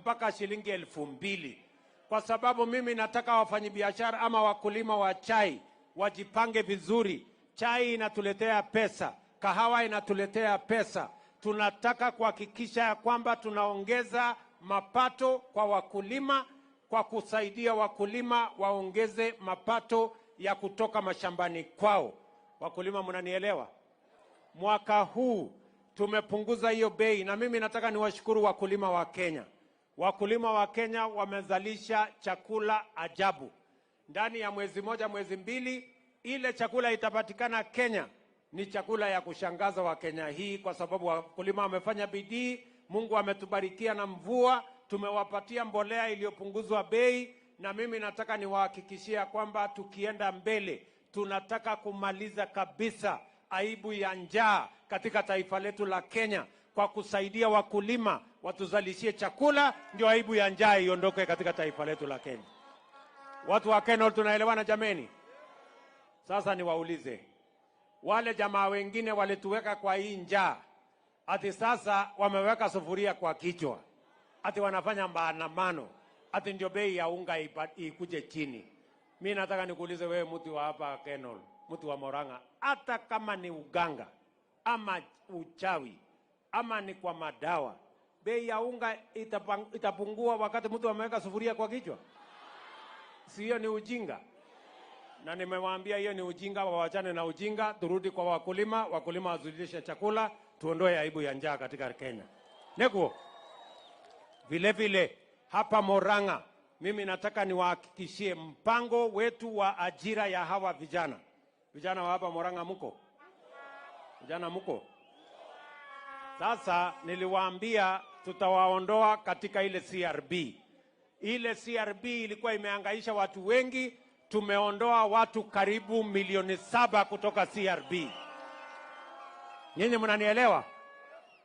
mpaka shilingi 2,000 kwa sababu mimi nataka wafanyabiashara ama wakulima wa chai wajipange vizuri. Chai inatuletea pesa, kahawa inatuletea pesa. Tunataka kuhakikisha ya kwamba tunaongeza mapato kwa wakulima kwa kusaidia wakulima waongeze mapato ya kutoka mashambani kwao. Wakulima, mnanielewa? Mwaka huu tumepunguza hiyo bei, na mimi nataka niwashukuru wakulima wa Kenya. Wakulima wa Kenya wamezalisha chakula ajabu. Ndani ya mwezi moja, mwezi mbili, ile chakula itapatikana Kenya ni chakula ya kushangaza wa Kenya hii, kwa sababu wakulima wamefanya bidii. Mungu ametubarikia na mvua, tumewapatia mbolea iliyopunguzwa bei, na mimi nataka niwahakikishia kwamba tukienda mbele, tunataka kumaliza kabisa aibu ya njaa katika taifa letu la Kenya kwa kusaidia wakulima watuzalishie chakula, ndio aibu ya njaa iondoke katika taifa letu la Kenya. Watu wa Kenol, tunaelewana jameni? Sasa niwaulize wale jamaa wengine walituweka kwa hii njaa, ati sasa wameweka sufuria kwa kichwa, ati wanafanya maandamano, ati ndio bei ya unga ikuje chini. Mi nataka nikuulize wewe, mtu wa hapa Kenol, mtu wa Murang'a, hata kama ni uganga ama uchawi ama ni kwa madawa, bei ya unga itapungua wakati mtu ameweka sufuria kwa kichwa? Si hiyo ni ujinga? Na nimewaambia hiyo ni ujinga, wawachane na ujinga, turudi kwa wakulima, wakulima wazalishe chakula, tuondoe aibu ya njaa katika Kenya. Nekuo. Vile vile hapa Murang'a, mimi nataka niwahakikishie mpango wetu wa ajira ya hawa vijana. Vijana wa hapa Murang'a muko? Vijana muko? Sasa niliwaambia tutawaondoa katika ile CRB. Ile CRB ilikuwa imehangaisha watu wengi. Tumeondoa watu karibu 7 milioni kutoka CRB. Nyinyi mnanielewa?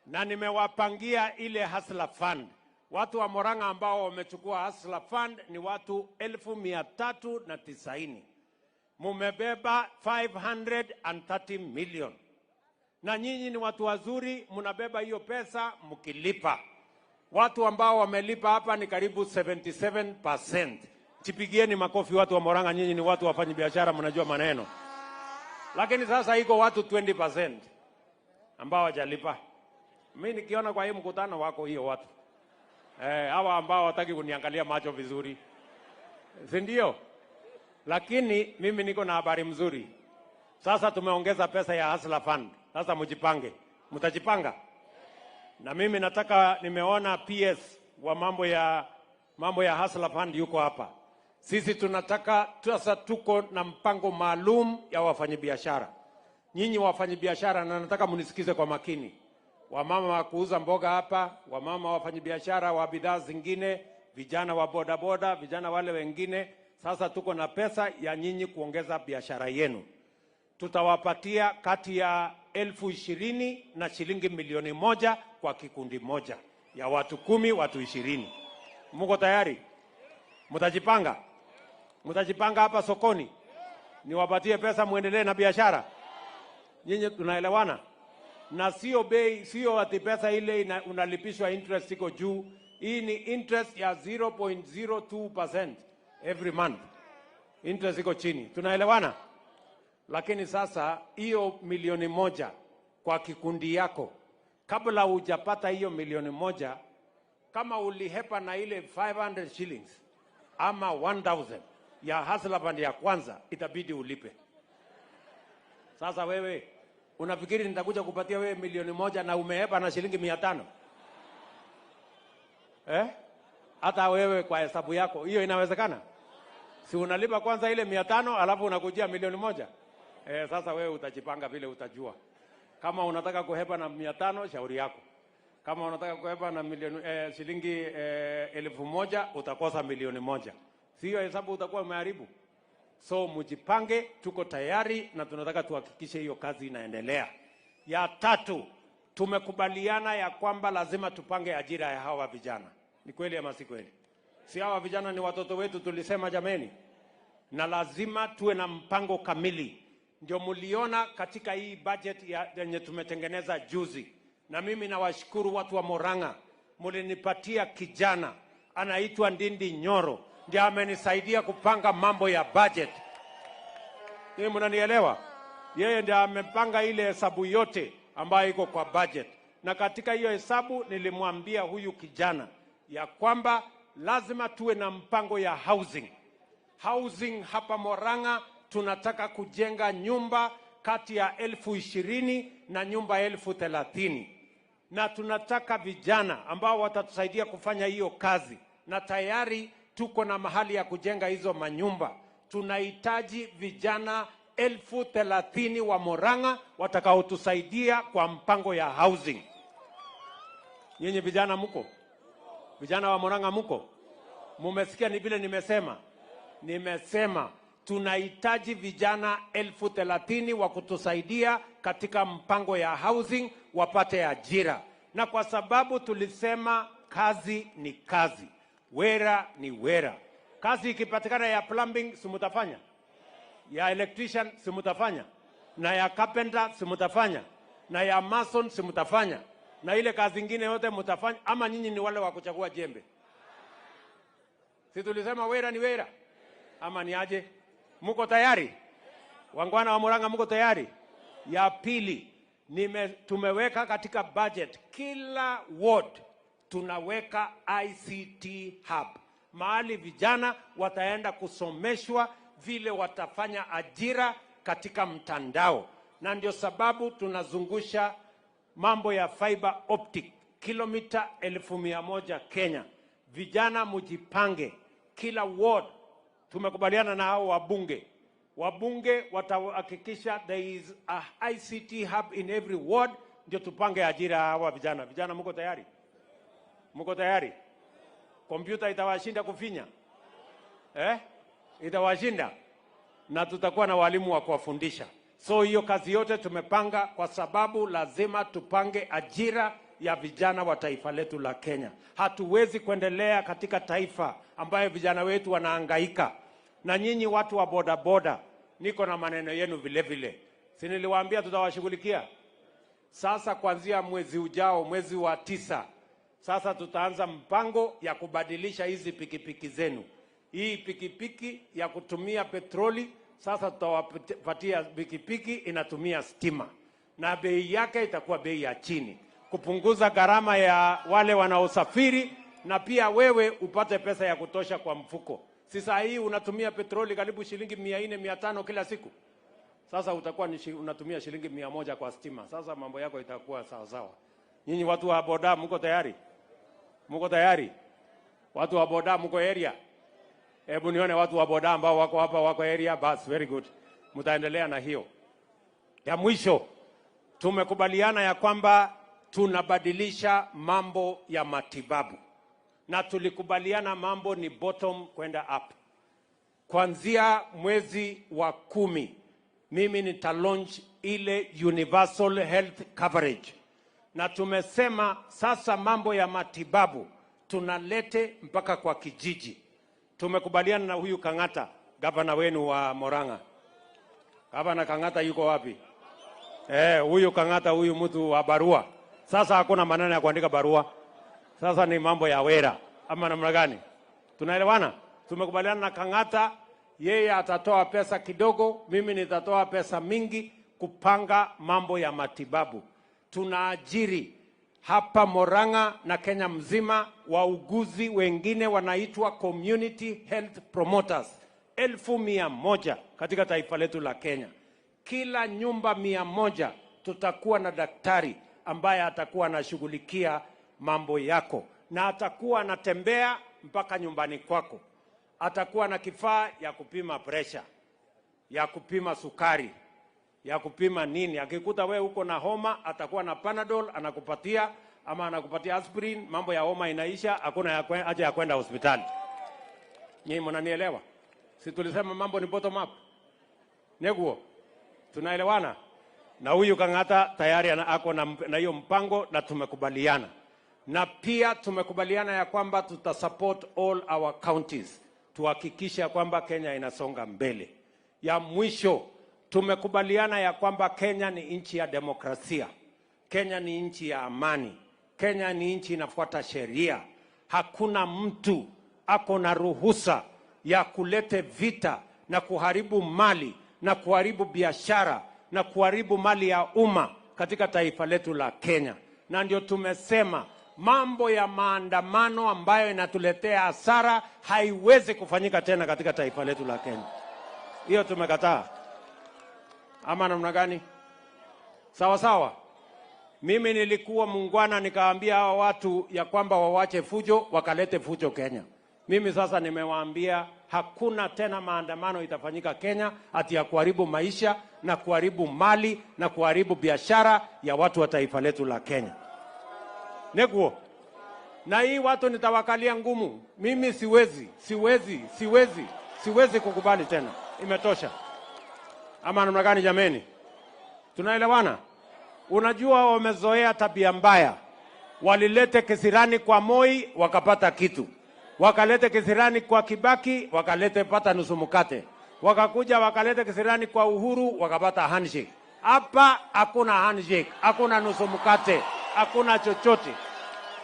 Na nimewapangia ile Hustler Fund. Watu wa Murang'a ambao wamechukua Hustler Fund ni watu 390,000. Mumebeba 530 million. Na nyinyi ni watu wazuri, mnabeba hiyo pesa mkilipa. Watu ambao wamelipa hapa ni karibu 77%. Jipigieni makofi watu wa Murang'a, nyinyi ni watu wafanya biashara, mnajua maneno. Lakini sasa iko watu 20% ambao hawajalipa. Mimi nikiona kwa hii mkutano wako hiyo watu. Hawa ambao hawataki kuniangalia macho vizuri. Si ndio? Lakini mimi niko na habari mzuri. Sasa tumeongeza pesa ya Hustler Fund. Sasa mjipange. Mtajipanga? Na mimi nataka, nimeona PS wa mambo ya Hustler Fund yuko hapa. Sisi tunataka, sasa tuko na mpango maalum ya wafanyabiashara. Nyinyi wafanyabiashara, na nataka mnisikize kwa makini. Wamama wa kuuza mboga hapa, wamama wafanyabiashara wa bidhaa zingine, vijana wa bodaboda, vijana wale wengine. Sasa tuko na pesa ya nyinyi kuongeza biashara yenu. Tutawapatia kati ya 20,000 na shilingi 1 milioni kwa kikundi moja ya watu 10, watu 20. Mko tayari? Mtajipanga? Mtajipanga hapa sokoni? Niwapatie pesa muendelee na biashara? Nyinyi tunaelewana? Na sio bei, sio ati pesa ile unalipishwa interest iko juu. Hii ni interest ya 0.02% every month. Interest iko chini. Tunaelewana? Lakini sasa hiyo 1 milioni kwa kikundi yako, kabla hujapata hiyo 1 milioni, kama ulihepa na ile 500 shillings ama 1000 ya Hustler Fund ya kwanza, itabidi ulipe. Sasa wewe unafikiri nitakuja kupatia wewe 1 milioni na umehepa na shilingi 500? Hata wewe kwa hesabu yako hiyo inawezekana? Si unalipa kwanza ile 500 alafu unakujia 1 milioni? Sasa wewe utajipanga vile utajua. Kama unataka kuhepa na 500, shauri yako. Kama unataka kuhepa na milioni, shilingi 1,000, utakosa 1 milioni. Sio hesabu utakuwa umeharibu. So mjipange, tuko tayari na tunataka tuhakikishe hiyo kazi inaendelea. Ya tatu, tumekubaliana ya kwamba lazima tupange ajira ya hawa vijana. Ni kweli ama si kweli? Si hawa vijana ni watoto wetu, tulisema jameni. Na lazima tuwe na mpango kamili. Ndio mliona katika hii budget yenye tumetengeneza juzi. Na mimi nawashukuru watu wa Murang'a, mlinipatia kijana anaitwa Ndindi Nyoro, ndiye amenisaidia kupanga mambo ya budget. Nyinyi mnanielewa? Yeye ndiye amepanga ile hesabu yote ambayo iko kwa budget, na katika hiyo hesabu nilimwambia huyu kijana ya kwamba lazima tuwe na mpango ya housing. Housing hapa Murang'a tunataka kujenga nyumba kati ya 20,000 na nyumba 30,000, na tunataka vijana ambao watatusaidia kufanya hiyo kazi, na tayari tuko na mahali ya kujenga hizo manyumba. Tunahitaji vijana 30,000 wa Murang'a watakaotusaidia kwa mpango ya housing. Nyinyi vijana muko? Vijana wa Murang'a muko? Mumesikia ni vile nimesema? Nimesema tunahitaji vijana 30,000 wa kutusaidia katika mpango ya housing wapate ajira, na kwa sababu tulisema kazi ni kazi, wera ni wera. Kazi ikipatikana ya plumbing, si mutafanya? Ya electrician, si mutafanya? Na ya carpenter, si mutafanya? Na ya mason, si mutafanya? Na ile kazi ingine yote mutafanya? Ama nyinyi ni wale wa kuchagua jembe? Si tulisema wera ni wera, ama ni aje? Muko tayari? Wangwana wa Murang'a, muko tayari? Ya pili, tumeweka katika budget kila ward tunaweka ICT hub, mahali vijana wataenda kusomeshwa vile watafanya ajira katika mtandao, na ndio sababu tunazungusha mambo ya fiber optic kilomita 100,000 Kenya. Vijana mujipange, kila ward tumekubaliana na hao wabunge. Wabunge watahakikisha there is a ICT hub in every ward, ndio tupange ajira hawa vijana. Vijana muko tayari? Muko tayari? Kompyuta itawashinda kufinya? Itawashinda? Na tutakuwa na walimu wa kuwafundisha. So hiyo kazi yote tumepanga kwa sababu lazima tupange ajira ya vijana wa taifa letu la Kenya. Hatuwezi kuendelea katika taifa ambayo vijana wetu wanahangaika. Na nyinyi watu wa boda boda, niko na maneno yenu vile vile. Si niliwaambia tutawashughulikia? Sasa kuanzia mwezi ujao, mwezi wa 9, sasa tutaanza mpango ya kubadilisha hizi pikipiki zenu. Hii pikipiki ya kutumia petroli, sasa tutawapatia pikipiki inatumia stima, na bei yake itakuwa bei ya chini, kupunguza gharama ya wale wanaosafiri, na pia wewe upate pesa ya kutosha kwa mfuko. Si saa hii unatumia petroli karibu shilingi 400, 500 kila siku. Sasa utakuwa unatumia shilingi 100 kwa stima. Sasa mambo yako itakuwa sawa sawa. Nyinyi watu wa boda mko tayari? Mko tayari? Watu wa boda mko area? Hebu nione watu wa boda ambao wako hapa, wako area. Bas, very good. Mtaendelea na hiyo. Ya mwisho, tumekubaliana ya kwamba tunabadilisha mambo ya matibabu. Na tulikubaliana mambo ni bottom kwenda up. Kuanzia mwezi wa 10, mimi nita launch ile universal health coverage. Na tumesema sasa mambo ya matibabu tunalete mpaka kwa kijiji. Tumekubaliana na huyu Kang'ata, gavana wenu wa Murang'a. Gavana Kang'ata yuko wapi? Huyu Kang'ata, huyu mtu wa barua. Sasa hakuna maneno ya kuandika barua. Sasa ni mambo ya wera ama namna gani? Tunaelewana? Tumekubaliana na Kang'ata, yeye atatoa pesa kidogo, mimi nitatoa pesa mingi kupanga mambo ya matibabu. Tunaajiri hapa Murang'a na Kenya mzima wauguzi wengine wanaitwa community health promoters 100,000 katika taifa letu la Kenya. Kila nyumba 100 tutakuwa na daktari ambaye atakuwa anashughulikia mambo yako, na atakuwa anatembea mpaka nyumbani kwako. Atakuwa na kifaa ya kupima pressure, ya kupima sukari, ya kupima nini. Akikuta wewe uko na homa, atakuwa na Panadol anakupatia, ama anakupatia aspirin, mambo ya homa inaisha, hakuna haja ya kwenda hospitali. Nyinyi mnanielewa? Si tulisema mambo ni bottom up? Neguo, tunaelewana? Na huyu Kang'ata tayari ako na hiyo mpango na tumekubaliana. Na pia tumekubaliana ya kwamba tutasupport all our counties, tuhakikishe kwamba Kenya inasonga mbele. Ya mwisho, tumekubaliana ya kwamba Kenya ni nchi ya demokrasia. Kenya ni nchi ya amani. Kenya ni nchi inafuata sheria. Hakuna mtu ako na ruhusa ya kulete vita na kuharibu mali na kuharibu biashara na kuharibu mali ya umma katika taifa letu la Kenya. Na ndio tumesema mambo ya maandamano ambayo inatuletea hasara haiwezi kufanyika tena katika taifa letu la Kenya. Hiyo tumekataa. Ama namna gani? Sawa sawa. Mimi nilikuwa muungwana nikaambia hawa watu ya kwamba wawache fujo, wakalete fujo Kenya. Mimi sasa nimewaambia hakuna tena maandamano itafanyika Kenya ati ya kuharibu maisha na kuharibu mali na kuharibu biashara ya watu wa taifa letu la Kenya. Neguo. Na hii watu nitawakalia ngumu. Mimi siwezi kukubali tena. Imetosha. Ama namna gani jameni? Tunaelewana? Unajua wamezoea tabia mbaya. Walilete kisirani kwa Moi wakapata kitu. Wakalete kisirani kwa Kibaki wakalete pata nusu mkate. Wakakuja wakalete kisirani kwa Uhuru wakapata handshake. Hapa hakuna handshake, hakuna nusu mkate, hakuna chochote.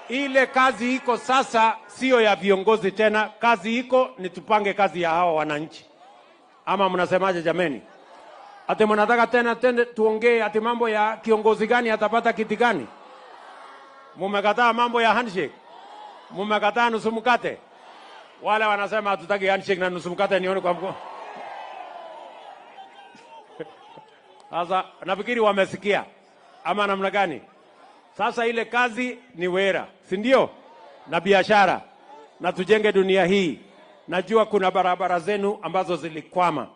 Ile kazi iko sasa sio ya viongozi tena, kazi iko ni tupange kazi ya hawa wananchi. Ama mnasemaje jameni? Ati mnataka tena tuongee ati mambo ya kiongozi gani atapata kiti gani? Mumekataa mambo ya handshake. Mumekataa nusu mkate. Wale wanasema hatutaki handshake na nusu mkate, nione kwa mkono. Sasa nafikiri wamesikia. Ama namna gani? Sasa ile kazi ni wera, si ndio? Na biashara. Na tujenge dunia hii. Najua kuna barabara zenu ambazo zilikwama.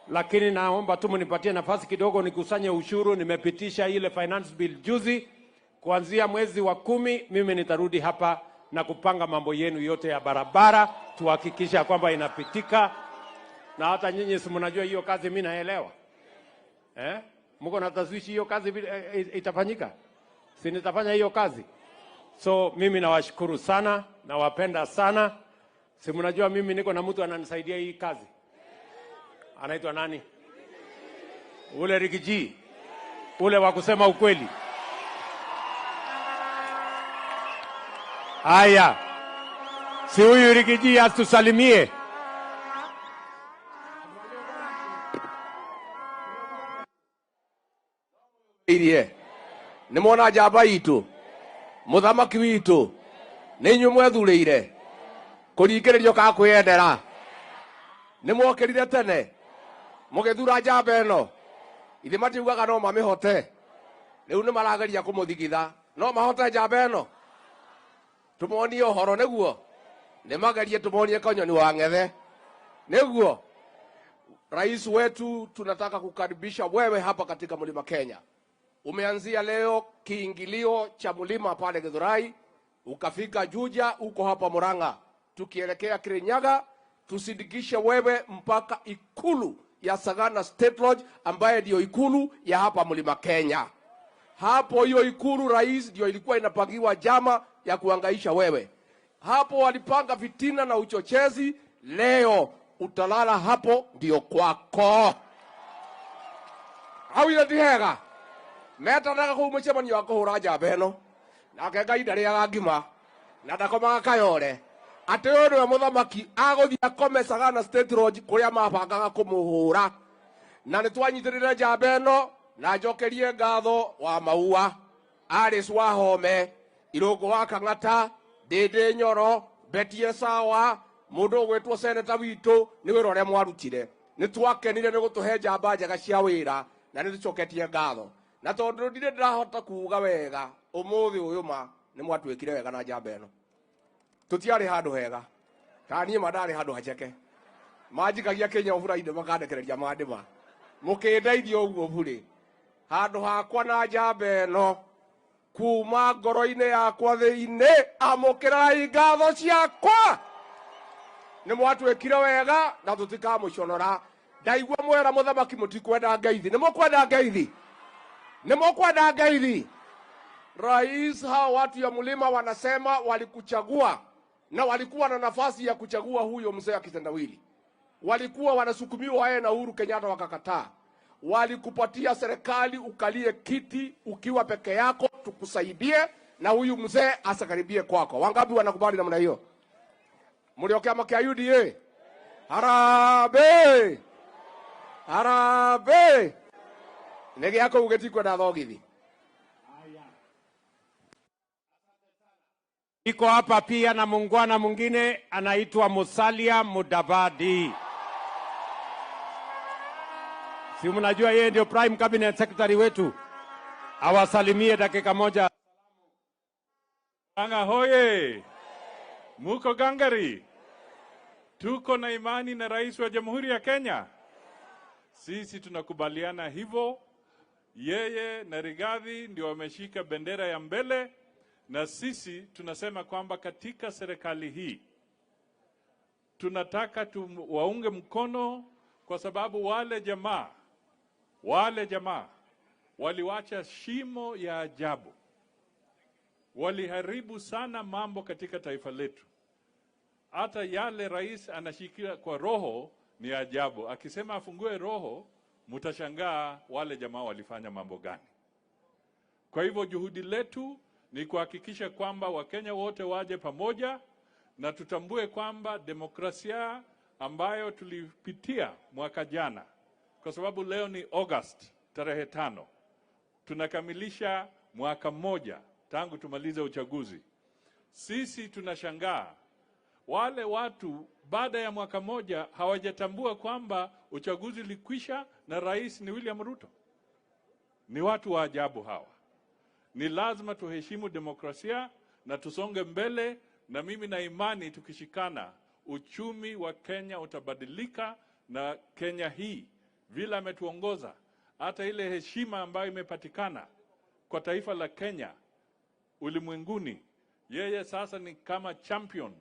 Lakini naomba tu mnipatie nafasi kidogo nikusanye ushuru. Nimepitisha ile finance bill juzi. Kuanzia mwezi wa 10 mimi nitarudi hapa na kupanga mambo yenu yote ya barabara, tuhakikisha kwamba inapitika. Na hata nyinyi si mnajua hiyo kazi mimi naelewa. Mko na taswishi hiyo kazi itafanyika? Si nitafanya hiyo kazi? So mimi nawashukuru sana, nawapenda sana. Si mnajua mimi niko na mtu ananisaidia hii kazi. Anaitwa nani? Ule Rigiji. Ule wa kusema ukweli. Haya. Si huyu Rigiji atusalimie. Irie. Nimona njamba itu. Muthamaki witu. Ni inyuĩ mwethurĩire. Kũringĩrĩrio kana kwĩyendera. Nĩmwokĩrire tene. Mũgĩthura njamba ĩno. Ithe matiugaga no mamĩhote. Rĩu nĩmarageria kũmũthigitha. No mahote njamba ĩno. Tũmonie ũhoro nĩguo. Nĩmagerie tũmonie kanyoni wa ng'ethe. Nĩguo. Rais wetu tunataka kukaribisha wewe hapa katika Mlima Kenya. Umeanzia leo kiingilio cha mlima pale Githurai, ukafika Juja, uko hapa Murang'a. Tukielekea Kirinyaga, tusindikishe wewe mpaka ikulu ya Sagana State Lodge ambaye ndio ikulu ya hapa Mlima Kenya. Hapo hiyo ikulu rais ndio ilikuwa inapangiwa jama ya kuhangaisha wewe. Hapo walipanga fitina na uchochezi, leo utalala hapo ndio kwako. Hau ile tihega. Metanaga kuu mũcemanio wa kũhũra njamba ĩno. Nake Ngai ndarĩaga ngima na ndakomaga kayore. Atĩ ũyũ nĩwe mũthamaki agũthiĩ akome Sagana State Lodge kũrĩa mabangaga kũmũhũra. Na nĩtwanyitĩrĩre njamba ĩno na njokerie ngatho wa Maua, Alice Wahome, Irũngũ wa Kang'ata, Ndĩndĩ Nyoro, Betty Sawa, mũndũ ũgwĩtwo seneta witũ nĩ wĩra ũrĩa mwarutire. Nĩtwakenire nĩ gũtũhe njamba njega cia wĩra na nĩtũcoketie ngatho. Na tondũ ndirĩ ndĩrahota kuga wega ũmũthĩ ũyũ ma nĩ mwatwĩkire wega na njamba ĩno. Tũtiarĩ handũ hega. Kana niĩ ma ndarĩ handũ hacheke. Manjikagia Kenya ũbura-inĩ makandekereria mandĩma. Mũkĩndeithia ũguo burĩ. Handũ hakwa na njamba ĩno kuma ngoro-inĩ yakwa thĩinĩ amũkĩrai ngatho ciakwa. Nĩ mwatwĩkire wega na tũtikamũconora. Ndaigua mwera mũthamaki mũtikwenda ngeithi. Nĩ mũkwenda ngeithi? Nĩ mũkwenda ngeithi? Rais, hao watu ya mlima wanasema walikuchagua na walikuwa na nafasi ya kuchagua huyo mzee akitendawili. Walikuwa wanasukumiwa yeye na Uhuru Kenyatta wakakataa. Walikupatia serikali ukalie kiti ukiwa peke yako tukusaidie, na huyu mzee asakaribie kwako. Wangapi wanakubali namna hiyo? Mlio chama kia UDA? Harambee! Harambee! Nigi yako ugetikwenda thogithi. Iko hapa pia na muungwana mwingine anaitwa Musalia Mudavadi. Si mnajua yeye ndio Prime Cabinet Secretary wetu. Awasalimie dakika moja. Anga hoye! Muko gangari? Tuko na imani na Rais wa Jamhuri ya Kenya. Sisi tunakubaliana hivyo. Yeye na Rigathi ndio wameshika bendera ya mbele, na sisi tunasema kwamba katika serikali hii tunataka tuwaunge mkono, kwa sababu wale jamaa waliwacha shimo ya ajabu. Waliharibu sana mambo katika taifa letu. Hata yale rais anashikia kwa roho ni ajabu. Akisema afungue roho, mtashangaa wale jamaa walifanya mambo gani. Kwa hivyo juhudi letu ni kuhakikisha kwamba Wakenya wote waje pamoja na tutambue kwamba demokrasia ambayo tulipitia mwaka jana, kwa sababu leo ni August tarehe 5, tunakamilisha mwaka mmoja tangu tumalize uchaguzi. Sisi tunashangaa wale watu baada ya mwaka mmoja hawajatambua kwamba uchaguzi ulikwisha na rais ni William Ruto. Ni watu wa ajabu hawa. Ni lazima tuheshimu demokrasia na tusonge mbele, na mimi na imani tukishikana uchumi wa Kenya utabadilika, na Kenya hii vile ametuongoza, hata ile heshima ambayo imepatikana kwa taifa la Kenya ulimwenguni, yeye sasa ni kama champion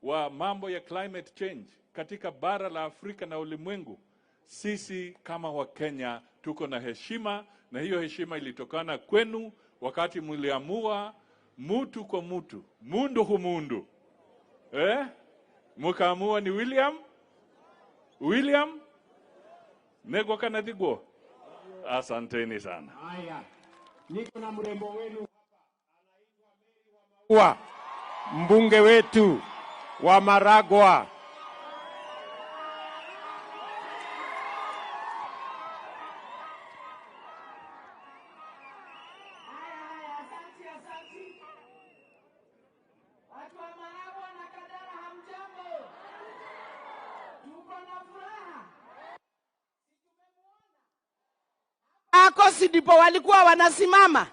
wa mambo ya climate change katika bara la Afrika na ulimwengu. Sisi kama Wakenya tuko na heshima, na hiyo heshima ilitokana kwenu wakati mliamua mutu kwa mutu, mundu humundu. Mkaamua ni William Negwa Kanathigwo. Asanteni sana. Haya, niko na mrembo wenu hapa, mbunge wetu wa Maragua. Watu wa Maragua na Kandara, hamjambo? Tuko na furaha. Ako si ndipo walikuwa wanasimama,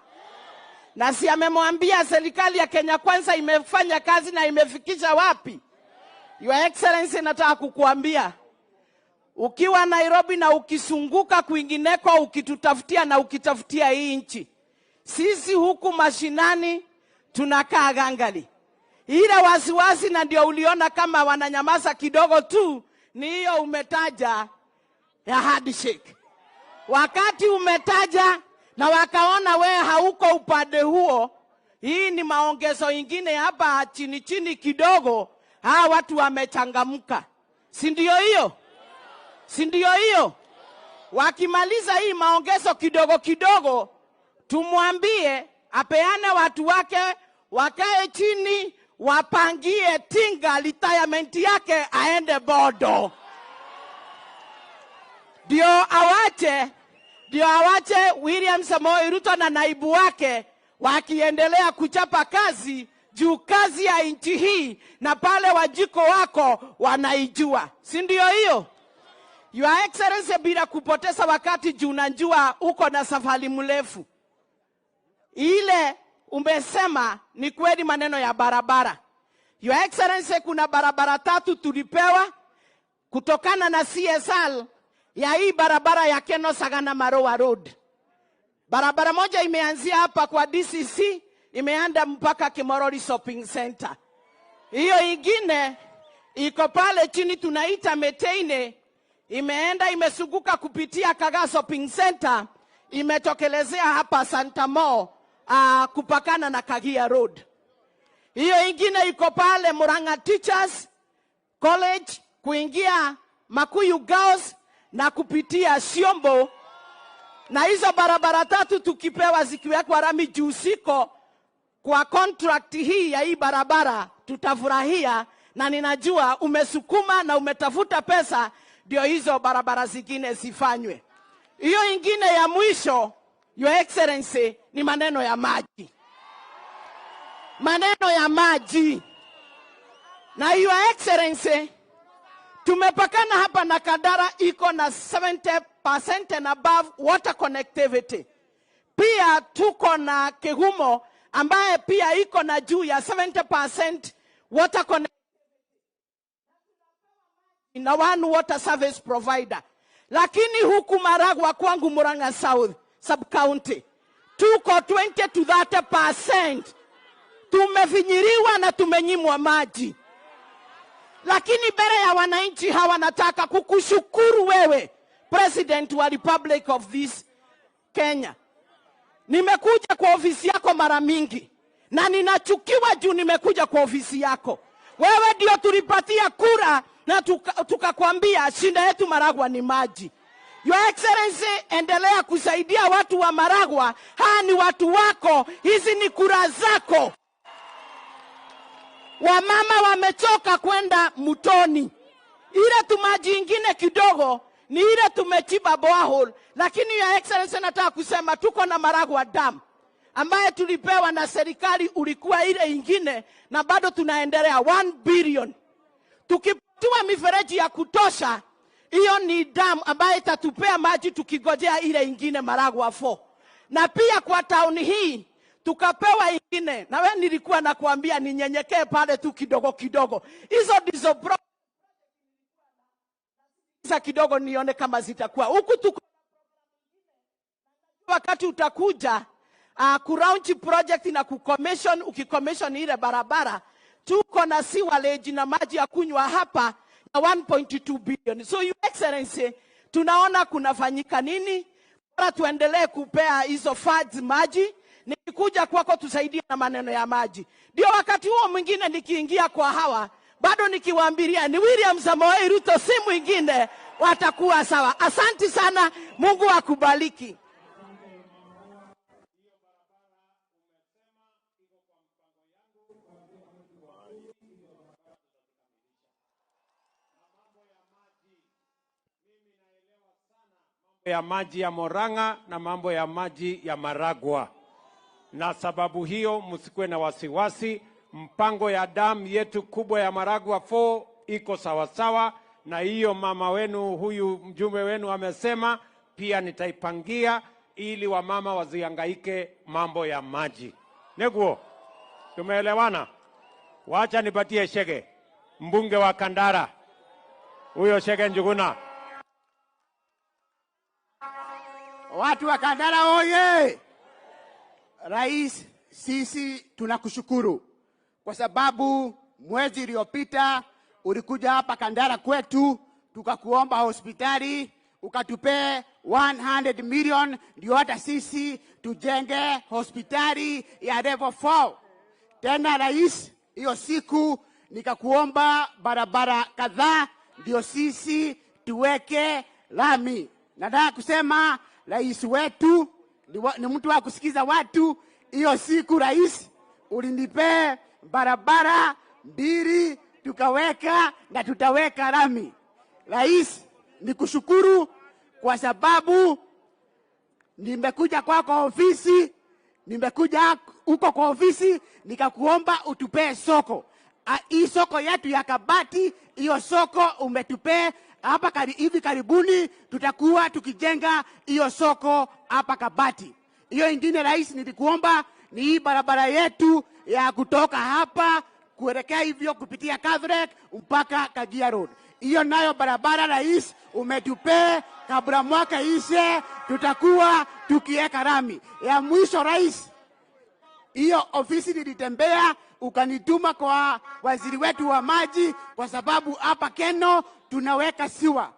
na si amemwambia serikali ya Kenya Kwanza imefanya kazi na imefikisha wapi? Your Excellency, nataka kukuambia, ukiwa Nairobi na ukisunguka kwingineko, ukitutafutia na ukitafutia hii nchi, sisi huku mashinani tunakaa gangali. Ile wasiwasi, na ndio uliona kama wananyamaza kidogo tu, ni hiyo umetaja ya handshake. Wakati umetaja na wakaona we hauko upande huo, hii ni maongezo ingine hapa chini chini kidogo, hawa watu wamechangamka. Si ndio hiyo? Si ndio hiyo? Wakimaliza hii maongezo kidogo kidogo, tumwambie apeane watu wake wakae chini, wapangie Tinga retirement yake aende Bodo. Ndio awache William Samoei Ruto na naibu wake wakiendelea kuchapa kazi juu kazi ya nchi hii na pale wajiko wako wanaijua. Si ndio hiyo? Your Excellency, bila kupoteza wakati juu najua uko na safari mrefu. Ile umesema ni kweli maneno ya barabara. Your Excellency, kuna barabara 3 tulipewa kutokana na CSR ya hii barabara ya Keno Sagana Maroa Road. Barabara moja imeanzia hapa kwa DCC, imeenda mpaka Kimorori Shopping Center. Hiyo ingine iko pale chini tunaita Meteine, imeenda imesunguka kupitia Kaga Shopping Center, imetokelezea hapa Santa Mo, kupakana na Kagia Road. Hiyo ingine iko pale Murang'a Teachers College kuingia Makuyu Girls na kupitia Siombo. Na hizo barabara 3 tukipewa zikiwekwa rami juu siko kwa contract hii ya hii barabara tutafurahia, na ninajua umesukuma na umetafuta pesa ndio hizo barabara zingine zifanywe. Hiyo ingine ya mwisho, Your Excellency, ni maneno ya maji, maneno ya maji. Na Your Excellency, tumepakana hapa na Kandara iko na 70% and above water connectivity. Pia tuko na Kigumo ambaye pia iko na juu ya 70% water connectivity na one water service provider. Lakini huku Maragua kwangu Murang'a South sub county tuko 20 to 30%. Tumefinyiriwa na tumenyimwa maji. Lakini mbele ya wananchi hawa nataka kukushukuru wewe President wa Republic of this Kenya. Nimekuja kwa ofisi yako mara mingi na ninachukiwa juu nimekuja kwa ofisi yako. Wewe ndio tulipatia kura na tukakwambia shida yetu Maragua ni maji. Your Excellency, endelea kusaidia watu wa Maragua. Hawa ni watu wako, hizi ni kura zako. Wamama wamechoka kwenda mtoni. Ile tu maji ingine kidogo ni ile tumechimba borehole, lakini Your Excellency nataka kusema tuko na Maragua Dam ambaye tulipewa na serikali ulikuwa ile ingine, na bado tunaendelea 1 billion. Tukipatiwa mifereji ya kutosha, hiyo ni dam ambaye itatupea maji tukigojea ile ingine Maragua 4. Na pia kwa town hii tukapewa ingine, na wewe nilikuwa nakuambia ninyenyekee pale tu kidogo kidogo. Hizo ndizo za kidogo nione kama zitakuwa huku tuko. Wakati utakuja kulaunch project na kucommission, ukicommission ile barabara, tuko na sewerage na maji ya kunywa hapa na 1.2 billion. So Your Excellency, tunaona kunafanyika nini? Bora tuendelee kupea hizo funds maji. Nikikuja kwako tusaidie na maneno ya maji. Ndio wakati huo mwingine nikiingia kwa hawa, bado nikiwaambiria ni William Samoei Ruto si mwingine, watakuwa sawa. Asante sana, Mungu akubariki. Ya maji ya Murang'a na mambo ya maji ya Maragua. Na sababu hiyo msikuwe na wasiwasi, mpango ya damu yetu kubwa ya Maragua 4 iko sawasawa, na hiyo mama wenu huyu mjumbe wenu amesema pia nitaipangia ili wamama wasihangaike mambo ya maji. Neguo, tumeelewana? Wacha nipatie Shege, mbunge wa Kandara. Huyo Shege Njuguna. Watu wa Kandara oye! Rais, sisi tunakushukuru kwa sababu mwezi uliopita ulikuja hapa Kandara kwetu tukakuomba hospitali ukatupee 100 million ndio hata sisi tujenge hospitali ya level 4. Tena rais, hiyo siku nikakuomba barabara kadhaa ndio sisi tuweke lami. Nataka kusema rais wetu ni mtu wa kusikiza watu. Hiyo siku rais ulinipee barabara 2 tukaweka na tutaweka lami. Rais, nikushukuru kwa sababu nimekuja kwako ofisi, nimekuja huko kwa ofisi nikakuomba utupee soko. Hii soko yetu ya Kabati, hiyo soko umetupee hapa hivi karibuni tutakuwa tukijenga hiyo soko hapa Kabati. Hiyo ingine rais nilikuomba ni hii barabara yetu ya kutoka hapa kuelekea hivyo kupitia Kathorek mpaka Kagia Road. Hiyo nayo barabara rais umetupee, kabla mwaka ishe tutakuwa tukiweka rami. Ya mwisho rais, hiyo ofisi nilitembea ukanituma kwa waziri wetu wa maji kwa sababu hapa Keno tunaweka siwa.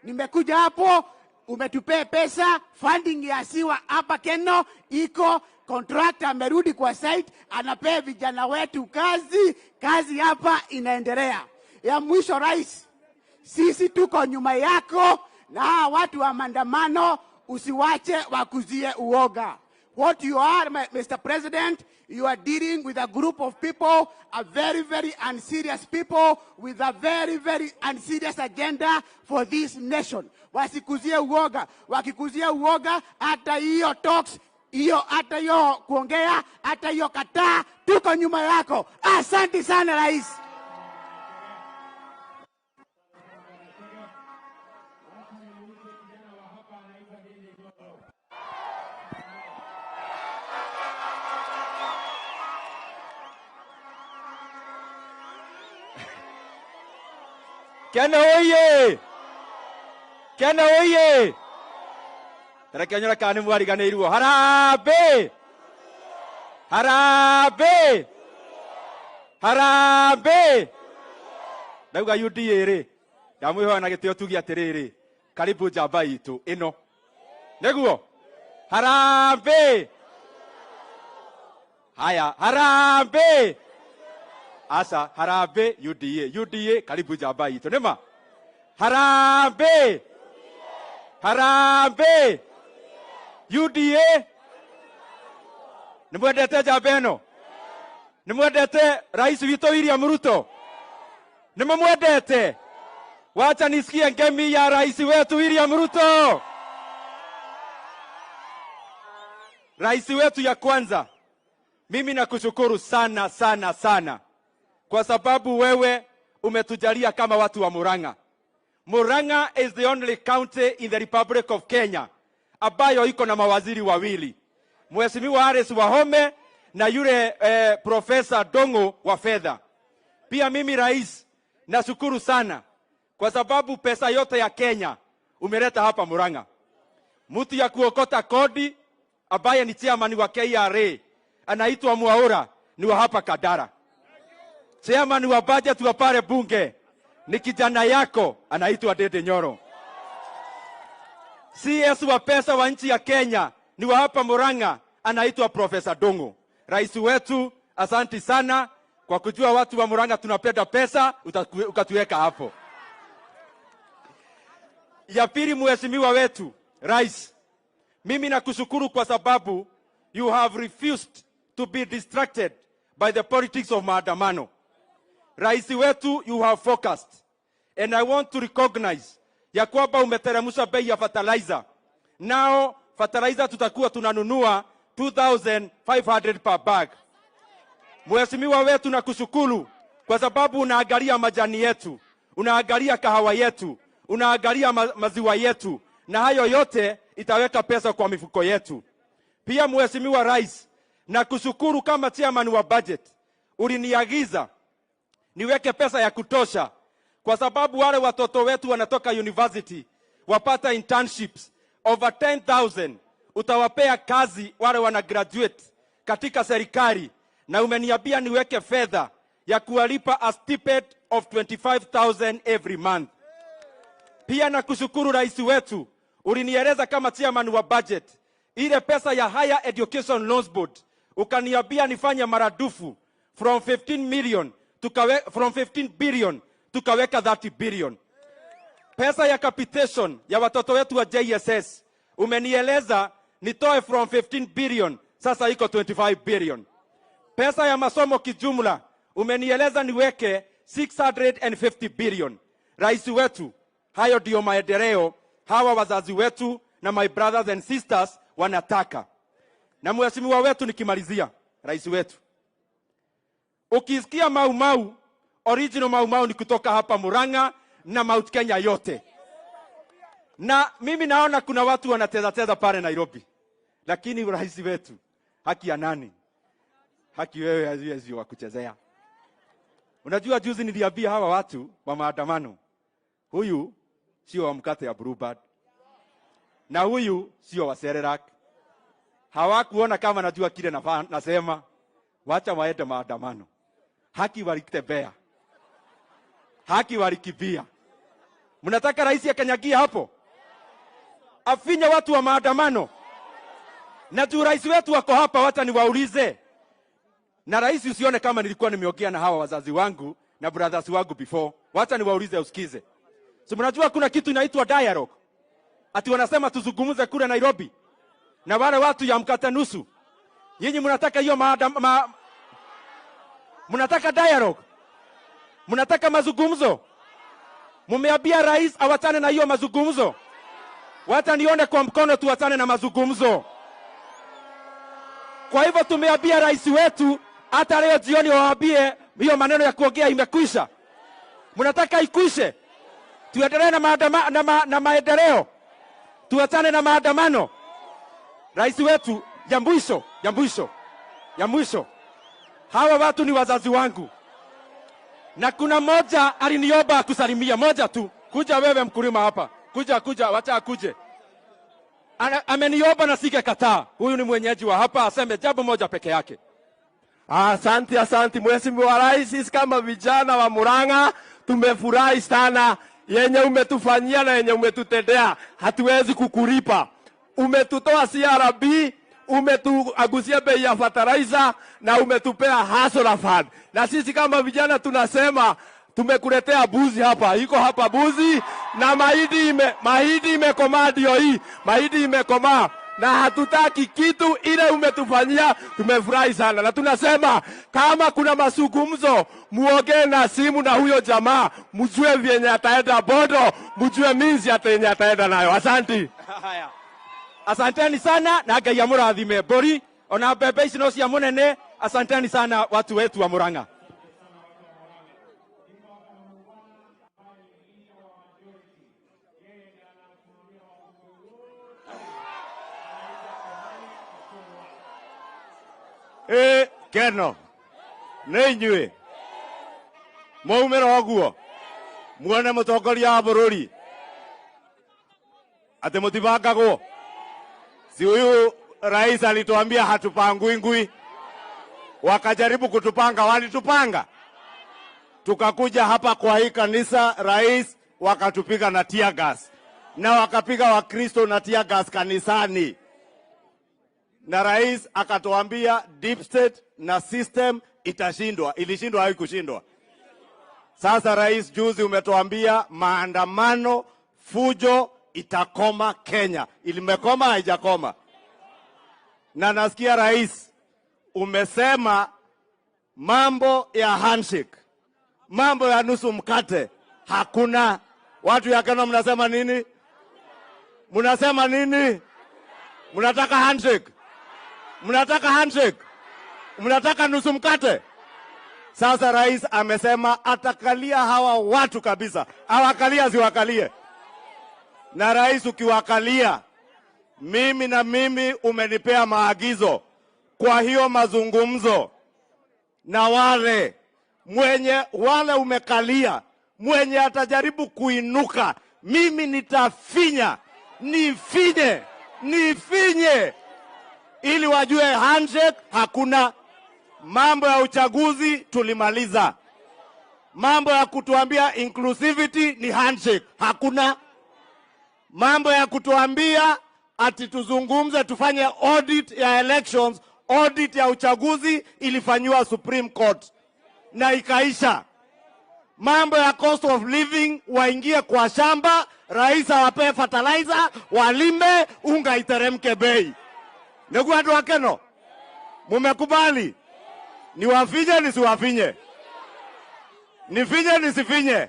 Nimekuja hapo umetupea pesa, funding ya siwa hapa Keno iko, contractor amerudi kwa site, anapea vijana wetu kazi, kazi hapa inaendelea. Ya mwisho rais, sisi tuko nyuma yako na watu wa maandamano usiwache wakuzie uoga. What you are, Mr. President, you are dealing with a group of people, a very, very unserious people with a very, very unserious agenda for this nation. Wasikuzie uoga. Wakikuzia uoga, hata hiyo talks, hiyo hata hiyo kuongea, hata hiyo kataa, tuko nyuma yako. Asante sana, Rais. Kena oye! Kena oye! Tareke nyora kana nĩ mwariganĩirwo. Harambee! Harambee! Harambee! Ndauga UDA rĩ, ndamwĩhoya na gĩtĩo tuge atĩrĩrĩ, karibu njamba itũ ĩno. Nĩguo? Harambee! Haya, harambee! Asa, harambee UDA. UDA, karibu njamba itũ. Nĩma? Harambee! Harambee! UDA? Nĩmwendete njamba ĩno? Nĩmwendete Rais witũ William Ruto? Nĩmũmwendete? Wacha nisikie ngemi ya rais wetu William Ruto. Rais wetu ya kwanza, mimi nakushukuru sana sana sana kwa sababu wewe umetujalia kama watu wa Murang'a. Murang'a is the only county in the Republic of Kenya ambayo iko na mawaziri wawili, Mheshimiwa Harris Wahome na yule Professor Dongo wa fedha. Pia mimi rais nashukuru sana kwa sababu pesa yote ya Kenya umeleta hapa Murang'a. Mtu ya kuokota kodi ambaye ni chairman wa KRA anaitwa Mwaura ni wa hapa Kadara. Chairman wa budget wa pale bunge ni kijana yako anaitwa Dede Nyoro. CS wa pesa wa nchi ya Kenya ni wa hapa Murang'a anaitwa Professor Dongo. Rais wetu, asanti sana kwa kujua watu wa Murang'a tunapenda pesa, ukatuweka hapo. Ya pili, mheshimiwa wetu rais, mimi nakushukuru kwa sababu you have refused to be distracted by the politics of maandamano. Rais wetu, you have focused. And I want to recognize ya kwamba umeteremsha bei ya fertilizer. Now fertilizer tutakuwa tunanunua 2500 per bag. Mheshimiwa wetu, nakushukuru kwa sababu unaangalia majani yetu, unaangalia kahawa yetu, unaangalia maziwa yetu, na hayo yote itaweka pesa kwa mifuko yetu. Pia Mheshimiwa Rais, nakushukuru kama chairman wa budget, uliniagiza niweke pesa ya kutosha kwa sababu wale watoto wetu wanatoka university wapata internships over 10,000, utawapea kazi wale wana graduate katika serikali, na umeniambia niweke fedha ya kuwalipa a stipend of 25,000 every month. Pia nakushukuru rais wetu, ulinieleza kama chairman wa budget ile pesa ya Higher Education Loans Board ukaniambia nifanye maradufu from 15 million from 15 billion tukaweka 30 billion. Pesa ya capitation ya watoto wetu wa JSS umenieleza nitoe from 15 billion sasa iko 25 billion. Pesa ya masomo kijumla umenieleza niweke 650 billion. Rais wetu, hayo ndio maendeleo hawa wazazi wetu na my brothers and sisters wanataka. Na mheshimiwa wetu, nikimalizia, rais wetu, ukisikia Mau Mau, original Mau Mau ni kutoka hapa Murang'a na Mount Kenya yote. Na mimi naona kuna watu wanateza teza pale Nairobi, lakini rais wetu, haki ya nani? Haki wewe haziwezi wa kuchezea. Unajua juzi niliambia hawa watu wa maandamano, huyu sio wa mkate ya Bluebird na huyu sio wa Cerelac. Hawakuona kama najua kile nasema. Wacha waende maandamano. Haki walitembea, haki walikibia. Mnataka rais akanyagia hapo afinye watu wa maandamano? Na tu rais wetu wako hapa, wacha niwaulize. Na rais, usione kama nilikuwa nimeongea na hawa wazazi wangu na brothers wangu before. Wacha niwaulize usikize. So mnajua kuna kitu inaitwa dialogue. Ati wanasema tuzungumze kule Nairobi. Na wale watu ya mkate nusu, nyinyi mnataka hiyo mnataka dialogue, mnataka mazungumzo. Mumeambia rais awachane na hiyo mazungumzo. Wacha nione kwa mkono tuachane na mazungumzo. Kwa hivyo tumeambia rais wetu hata leo jioni waambie hiyo maneno ya kuongea imekwisha. Mnataka ikwishe? Tuendelee na maendeleo, tuachane na maandamano. Rais wetu, ya mwisho, ya mwisho, ya mwisho, hawa watu ni wazazi wangu, na kuna mmoja aliniomba kusalimia, moja tu. Kuja wewe mkulima hapa, kuja, kuja, wacha akuje. Ameniomba na singekataa. Huyu ni mwenyeji wa hapa, aseme jambo moja peke yake. Asante, asante Mheshimiwa Rais. Sisi kama vijana wa Murang'a tumefurahi sana yenye umetufanyia na yenye umetutendea, hatuwezi kukulipa. Umetutoa CRB, umetuagusia bei ya fertilizer na umetupea hustler fund. Na sisi kama vijana tunasema tumekuletea buzi hapa, iko hapa buzi na mahindi imekomaa, ndio hii mahindi imekomaa, na hatutaki kitu ile umetufanyia. Tumefurahi sana na tunasema kama kuna mazungumzo muongee na simu na huyo jamaa, mjue vyenye ataenda Bondo, mjue minzi yenye ataenda nayo. Asante. Haya. Asanteni sana na Ngai amurathime. Mburi ona mbembe ici no cia munene. Asanteni sana watu wetu wa Murang'a. Keno nĩ inyuĩ mwaumĩra ũguo muone mũtongoria wa bũrũri atĩ mũtibangagwo. Si huyu rais alituambia hatupangwi ngui, wakajaribu kutupanga, walitupanga. Tukakuja hapa kwa hii kanisa rais, wakatupiga na tear gas, na wakapiga Wakristo na tear gas kanisani. Na rais akatuambia deep state na system itashindwa. Ilishindwa, haikushindwa. Sasa rais, juzi umetuambia maandamano, fujo itakoma Kenya. Ilimekoma, haijakoma? Na nasikia rais umesema mambo ya handshake, mambo ya nusu mkate hakuna. Watu ya Kenya mnasema nini? Mnasema nini? Mnataka handshake? Mnataka handshake? Mnataka nusu mkate? Sasa rais amesema atakalia hawa watu kabisa. Awakalia siwakalie. Na rais ukiwakalia, mimi na mimi umenipea maagizo kwa hiyo mazungumzo na wale mwenye wale umekalia, mwenye atajaribu kuinuka, mimi nitafinya, nifinye, nifinye ili wajue handshake hakuna. Mambo ya uchaguzi tulimaliza. Mambo ya kutuambia inclusivity ni handshake hakuna. Mambo ya kutuambia ati tuzungumze tufanye audit ya elections, audit ya uchaguzi ilifanywa Supreme Court na ikaisha. Mambo ya cost of living, waingie kwa shamba, rais awape fertilizer, walime, unga iteremke bei. Ndugu watu wa Keno, mumekubali? Niwafinye nisiwafinye? Nifinye nisifinye?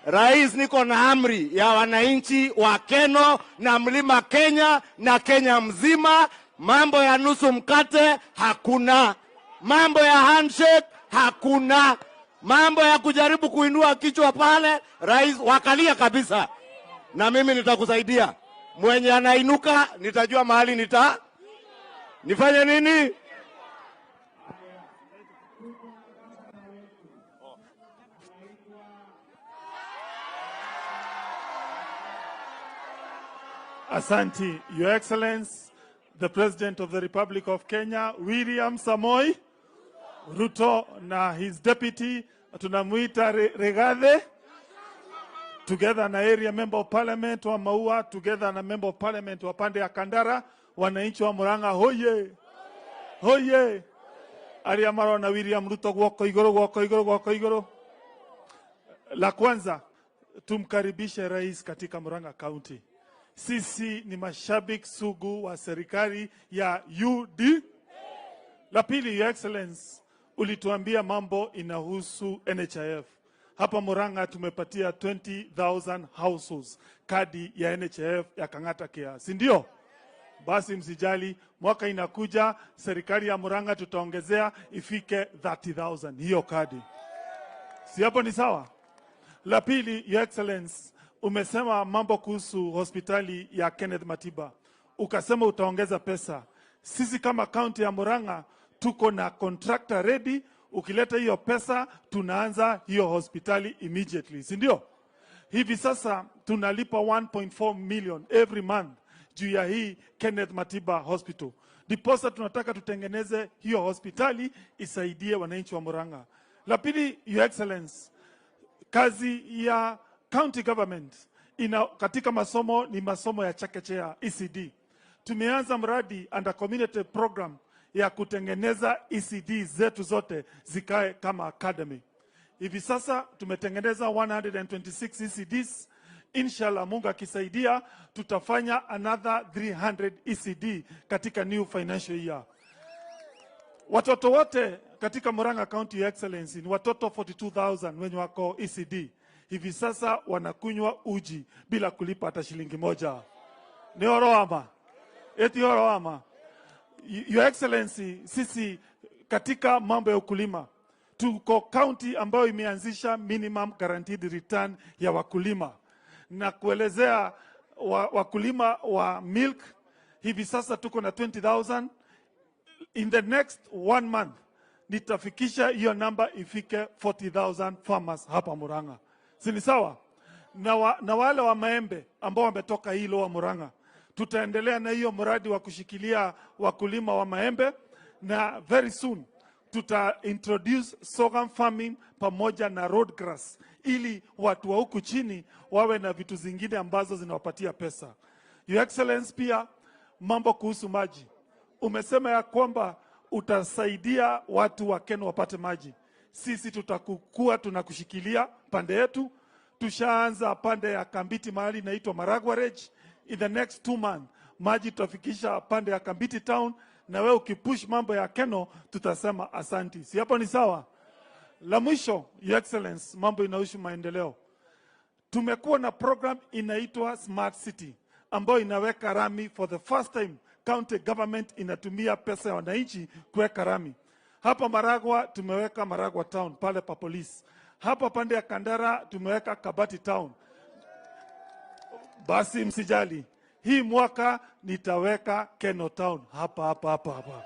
Rais, niko na amri ya wananchi wa Keno na Mlima Kenya na Kenya mzima. Mambo ya nusu mkate hakuna. Mambo ya handshake hakuna. Mambo ya kujaribu kuinua kichwa pale, rais wakalia kabisa. Na mimi nitakusaidia. Mwenye anainuka nitajua mahali nita nifanye nini? Asante, Your Excellency, the President of the Republic of Kenya, William Samoei Ruto, na his deputy, tunamuita Regathe, together na area member of parliament wa Maua, together na member of parliament wa pande ya Kandara, wananchi wa Murang'a, hoye, hoye. Aria marona William Ruto gwoko igoro, gwoko igoro, gwoko igoro. La kwanza, tumkaribishe rais katika Murang'a County. Sisi ni mashabiki sugu wa serikali ya UD. La pili, Your Excellency, ulituambia mambo inahusu NHIF. Hapa Murang'a tumepatia 20,000 households kadi ya NHIF ya Kang'ata Care, si ndio? Basi msijali, mwaka inakuja serikali ya Murang'a tutaongezea ifike 30,000 hiyo kadi, si hapo ni sawa? La pili, Your Excellency, umesema mambo kuhusu hospitali ya Kenneth Matiba, ukasema utaongeza pesa. Sisi kama kaunti ya Murang'a tuko na contractor ready. Ukileta hiyo pesa tunaanza hiyo hospitali immediately, si ndio? Hivi sasa tunalipa 1.4 million every month juu ya hii Kenneth Matiba Hospital. Ndiposa tunataka tutengeneze hiyo hospitali isaidie wananchi wa Murang'a. La pili, Your Excellency, kazi ya county government ina, katika masomo ni masomo ya chekechea ECD. Tumeanza mradi under community program ya kutengeneza ECD zetu zote zikae kama academy. Hivi sasa tumetengeneza 126 ECDs. Inshallah, Mungu akisaidia, tutafanya another 300 ECD katika new financial year. Watoto wote katika Murang'a County, Your Excellency, ni watoto 42,000 wenye wako ECD hivi sasa wanakunywa uji bila kulipa hata shilingi moja. Ni oroama eti oroama. Your Excellency, sisi katika mambo ya ukulima tuko county ambayo imeanzisha minimum guaranteed return ya wakulima na kuelezea wakulima wa milk hivi sasa tuko na 20,000. In the next one month nitafikisha hiyo namba ifike 40,000 farmers hapa Murang'a, si ni sawa? Na wale wa maembe ambao wametoka hii Lower Murang'a, tutaendelea na hiyo mradi wa kushikilia wakulima wa maembe, na very soon tuta introduce sorghum farming pamoja na road grass, ili watu wa huku chini wawe na vitu zingine ambazo zinawapatia pesa. Your Excellency, pia mambo kuhusu maji, umesema ya kwamba utasaidia watu wa Keno wapate maji. Sisi tutakuwa tunakushikilia pande yetu. Tushaanza pande ya Kambiti mahali inaitwa Maragua Range. In the next 2 months maji tutafikisha pande ya Kambiti town, na wewe ukipush mambo ya Keno tutasema asanti. Si hapo ni sawa? La mwisho, Your Excellency, mambo inahusu maendeleo. Tumekuwa na program inaitwa Smart City ambayo inaweka rami for the first time. County government inatumia pesa ya wananchi kuweka rami. Hapa Maragua tumeweka Maragua Town pale pa polisi. Hapa pande ya Kandara tumeweka Kabati Town. Basi msijali, hii mwaka nitaweka Keno Town hapa hapa hapa hapa.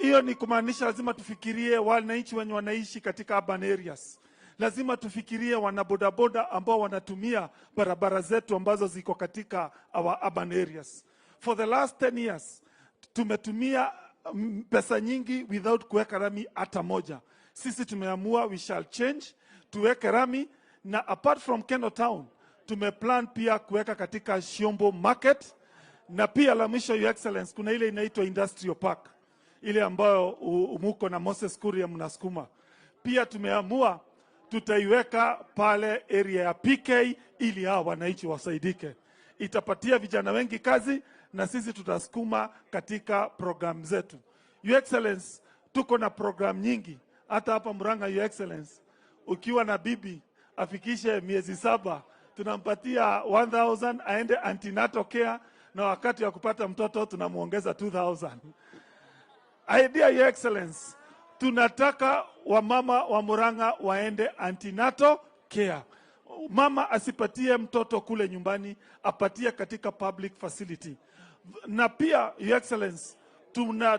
Hiyo ni kumaanisha lazima tufikirie wananchi wenye wanaishi katika urban areas. Lazima tufikirie wanabodaboda ambao wanatumia barabara zetu ambazo ziko katika our urban areas. For the last 10 years tumetumia pesa nyingi without kuweka rami hata moja. Sisi tumeamua we shall change, tuweke rami, na apart from Keno Town tumeplan pia kuweka katika Shiombo Market, na pia la mwisho, Your Excellency, kuna ile inaitwa Industrial Park ile ambayo muko na Moses Kuria mnasukuma. Pia tumeamua tutaiweka pale area ya PK ili hawa wananchi wasaidike. Itapatia vijana wengi kazi na sisi tutasukuma katika program zetu. Your Excellency, tuko na program nyingi hata hapa Murang'a. Your Excellency, ukiwa na bibi afikishe miezi 7 tunampatia 1000 aende antenatal care, na wakati wa kupata mtoto tunamuongeza 2000. Idea, Your Excellency, tunataka wamama wa Murang'a waende antenatal care. Mama asipatie mtoto kule nyumbani, apatie katika public facility. Na pia, Your Excellency,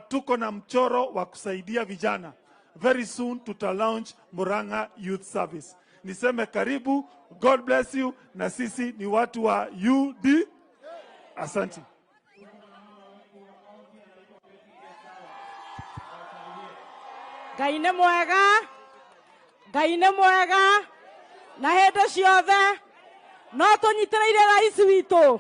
tuko na mchoro wa kusaidia vijana. Very soon tuta launch Murang'a Youth Service. Niseme karibu, God bless you, na sisi ni watu wa UD. Asante. Ngai nĩ mwega, Ngai nĩ mwega na hĩndĩ ciothe. No tũnyitĩrĩire rais witũ,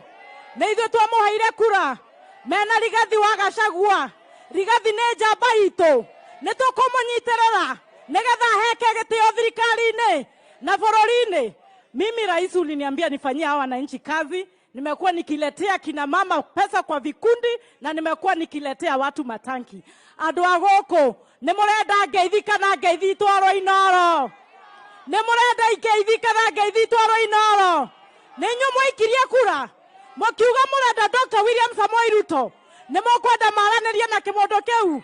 nĩ ithuĩ twamũheire kura mena Rigathi wa Gachagua. Rigathi nĩ njamba itũ, nĩ tũkũmũnyitĩrĩra nĩgetha aheke gĩtĩo thirikari-inĩ na bũrũri-inĩ. Mimi rais, uliniambia nifanyie hawa wananchi kazi. Nimekuwa nikiletea kina mama pesa kwa vikundi na nimekuwa nikiletea watu matanki. Andũ a gũkũ nĩ mũrenda ngeithi kana ngeithi itwarwo Inoro? Nĩ mũrenda ngeithi kana ngeithi itwarwo Inoro? Nĩ inyuĩ mwaikirie kura mũkiuga mũrenda Dr. William Samoei Ruto, nĩ mũkwenda maranĩrie na kĩmondo kĩu?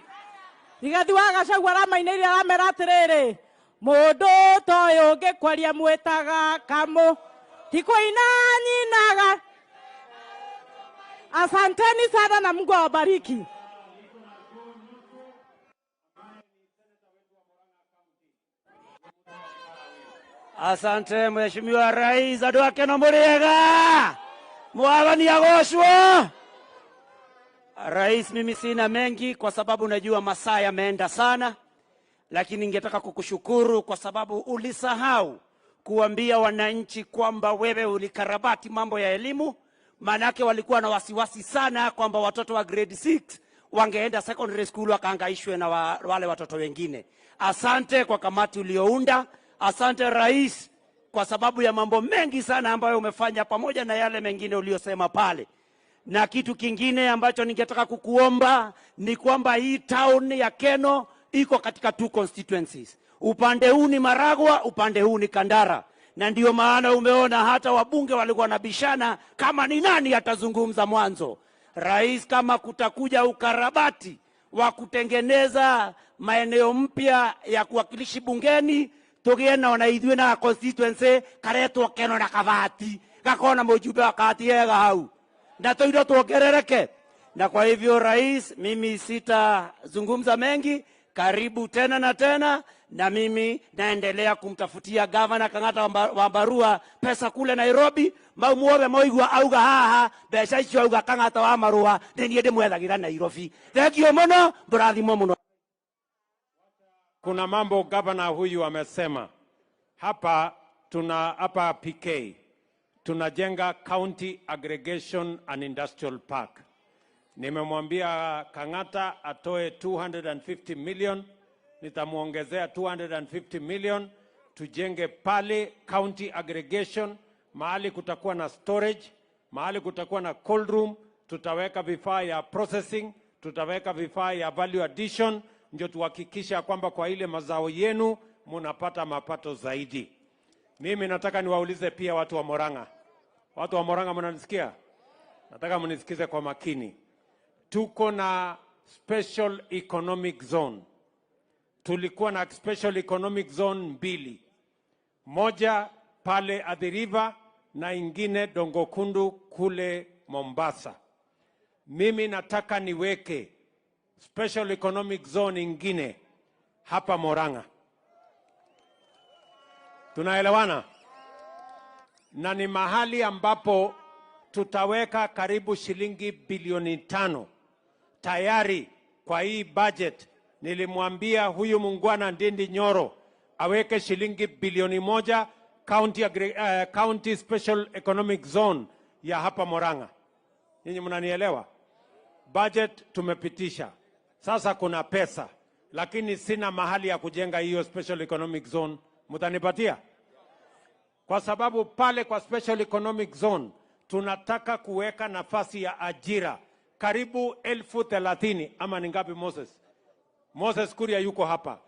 Rigathi wa Gachagua aramainĩire aramera atĩrĩrĩ, mũndũ ta ũyũ ũngĩkwaria mwĩtaga kamũ ti kũina nyinaga. Asanteni sana na Mungu awabariki. Asante Mheshimiwa Rais, andũ ake no mũrĩega, mwathani agocwo. Rais, mimi sina mengi kwa sababu najua masaa yameenda sana, lakini ningetaka kukushukuru kwa sababu ulisahau kuambia wananchi kwamba wewe ulikarabati mambo ya elimu. Maanake walikuwa na wasiwasi sana kwamba watoto wa grade 6 wangeenda secondary school wakaangaishwe na wale watoto wengine. Asante kwa kamati uliounda. Asante Rais kwa sababu ya mambo mengi sana ambayo umefanya pamoja na yale mengine uliyosema pale. Na kitu kingine ambacho ningetaka kukuomba ni kwamba hii town ya Keno iko katika 2 constituencies. Upande huu ni Maragua, upande huu ni Kandara. Na ndio maana umeona hata wabunge walikuwa wanabishana kama ni nani atazungumza mwanzo. Rais, kama kutakuja ukarabati wa kutengeneza maeneo mpya ya kuwakilishi bungeni, tugie na ona ithuĩ na constituency karetwo Keno na Kabati, gakona mujumbe wa Kabati ega hau, na toindo tuongerereke. Na kwa hivyo Rais, mimi sitazungumza mengi. Karibu tena na tena, na mimi naendelea kumtafutia Gavana Kang'ata wa Mbarua pesa kule Nairobi. Mau muothe moigua auga haha mbeca icio auga Kang'ata wa Marua nĩ niĩ ndĩmwethagira Nairobi. Thank you muno, mũrathimwo muno. Kuna mambo gavana huyu amesema hapa. Tuna hapa PK tunajenga County Aggregation and Industrial Park. Nimemwambia Kang'ata atoe 250 million, nitamuongezea 250 million tujenge pale county aggregation, mahali kutakuwa na storage, mahali kutakuwa na cold room, tutaweka vifaa ya processing, tutaweka vifaa ya value addition, ndio tuhakikisha kwamba kwa ile mazao yenu munapata mapato zaidi. Mimi nataka niwaulize pia watu wa Murang'a. Watu wa Murang'a mnanisikia? Nataka mnisikize kwa makini. Tuko na special economic zone. Tulikuwa na special economic zone 2. Moja pale Athi River na ingine Dongokundu kule Mombasa. Mimi nataka niweke special economic zone ingine hapa Murang'a. Tunaelewana? Na ni mahali ambapo tutaweka karibu shilingi bilioni 5. Tayari kwa hii budget nilimwambia huyu mungwana Ndindi Nyoro aweke shilingi bilioni 1 county special economic zone ya hapa Murang'a. Ninyi mnanielewa? Budget tumepitisha. Sasa kuna pesa, lakini sina mahali ya kujenga hiyo special economic zone. Mutanipatia? Kwa sababu pale kwa special economic zone tunataka kuweka nafasi ya ajira karibu 30,000 ama ni ngapi Moses? Moses Kuria yuko hapa.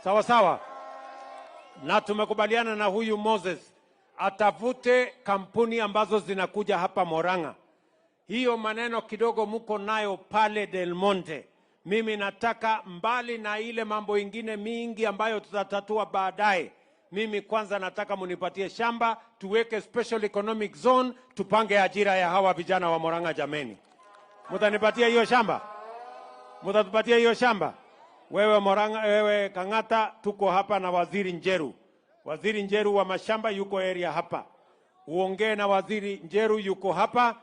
Sawa sawa. Na tumekubaliana na huyu Moses atafute kampuni ambazo zinakuja hapa Murang'a. Hiyo maneno kidogo muko nayo pale Del Monte. Mimi nataka mbali na ile mambo ingine mingi ambayo tutatatua baadaye, mimi kwanza nataka munipatie shamba, tuweke special economic zone, tupange ajira ya hawa vijana wa Murang'a jameni. Mutanipatia hiyo shamba? Mutatupatia hiyo shamba? Wewe Murang'a, wewe Kang'ata, tuko hapa na Waziri Njeru. Waziri Njeru wa mashamba yuko area hapa. Uongee na Waziri Njeru yuko hapa.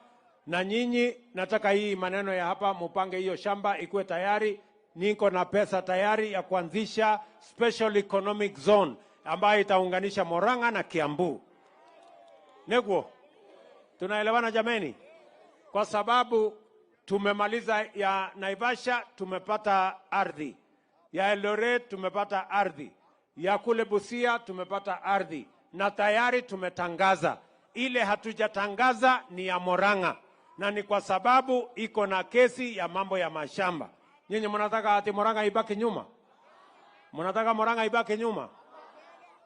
Na nyinyi nataka hii maneno ya hapa mupange hiyo shamba ikuwe tayari. Niko na pesa tayari ya kuanzisha special economic zone ambayo itaunganisha Murang'a na Kiambu. Neguo, tunaelewana jameni? Kwa sababu tumemaliza ya Naivasha, tumepata ardhi. Ya Eldoret tumepata ardhi. Ya kule Busia tumepata ardhi. na tayari tumetangaza. Ile hatujatangaza ni ya Murang'a, na ni kwa sababu iko na kesi ya mambo ya mashamba. Nyinyi mnataka ati Murang'a ibaki nyuma? Mnataka Murang'a ibaki nyuma?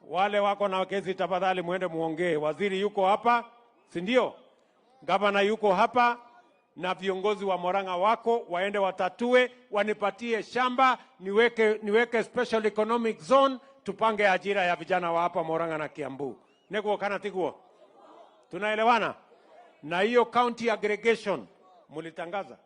Wale wako na kesi, tafadhali muende muongee. Waziri yuko hapa, si ndio? Gavana yuko hapa na viongozi wa Murang'a wako, waende watatue, wanipatie shamba niweke special economic zone, tupange ajira ya vijana wa hapa Murang'a na Kiambu. Niguo kana tiguo? Tunaelewana? Na hiyo county aggregation mulitangaza,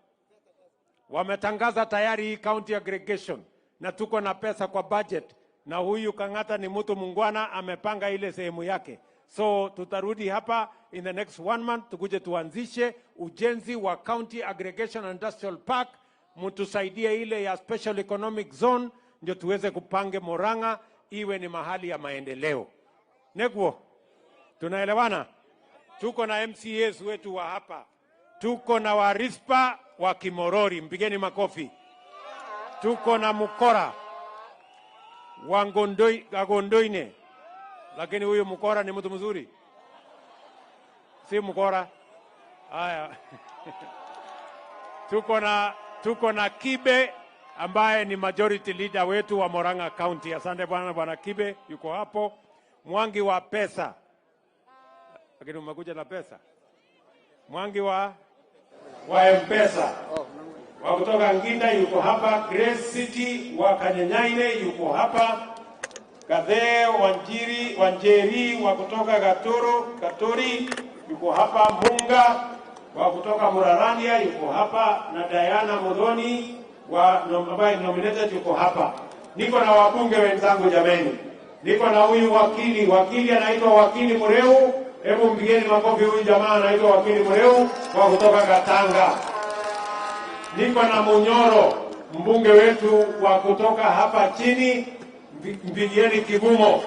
wametangaza tayari hii county aggregation, na tuko na pesa kwa budget, na huyu Kang'ata ni mtu mungwana, amepanga ile sehemu yake. So tutarudi hapa in the next 1 month tukuje tuanzishe ujenzi wa county aggregation industrial park, mtusaidie ile ya special economic zone, ndio tuweze kupange Murang'a iwe ni mahali ya maendeleo. Neguo, tunaelewana? Tuko na MCAs wetu wa hapa, tuko na warispa wa Kimorori, mpigeni makofi. Tuko na Mukora wa Gondoine, lakini huyu Mukora ni mtu mzuri, si Mukora. Haya. Tuko na Kibe ambaye ni majority leader wetu wa Murang'a County. Asante bwana Kibe yuko hapo. Mwangi wa pesa, lakini umekuja na pesa. Mwangi wa M-Pesa wa kutoka Nginda yuko hapa. Grace City wa Kanyanyaine yuko hapa. Gathee Wanjeri wa kutoka Gatori yuko hapa. Munga wa kutoka Murarania yuko hapa, na Diana Modoni wa ambaye nominated yuko hapa. Niko na wabunge wenzangu jameni. Niko na huyu wakili anaitwa Wakili Mureu. Hebu mpigeni makofi huyu jamaa anaitwa Wakili Mureu wa kutoka Katanga. Niko na Munyoro, mbunge wetu wa kutoka hapa chini, mpigieni kigumo.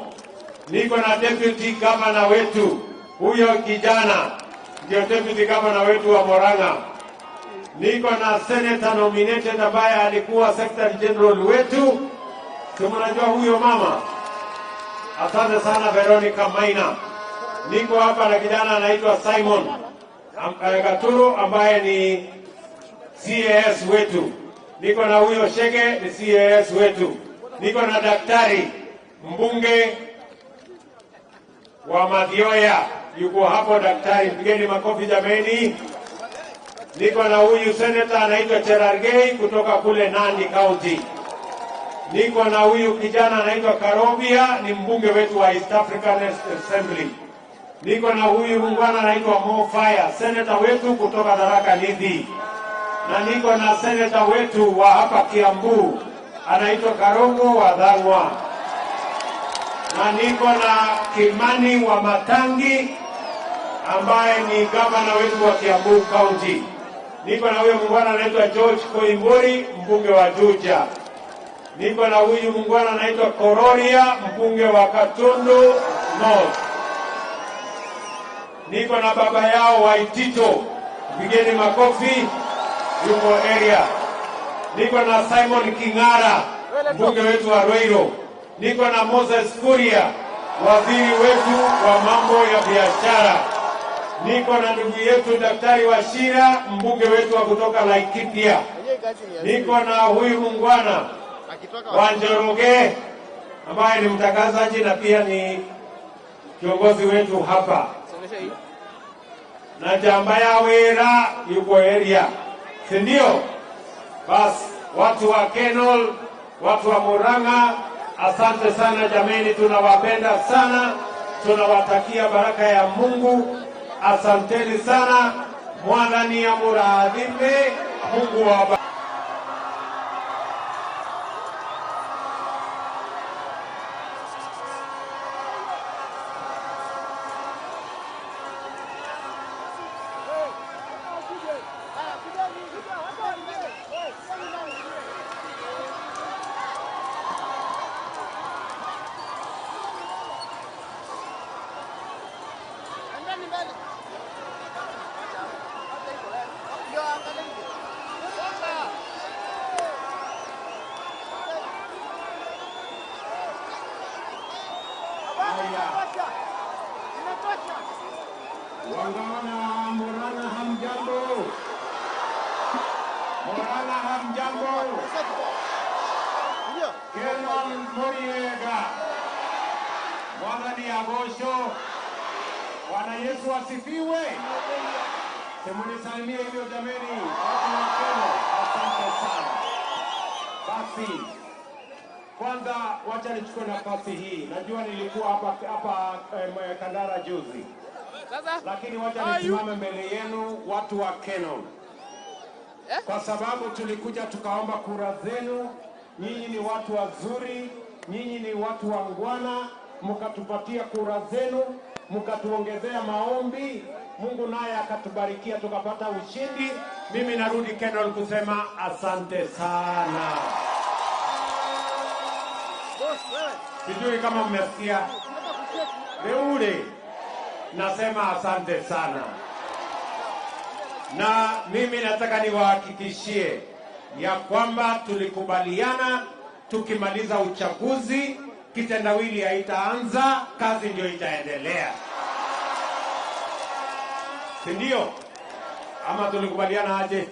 Niko na deputy governor wetu, huyo kijana ndio deputy governor wetu wa Murang'a. Niko na senator nominated ambaye alikuwa secretary general wetu. Tunajua huyo mama. Asante sana Veronica Maina. Niko hapa na kijana anaitwa Simon Gaturu ambaye ni CAS wetu. Niko na huyo Shege ni CAS wetu. Niko na daktari mbunge wa Mathioya yuko hapo, daktari, mpigeni makofi jameni. Niko na huyu senator anaitwa Cherargei kutoka kule Nandi County. Niko na huyu kijana anaitwa Karobia, ni mbunge wetu wa East African Assembly. Niko na huyu muungwana anaitwa Mo Fire, senator wetu kutoka Tharaka Nithi. Na niko na senator wetu wa hapa Kiambu anaitwa Karongo wa Dhangwa. Na niko na Kimani wa Matangi ambaye ni gavana wetu wa Kiambu County. Niko na huyu muungwana anaitwa George Koimburi, mbunge wa Juja. Niko na huyu muungwana anaitwa Kororia, mbunge wa Katundu North. Niko na baba yao Waitito, mpigeni makofi, yuko area. Niko na Simon King'ara, mbunge wetu wa Ruiru. Niko na Moses Kuria, waziri wetu wa mambo ya biashara. Niko na ndugu yetu Daktari Wachira, mbunge wetu wa kutoka Laikipia. Niko na huyu muungwana wa Njoroge ambaye ni mtangazaji na pia ni kiongozi wetu hapa. Na jamba ya Wera yuko area, si ndio? Bas, watu wa Kenol, watu wa Murang'a, asante sana jameni, tunawapenda sana, tunawatakia baraka ya Mungu. Asanteni sana, mwana ni amurathime, Mungu wa Wangwana Murang'a hamjambo? Murang'a hamjambo? Kenon Muriega, Mwathani agocwo. Bwana Yesu asifiwe. Simunisalimie hivyo jameni, watu wa Kenol, asante sana. Basi kwanza wacha nichukue nafasi hii. Najua nilikuwa hapa Kandara juzi, lakini wacha nisimame mbele yenu watu wa Kenol, kwa sababu tulikuja tukaomba kura zenu. Nyinyi ni watu wazuri, nyinyi ni watu wangwana, mkatupatia kura zenu, mkatuongezea maombi, Mungu naye akatubarikia tukapata ushindi. Mimi narudi Kenol kusema asante sana. Sijui kama mmesikia. Reure, nasema asante sana. Na mimi nataka niwahakikishie ya kwamba tulikubaliana tukimaliza uchaguzi kitendawili haitaanza, kazi ndio itaendelea. Si ndio? Ama tulikubaliana aje?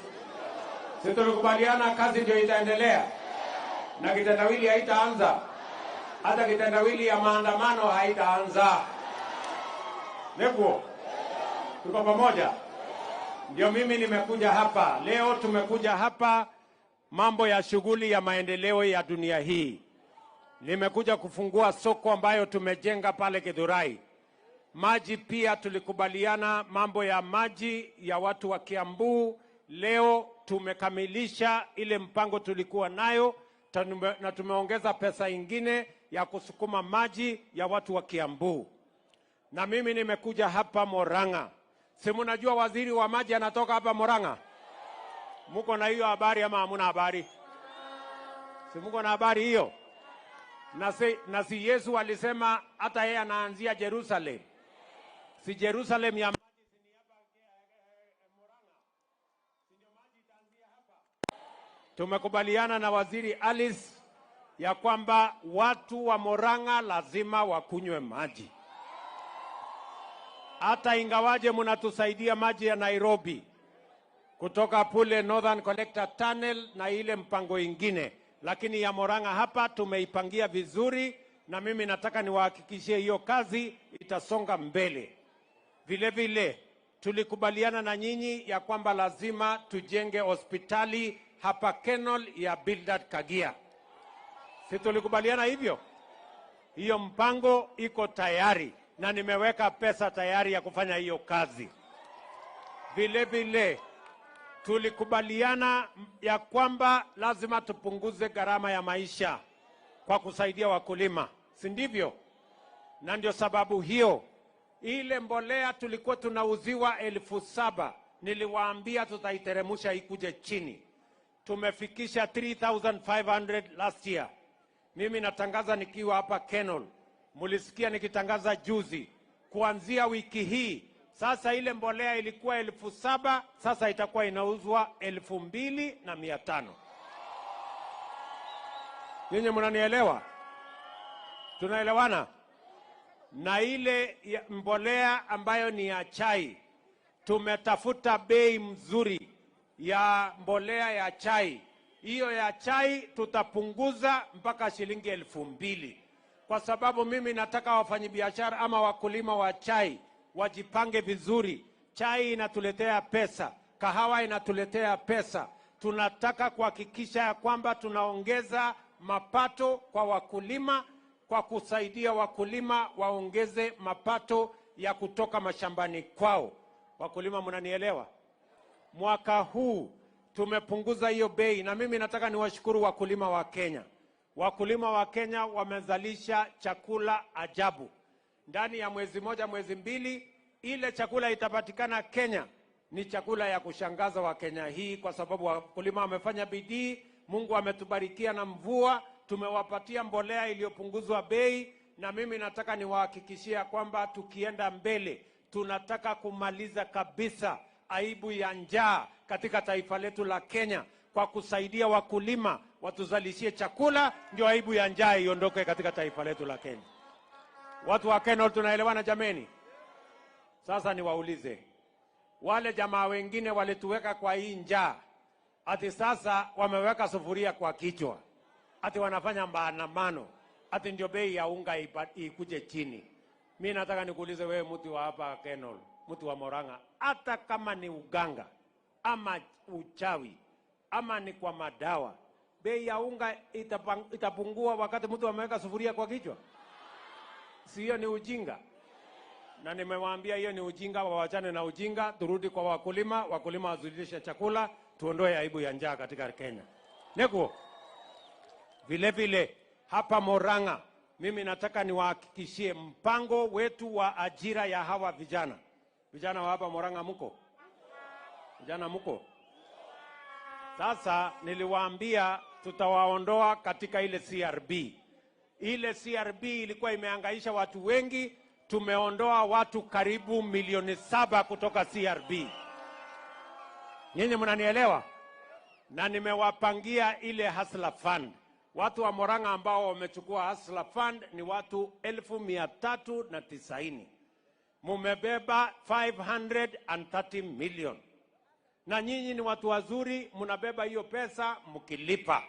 Si tulikubaliana kazi ndio itaendelea na kitendawili haitaanza? Hata kitendawili ya maandamano haitaanza. Neguo, tuko pamoja? Ndio mimi nimekuja hapa leo. Tumekuja hapa mambo ya shughuli ya maendeleo ya dunia hii. Nimekuja kufungua soko ambayo tumejenga pale Githurai. Maji pia tulikubaliana mambo ya maji ya watu wa Kiambu. Leo tumekamilisha ile mpango tulikuwa nayo, na tumeongeza pesa ingine ya kusukuma maji ya watu wa Kiambu. Na mimi nimekuja hapa Murang'a. Si mnajua waziri wa maji anatoka hapa Murang'a? Muko na hiyo habari ama hamuna habari? Si muko na habari hiyo? Na si Yesu alisema hata yeye anaanzia Jerusalem. Si Jerusalem ya maji si ni hapa Murang'a? Si ndio maji itaanzia hapa? Tumekubaliana na waziri Alice ya kwamba watu wa Murang'a lazima wakunywe maji. Hata ingawaje mnatusaidia maji ya Nairobi kutoka pule Northern Collector Tunnel na ile mpango ingine, lakini ya Murang'a hapa tumeipangia vizuri, na mimi nataka niwahakikishie hiyo kazi itasonga mbele. Vile vile tulikubaliana na nyinyi ya kwamba lazima tujenge hospitali hapa Kenol ya Bildad Kagia. Si tulikubaliana hivyo? Hiyo mpango iko tayari na nimeweka pesa tayari ya kufanya hiyo kazi. Vile vile tulikubaliana ya kwamba lazima tupunguze gharama ya maisha kwa kusaidia wakulima, si ndivyo? Na ndio sababu hiyo ile mbolea tulikuwa tunauziwa 7,000, niliwaambia tutaiteremusha ikuje chini. Tumefikisha 3,500 last year. Mimi natangaza nikiwa hapa Kenol, mulisikia nikitangaza juzi, kuanzia wiki hii sasa ile mbolea ilikuwa 7,000, sasa itakuwa inauzwa 2,500. Nyinyi mnanielewa? Tunaelewana? Na ile mbolea ambayo ni ya chai, tumetafuta bei mzuri ya mbolea ya chai. Hiyo ya chai tutapunguza mpaka shilingi 2,000. Kwa sababu mimi nataka wafanyabiashara ama wakulima wa chai wajipange vizuri. Chai inatuletea pesa, kahawa inatuletea pesa. Tunataka kuhakikisha ya kwamba tunaongeza mapato kwa wakulima kwa kusaidia wakulima waongeze mapato ya kutoka mashambani kwao. Wakulima mnanielewa? Mwaka huu tumepunguza hiyo bei, na mimi nataka niwashukuru wakulima wa Kenya. Wakulima wa Kenya wamezalisha chakula ajabu. Ndani ya mwezi moja, mwezi mbili, ile chakula itapatikana Kenya ni chakula ya kushangaza wa Kenya hii, kwa sababu wakulima wamefanya bidii. Mungu ametubarikia na mvua, tumewapatia mbolea iliyopunguzwa bei, na mimi nataka niwahakikishia kwamba tukienda mbele tunataka kumaliza kabisa aibu ya njaa katika taifa letu la Kenya kwa kusaidia wakulima watuzalishie chakula, ndio aibu ya njaa iondoke katika taifa letu la Kenya. Watu wa Kenol tunaelewana jameni? Sasa niwaulize wale jamaa wengine walituweka kwa hii njaa, ati sasa wameweka sufuria kwa kichwa, ati wanafanya maandamano, ati ndio bei ya unga ikuje chini. Mi nataka nikuulize wewe, mtu wa hapa Kenol, mtu wa Murang'a, hata kama ni uganga ama uchawi ama ni kwa madawa, bei ya unga itapungua wakati mtu ameweka sufuria kwa kichwa? Si hiyo ni ujinga? Na nimewaambia hiyo ni ujinga, wawachane na ujinga, turudi kwa wakulima, wakulima wazalishe chakula, tuondoe aibu ya njaa katika Kenya. Nikuo vile vile hapa Murang'a, mimi nataka niwahakikishie mpango wetu wa ajira ya hawa vijana. Vijana wa hapa Murang'a muko? Vijana muko? Sasa niliwaambia tutawaondoa katika ile CRB. Ile CRB ilikuwa imehangaisha watu wengi, tumeondoa watu karibu 7 milioni kutoka CRB. Nyinyi mnanielewa? Na nimewapangia ile Hustler Fund. Watu wa Murang'a ambao wamechukua Hustler Fund ni watu 390,000. Mumebeba 530 million. Na nyinyi ni watu wazuri, mnabeba hiyo pesa mkilipa.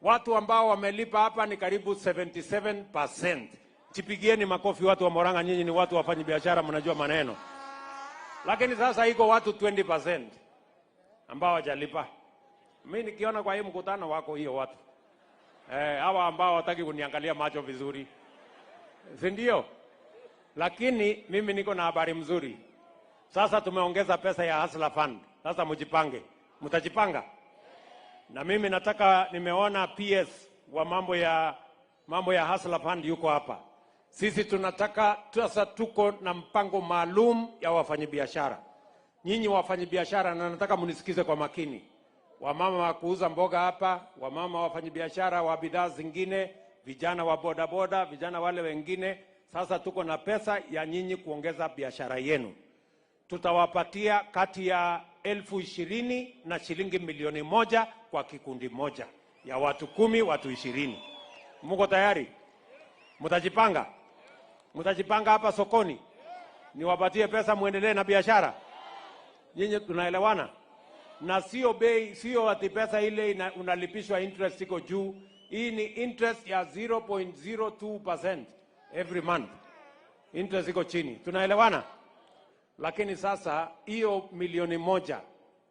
Watu ambao wamelipa hapa ni karibu 77%. Jipigieni makofi watu wa Murang'a, nyinyi ni watu wafanyi biashara, mnajua maneno. Lakini sasa iko watu 20% ambao hawajalipa. Mimi nikiona kwa hii mkutano wako hiyo watu hawa ambao hawataki kuniangalia macho vizuri, si ndio? Lakini mimi niko na habari mzuri. Sasa tumeongeza pesa ya Hustler Fund. Sasa mjipange, mtajipanga. Na mimi nataka, nimeona PS wa mambo ya Hustler Fund yuko hapa. Sisi tunataka sasa, tuko na mpango maalum ya wafanyabiashara. Nyinyi wafanyabiashara, na nataka mnisikize kwa makini, wamama wa kuuza mboga hapa, wamama wafanyabiashara wa bidhaa zingine, vijana wa bodaboda, vijana wale wengine. Sasa tuko na pesa ya nyinyi kuongeza biashara yenu. Tutawapatia kati ya 20,000 na shilingi 1 milioni kwa kikundi moja ya watu 10, watu 20. Muko tayari? Mtajipanga? Mtajipanga hapa sokoni? Niwapatie pesa muendelee na biashara? Nyinyi tunaelewana? Na sio bei, sio ati pesa ile unalipishwa interest iko juu. Hii ni interest ya 0.02% every month. Interest iko chini. Tunaelewana? Lakini sasa hiyo 1 milioni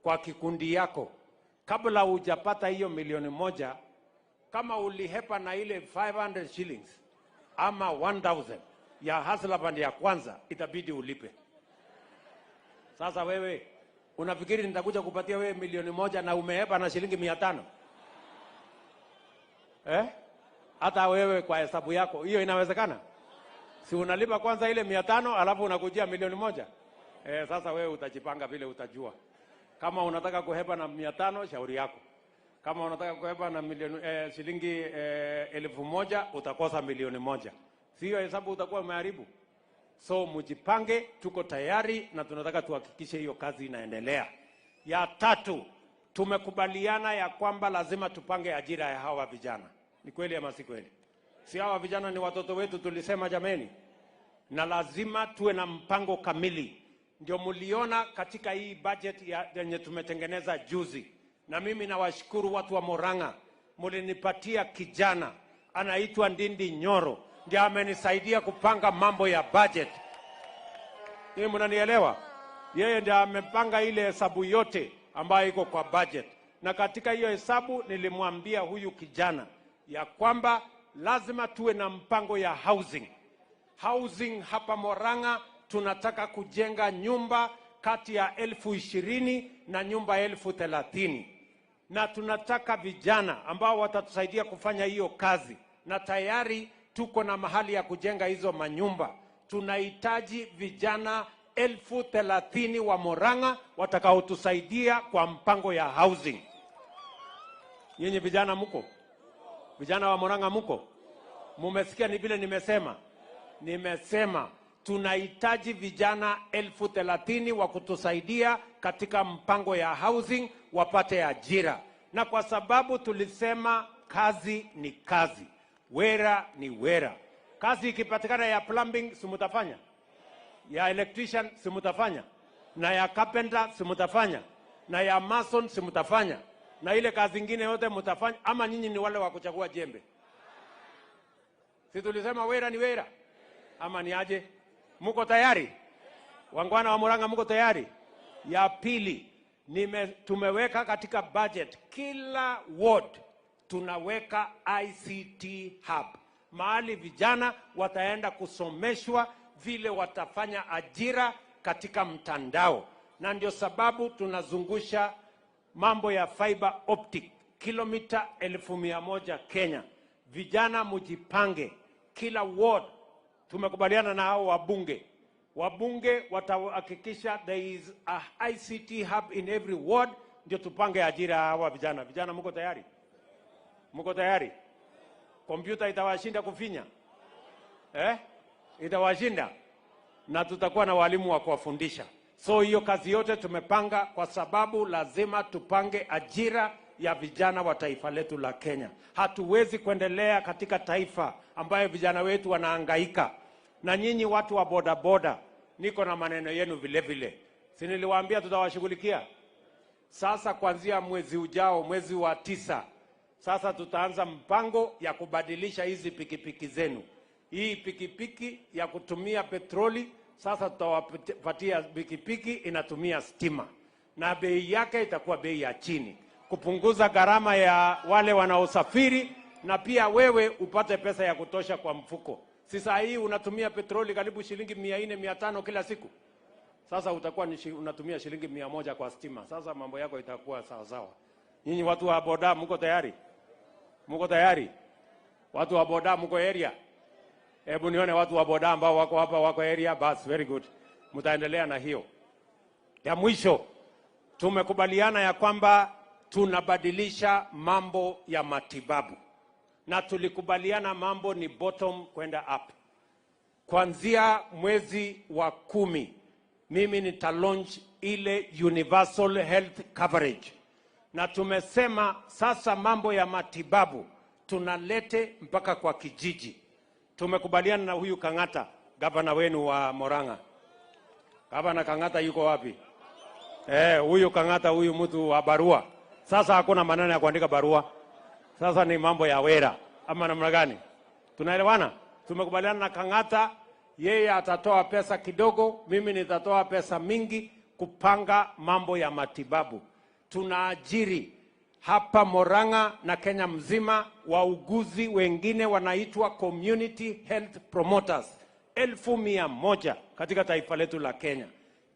kwa kikundi yako, kabla hujapata hiyo 1 milioni, kama ulihepa na ile 500 shillings ama 1000 ya Hustler Fund ya kwanza, itabidi ulipe. Sasa wewe unafikiri nitakuja kupatia wewe 1 milioni na umehepa na shilingi 500? Eh? Hata wewe kwa hesabu yako hiyo inawezekana? Si unalipa kwanza ile 500 alafu unakujia 1 milioni? Eh, sasa wewe utajipanga vile utajua. Kama unataka kuhepa na 500, shauri yako. Kama unataka kuhepa na milioni shilingi 1,000 utakosa 1 milioni. Sio hesabu utakuwa umeharibu. So mjipange, tuko tayari na tunataka tuhakikishe hiyo kazi inaendelea. Ya tatu, tumekubaliana ya kwamba lazima tupange ajira ya hawa vijana. Ni kweli ama si kweli? Si hawa vijana ni watoto wetu, tulisema jameni, na lazima tuwe na mpango kamili. Ndio mliona katika hii budget yenye tumetengeneza juzi, na mimi nawashukuru watu wa Murang'a, mulinipatia kijana anaitwa Ndindi Nyoro, ndiye amenisaidia kupanga mambo ya budget. Yeye mnanielewa? Yeye ndiye amepanga ile hesabu yote ambayo iko kwa budget, na katika hiyo hesabu nilimwambia huyu kijana ya kwamba lazima tuwe na mpango ya housing. Housing hapa Murang'a tunataka kujenga nyumba kati ya 20,000 na nyumba 30,000 na tunataka vijana ambao watatusaidia kufanya hiyo kazi, na tayari tuko na mahali ya kujenga hizo manyumba. Tunahitaji vijana 30,000 wa Murang'a watakaotusaidia kwa mpango ya housing. Nyinyi vijana muko? Vijana wa Murang'a muko? Mumesikia ni vile nimesema? Nimesema tunahitaji vijana 30,000 wa kutusaidia katika mpango ya housing wapate ajira, na kwa sababu tulisema kazi ni kazi, wera ni wera. Kazi ikipatikana ya plumbing, si mutafanya? Ya electrician si mtafanya, na ya carpenter si mtafanya, na ya mason si mtafanya, na ile kazi ingine yote mtafanya, ama nyinyi ni wale wa kuchagua jembe? Si tulisema wera ni wera, ama ni aje? Muko tayari? Wangwana wa Murang'a, muko tayari? Ya pili, tumeweka katika budget kila ward tunaweka ICT hub, mahali vijana wataenda kusomeshwa vile watafanya ajira katika mtandao, na ndio sababu tunazungusha mambo ya fiber optic kilomita 100,000 Kenya. Vijana mujipange, kila ward tumekubaliana na hao wabunge. Wabunge watahakikisha there is a ICT hub in every ward, ndio tupange ajira ya hawa vijana. Vijana mko tayari? Mko tayari? Kompyuta itawashinda kufinya eh? Itawashinda, na tutakuwa na walimu wa kuwafundisha. So hiyo kazi yote tumepanga, kwa sababu lazima tupange ajira ya vijana wa taifa letu la Kenya. Hatuwezi kuendelea katika taifa ambayo vijana wetu wanahangaika. Na nyinyi watu wa bodaboda, niko na maneno yenu vile vile. Si niliwaambia tutawashughulikia? Sasa kuanzia mwezi ujao, mwezi wa 9, sasa tutaanza mpango ya kubadilisha hizi pikipiki zenu. Hii pikipiki ya kutumia petroli, sasa tutawapatia pikipiki inatumia stima, na bei yake itakuwa bei ya chini, kupunguza gharama ya wale wanaosafiri, na pia wewe upate pesa ya kutosha kwa mfuko. Si saa hii unatumia petroli karibu shilingi 400, 500 kila siku. Sasa utakuwa unatumia shilingi 100 kwa stima. Sasa mambo yako itakuwa sawa sawa. Nyinyi watu wa boda mko tayari? Mko tayari? Watu wa boda mko area? Hebu nione watu wa boda ambao wako hapa, wako area. Bas, very good. Mtaendelea na hiyo. Ya mwisho, tumekubaliana ya kwamba tunabadilisha mambo ya matibabu. Na tulikubaliana mambo ni bottom kwenda up. Kuanzia mwezi wa 10, mimi nita launch ile universal health coverage. Na tumesema sasa mambo ya matibabu tunalete mpaka kwa kijiji. Tumekubaliana na huyu Kang'ata, gavana wenu wa Murang'a. Gavana Kang'ata yuko wapi? Huyu Kang'ata, huyu mtu wa barua. Sasa hakuna maneno ya kuandika barua. Sasa ni mambo ya wera ama namna gani? Tunaelewana? Tumekubaliana na Kang'ata, yeye atatoa pesa kidogo, mimi nitatoa pesa mingi kupanga mambo ya matibabu. Tunaajiri hapa Murang'a na Kenya mzima wauguzi wengine wanaitwa community health promoters 100,000 katika taifa letu la Kenya.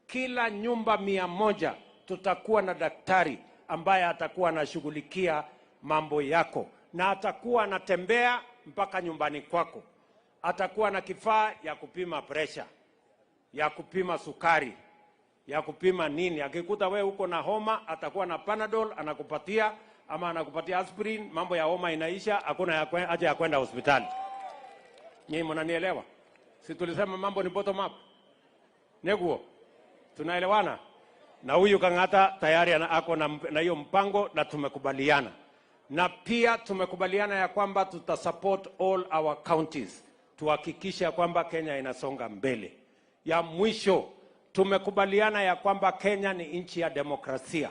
Kila nyumba 100 tutakuwa na daktari ambaye atakuwa anashughulikia mambo yako, na atakuwa anatembea mpaka nyumbani kwako. Atakuwa na kifaa ya kupima pressure, ya kupima sukari, ya kupima nini. Akikuta wewe uko na homa, atakuwa na Panadol anakupatia, ama anakupatia aspirin, mambo ya homa inaisha, hakuna haja ya kwenda hospitali. Nyinyi mnanielewa? Si tulisema mambo ni bottom up? Neguo, tunaelewana? Na huyu Kang'ata tayari ako na hiyo mpango, na tumekubaliana. Na pia tumekubaliana ya kwamba tutasupport all our counties, tuhakikishe kwamba Kenya inasonga mbele. Ya mwisho, tumekubaliana ya kwamba Kenya ni nchi ya demokrasia.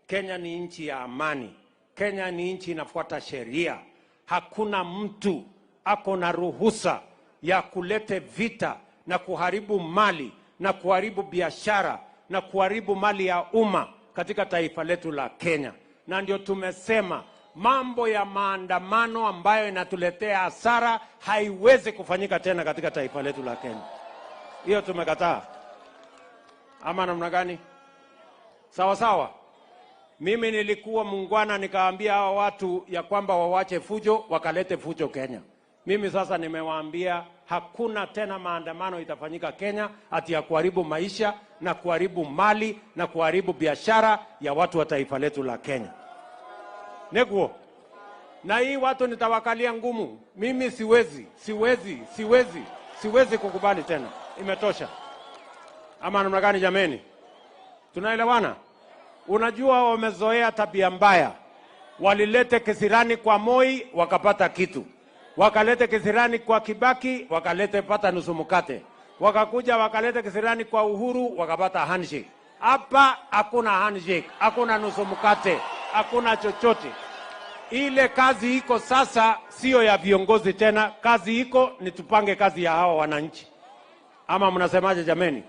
Kenya ni nchi ya amani. Kenya ni nchi inafuata sheria. Hakuna mtu ako na ruhusa ya kulete vita na kuharibu mali na kuharibu biashara na kuharibu mali ya umma katika taifa letu la Kenya. Na ndio tumesema mambo ya maandamano ambayo inatuletea hasara haiwezi kufanyika tena katika taifa letu la Kenya. Hiyo tumekataa. Ama namna gani? Sawa sawa. Mimi nilikuwa muungwana nikaambia hawa watu ya kwamba wawache fujo, wakalete fujo Kenya. Mimi sasa nimewaambia hakuna tena maandamano itafanyika Kenya ati ya kuharibu maisha na kuharibu mali na kuharibu biashara ya watu wa taifa letu la Kenya. Neguo. Na hii watu nitawakalia ngumu. Mimi siwezi kukubali tena. Imetosha. Ama namna gani jameni? Tunaelewana? Unajua wamezoea tabia mbaya. Walilete kisirani kwa Moi wakapata kitu. Wakalete kisirani kwa Kibaki wakalete pata nusu mkate. Wakakuja wakaleta kisirani kwa Uhuru, wakapata handshake. Hapa hakuna handshake, hakuna nusu mkate, hakuna chochote. Ile kazi iko sasa sio ya viongozi tena, kazi iko ni tupange kazi ya hawa wananchi. Ama mnasemaje jameni?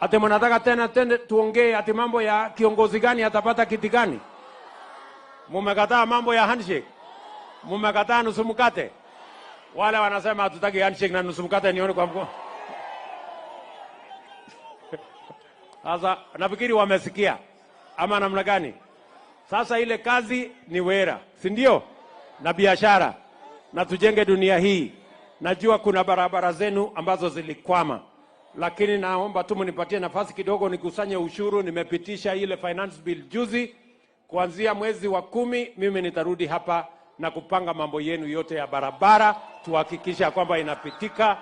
Ati mnataka tena tena tuongee ati mambo ya kiongozi gani atapata kiti gani? Mumekataa mambo ya handshake, mumekataa nusu mkate. Wale wanasema hatutaki handshake na nusu mkate, nione kwa mkono. Sasa nafikiri wamesikia ama namna gani? Sasa ile kazi ni wera, si ndio? Na biashara, na tujenge dunia hii. Najua kuna barabara zenu ambazo zilikwama, lakini naomba tu mnipatie nafasi kidogo nikusanye ushuru. Nimepitisha ile finance bill juzi. Kuanzia mwezi wa 10 mimi nitarudi hapa na kupanga mambo yenu yote ya barabara, tuhakikisha kwamba inapitika.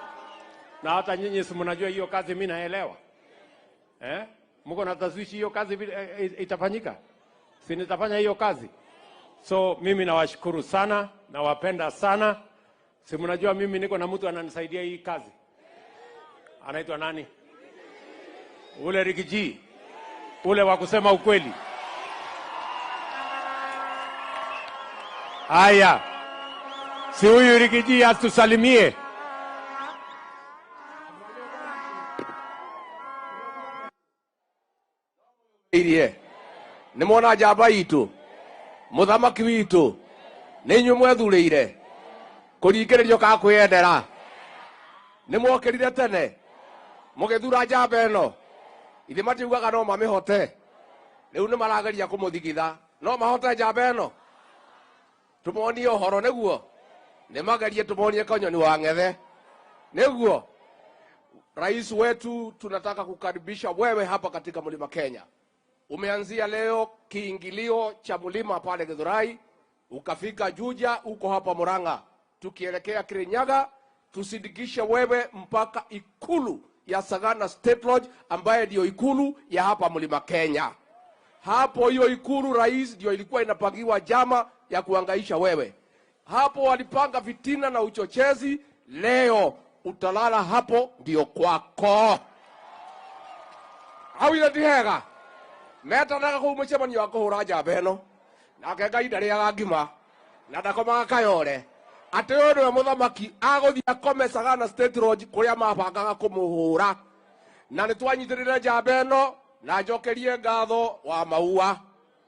Na hata nyinyi si mnajua hiyo kazi, mimi naelewa. Mko na taswishi hiyo kazi itafanyika? Si nitafanya hiyo kazi? So mimi nawashukuru sana, nawapenda sana. Si mnajua mimi niko na mtu ananisaidia hii kazi. Anaitwa nani? Ule Rigiji. Ule wa kusema ukweli. Haya. Si huyu Rigiji atusalimie. Irie. Nĩ mwona njamba itũ, mũthamaki witũ, nĩ inyuĩ mwethurĩire kũringĩrĩrio kana kwĩyendera. Nĩ mwokĩrire tene mũgĩthura njamba ĩno. Ithe matiugaga no mamĩhote, rĩu nĩ marageria kũmũthigitha no mahote njamba ĩno. Tũmonie ũhoro nĩguo, nĩ magerie tũmonie kanyoni wa ng'ethe nĩguo. Rais wetu, tunataka kukaribisha wewe hapa katika Mlima Kenya. Umeanzia leo kiingilio cha mlima pale Githurai, ukafika Juja, uko hapa Murang'a, tukielekea Kirinyaga, tusindikishe wewe mpaka ikulu ya Sagana State Lodge, ambaye ndio ikulu ya hapa Mlima Kenya. Hapo hiyo ikulu, rais, ndio ilikuwa inapangiwa jama ya kuhangaisha wewe. Hapo walipanga fitina na uchochezi. Leo utalala hapo, ndio kwako. Hau ile ti hega. Metanaga kuu mucemanio wa kuhura njamba ĩno, nake Ngai ndarĩaga ngima na ndakomaga kayore, atĩ ũyũ nĩwe mũthamaki agũthiĩ akome Sagana State Lodge kũrĩa mabangaga kũmũhũra. Na nĩtwanyitĩrĩre njamba ĩno, na njokerie ngatho wa Maua,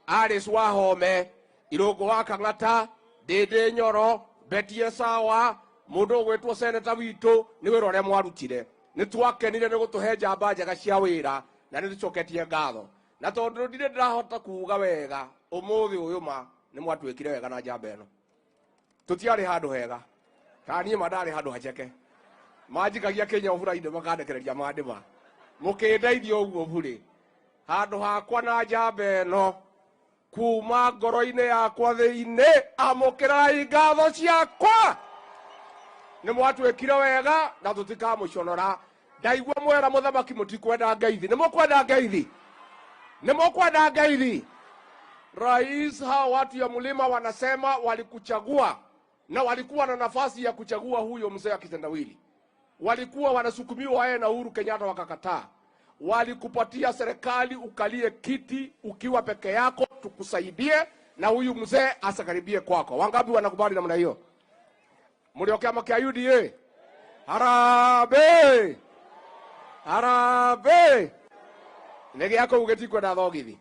Alice Wahome, Irũngũ wa Kang'ata, Ndĩndĩ Nyoro, Betty Sawa, mũndũ ũgwĩtwo seneta witũ, nĩ wĩra ũrĩa mwarutire. Nĩtwakenire nĩ gũtũhe njamba njega cia wĩra, na nĩtũcoketie ngatho. Na tondũ ndirĩ ndĩrahota kuga wega ũmũthĩ ũyũ, ma nĩ mwatuĩkire wega na njamba ĩno. Tũtiarĩ handũ hega, kana niĩ ma ndarĩ handũ hacheke. Manjikagia Kenya ũbura-inĩ makandekereria mandĩma, mũkĩndeithia ũguo burĩ. Handũ hakwa na njamba ĩno kuma ngoro-inĩ yakwa thĩinĩ, amũkĩrai ngatho ciakwa. Nĩ mwatuĩkire wega na tũtikamũconora. Ndaigua mwera mũthamaki mũtikwenda ngeithi. Nĩ mũkwenda ngeithi? Nĩ mũkwenda ngeithi? Rais, hawa watu ya mlima wanasema walikuchagua na walikuwa na nafasi ya kuchagua huyo mzee akitendawili. Walikuwa wanasukumiwa yeye na Uhuru Kenyatta wakakataa. Walikupatia serikali ukalie kiti ukiwa peke yako, tukusaidie na huyu mzee asakaribie kwako. Wangapi wanakubali namna hiyo? Mliokia makia UDA? Harambee! Harambee! Nigi yako ugetikwenda thogithi.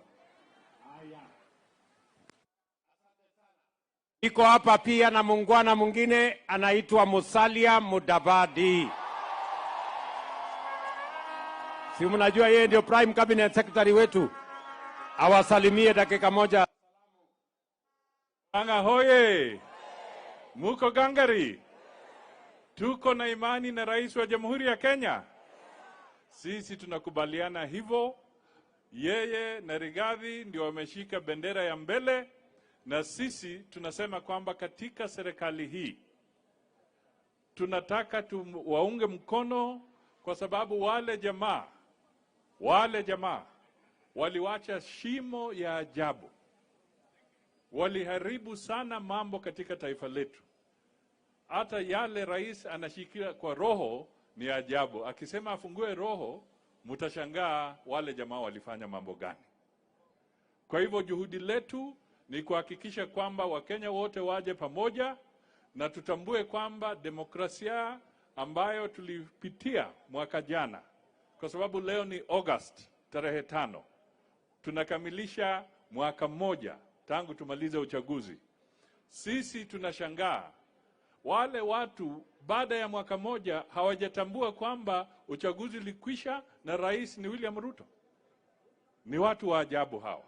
Iko hapa pia na muungwana mwingine anaitwa Musalia Mudavadi. Si mnajua yeye ndio Prime Cabinet Secretary wetu. Awasalimie dakika moja. Anga hoye. Muko gangari. Tuko na imani na Rais wa Jamhuri ya Kenya. Sisi tunakubaliana hivyo. Yeye na Rigathi ndio wameshika bendera ya mbele, na sisi tunasema kwamba katika serikali hii tunataka tuwaunge mkono, kwa sababu wale jamaa waliwacha shimo ya ajabu. Waliharibu sana mambo katika taifa letu. Hata yale rais anashikia kwa roho Ni ajabu. Akisema afungue roho, mtashangaa wale jamaa walifanya mambo gani. Kwa hivyo juhudi letu ni kuhakikisha kwamba Wakenya wote waje pamoja na tutambue kwamba demokrasia ambayo tulipitia mwaka jana, kwa sababu leo ni August tarehe 5, tunakamilisha mwaka mmoja tangu tumalize uchaguzi. Sisi tunashangaa wale watu baada ya mwaka mmoja hawajatambua kwamba uchaguzi ulikwisha na rais ni William Ruto. Ni watu wa ajabu hawa.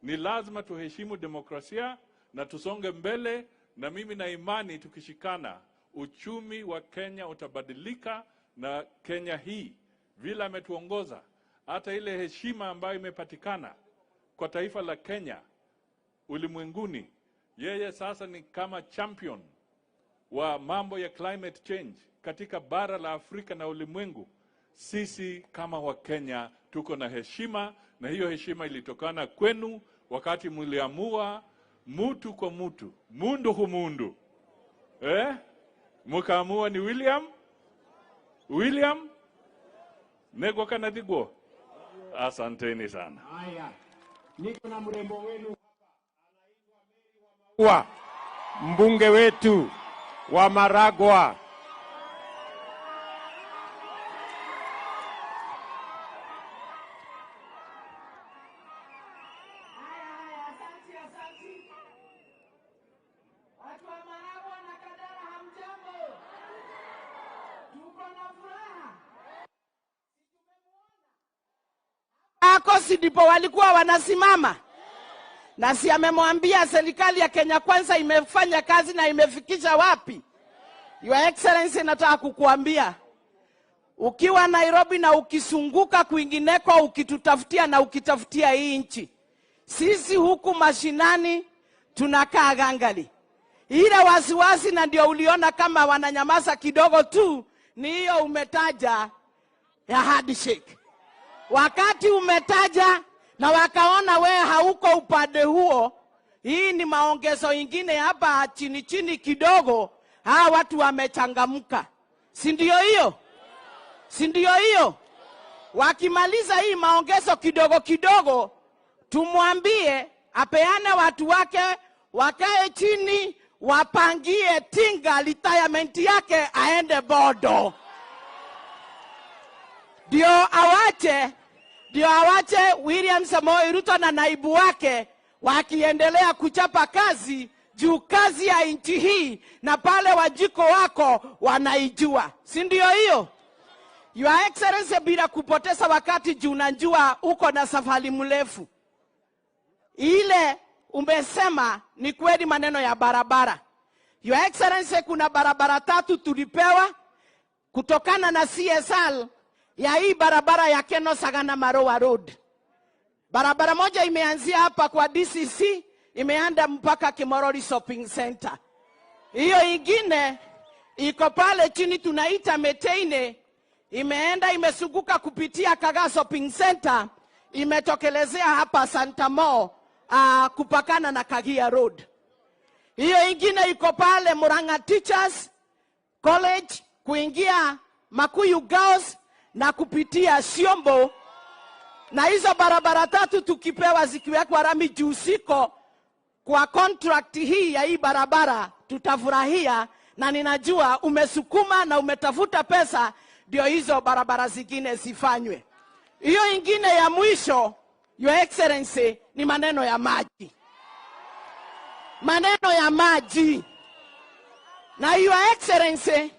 Ni lazima tuheshimu demokrasia na tusonge mbele, na mimi na imani tukishikana, uchumi wa Kenya utabadilika, na Kenya hii vile ametuongoza, hata ile heshima ambayo imepatikana kwa taifa la Kenya ulimwenguni, yeye sasa ni kama champion wa mambo ya climate change katika bara la Afrika na ulimwengu. Sisi kama Wakenya tuko na heshima, na hiyo heshima ilitokana kwenu wakati mliamua mutu kwa mutu, mundu humundu, mukaamua ni William Negwa Kanathigwo. Asanteni sana. Haya, niko na mrembo wenu hapa, anaitwa mbunge wetu wa Maragwa. Asante, asante. Watu wa Maragwa na Kandara, hamjambo? Tuko na furaha. Ako si ndipo walikuwa wanasimama, na si amemwambia serikali ya Kenya Kwanza imefanya kazi na imefikisha wapi? Your Excellency, nataka kukuambia ukiwa Nairobi na ukisunguka kwingineko, ukitutafutia na ukitafutia hii nchi, sisi huku mashinani tunakaa gangali. Ile wasiwasi, na ndio uliona kama wananyamaza kidogo tu, ni hiyo umetaja ya handshake. Wakati umetaja na wakaona we hauko upande huo, hii ni maongezo ingine hapa chini chini kidogo, hawa watu wamechangamka, si ndio hiyo? Si ndio hiyo? Wakimaliza hii maongezo kidogo kidogo, tumwambie apeane watu wake wakae chini, wapangie Tinga retirement yake aende Bodo. Ndio awache William Samoei Ruto na naibu wake wakiendelea kuchapa kazi juu kazi ya nchi hii na pale wajiko wako wanaijua, si ndio hiyo? Your Excellency, bila kupoteza wakati juu najua uko na safari mrefu. Ile umesema ni kweli maneno ya barabara. Your Excellency, kuna barabara 3 tulipewa kutokana na CSR ya hii barabara ya Keno Sagana Maroa Road. Barabara moja imeanzia hapa kwa DCC, imeenda mpaka Kimorori Shopping Center. Hiyo ingine iko pale chini tunaita Meteine, imeenda imesunguka kupitia Kaga Shopping Center, imetokelezea hapa Santa Mo, kupakana na Kagia Road. Hiyo ingine iko pale Murang'a Teachers College kuingia Makuyu Girls na kupitia Siombo. Na hizo barabara 3 tukipewa zikiwekwa rami juu siko kwa contract hii ya hii barabara tutafurahia, na ninajua umesukuma na umetafuta pesa ndio hizo barabara zingine zifanywe. Hiyo ingine ya mwisho, Your Excellency, ni maneno ya maji. Maneno ya maji. Na Your Excellency,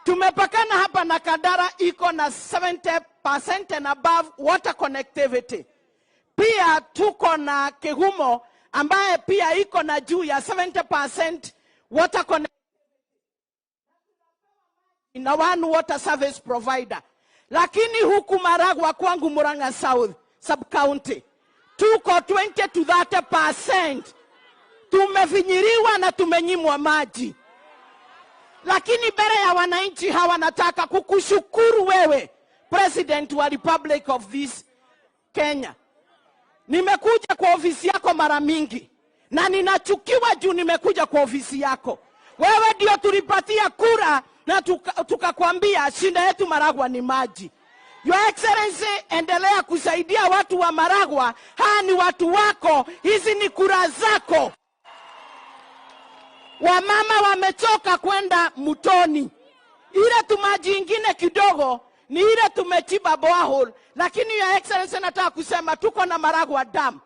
tumepakana hapa na Kandara iko na 70% and above water connectivity. Pia tuko na Kigumo ambaye pia iko na juu ya 70% water connectivity na one water service provider. Lakini huku Maragwa kwangu Murang'a South sub county tuko 20 to 30%. Tumefinyiriwa na tumenyimwa maji. Lakini mbele ya wananchi hawa nataka kukushukuru wewe President wa Republic of this Kenya. Nimekuja kwa ofisi yako mara mingi na ninachukiwa juu nimekuja kwa ofisi yako. Wewe ndio tulipatia kura Na tukakwambia shinda yetu Maragua ni maji. Your Excellency, endelea kusaidia watu wa Maragua. Hawa ni watu wako, hizi ni kura zako. Wamama wamechoka kwenda mtoni. Ile tu maji ingine kidogo ni ile tumechimba borehole, lakini Your Excellency, nataka kusema tuko na Maragua Dam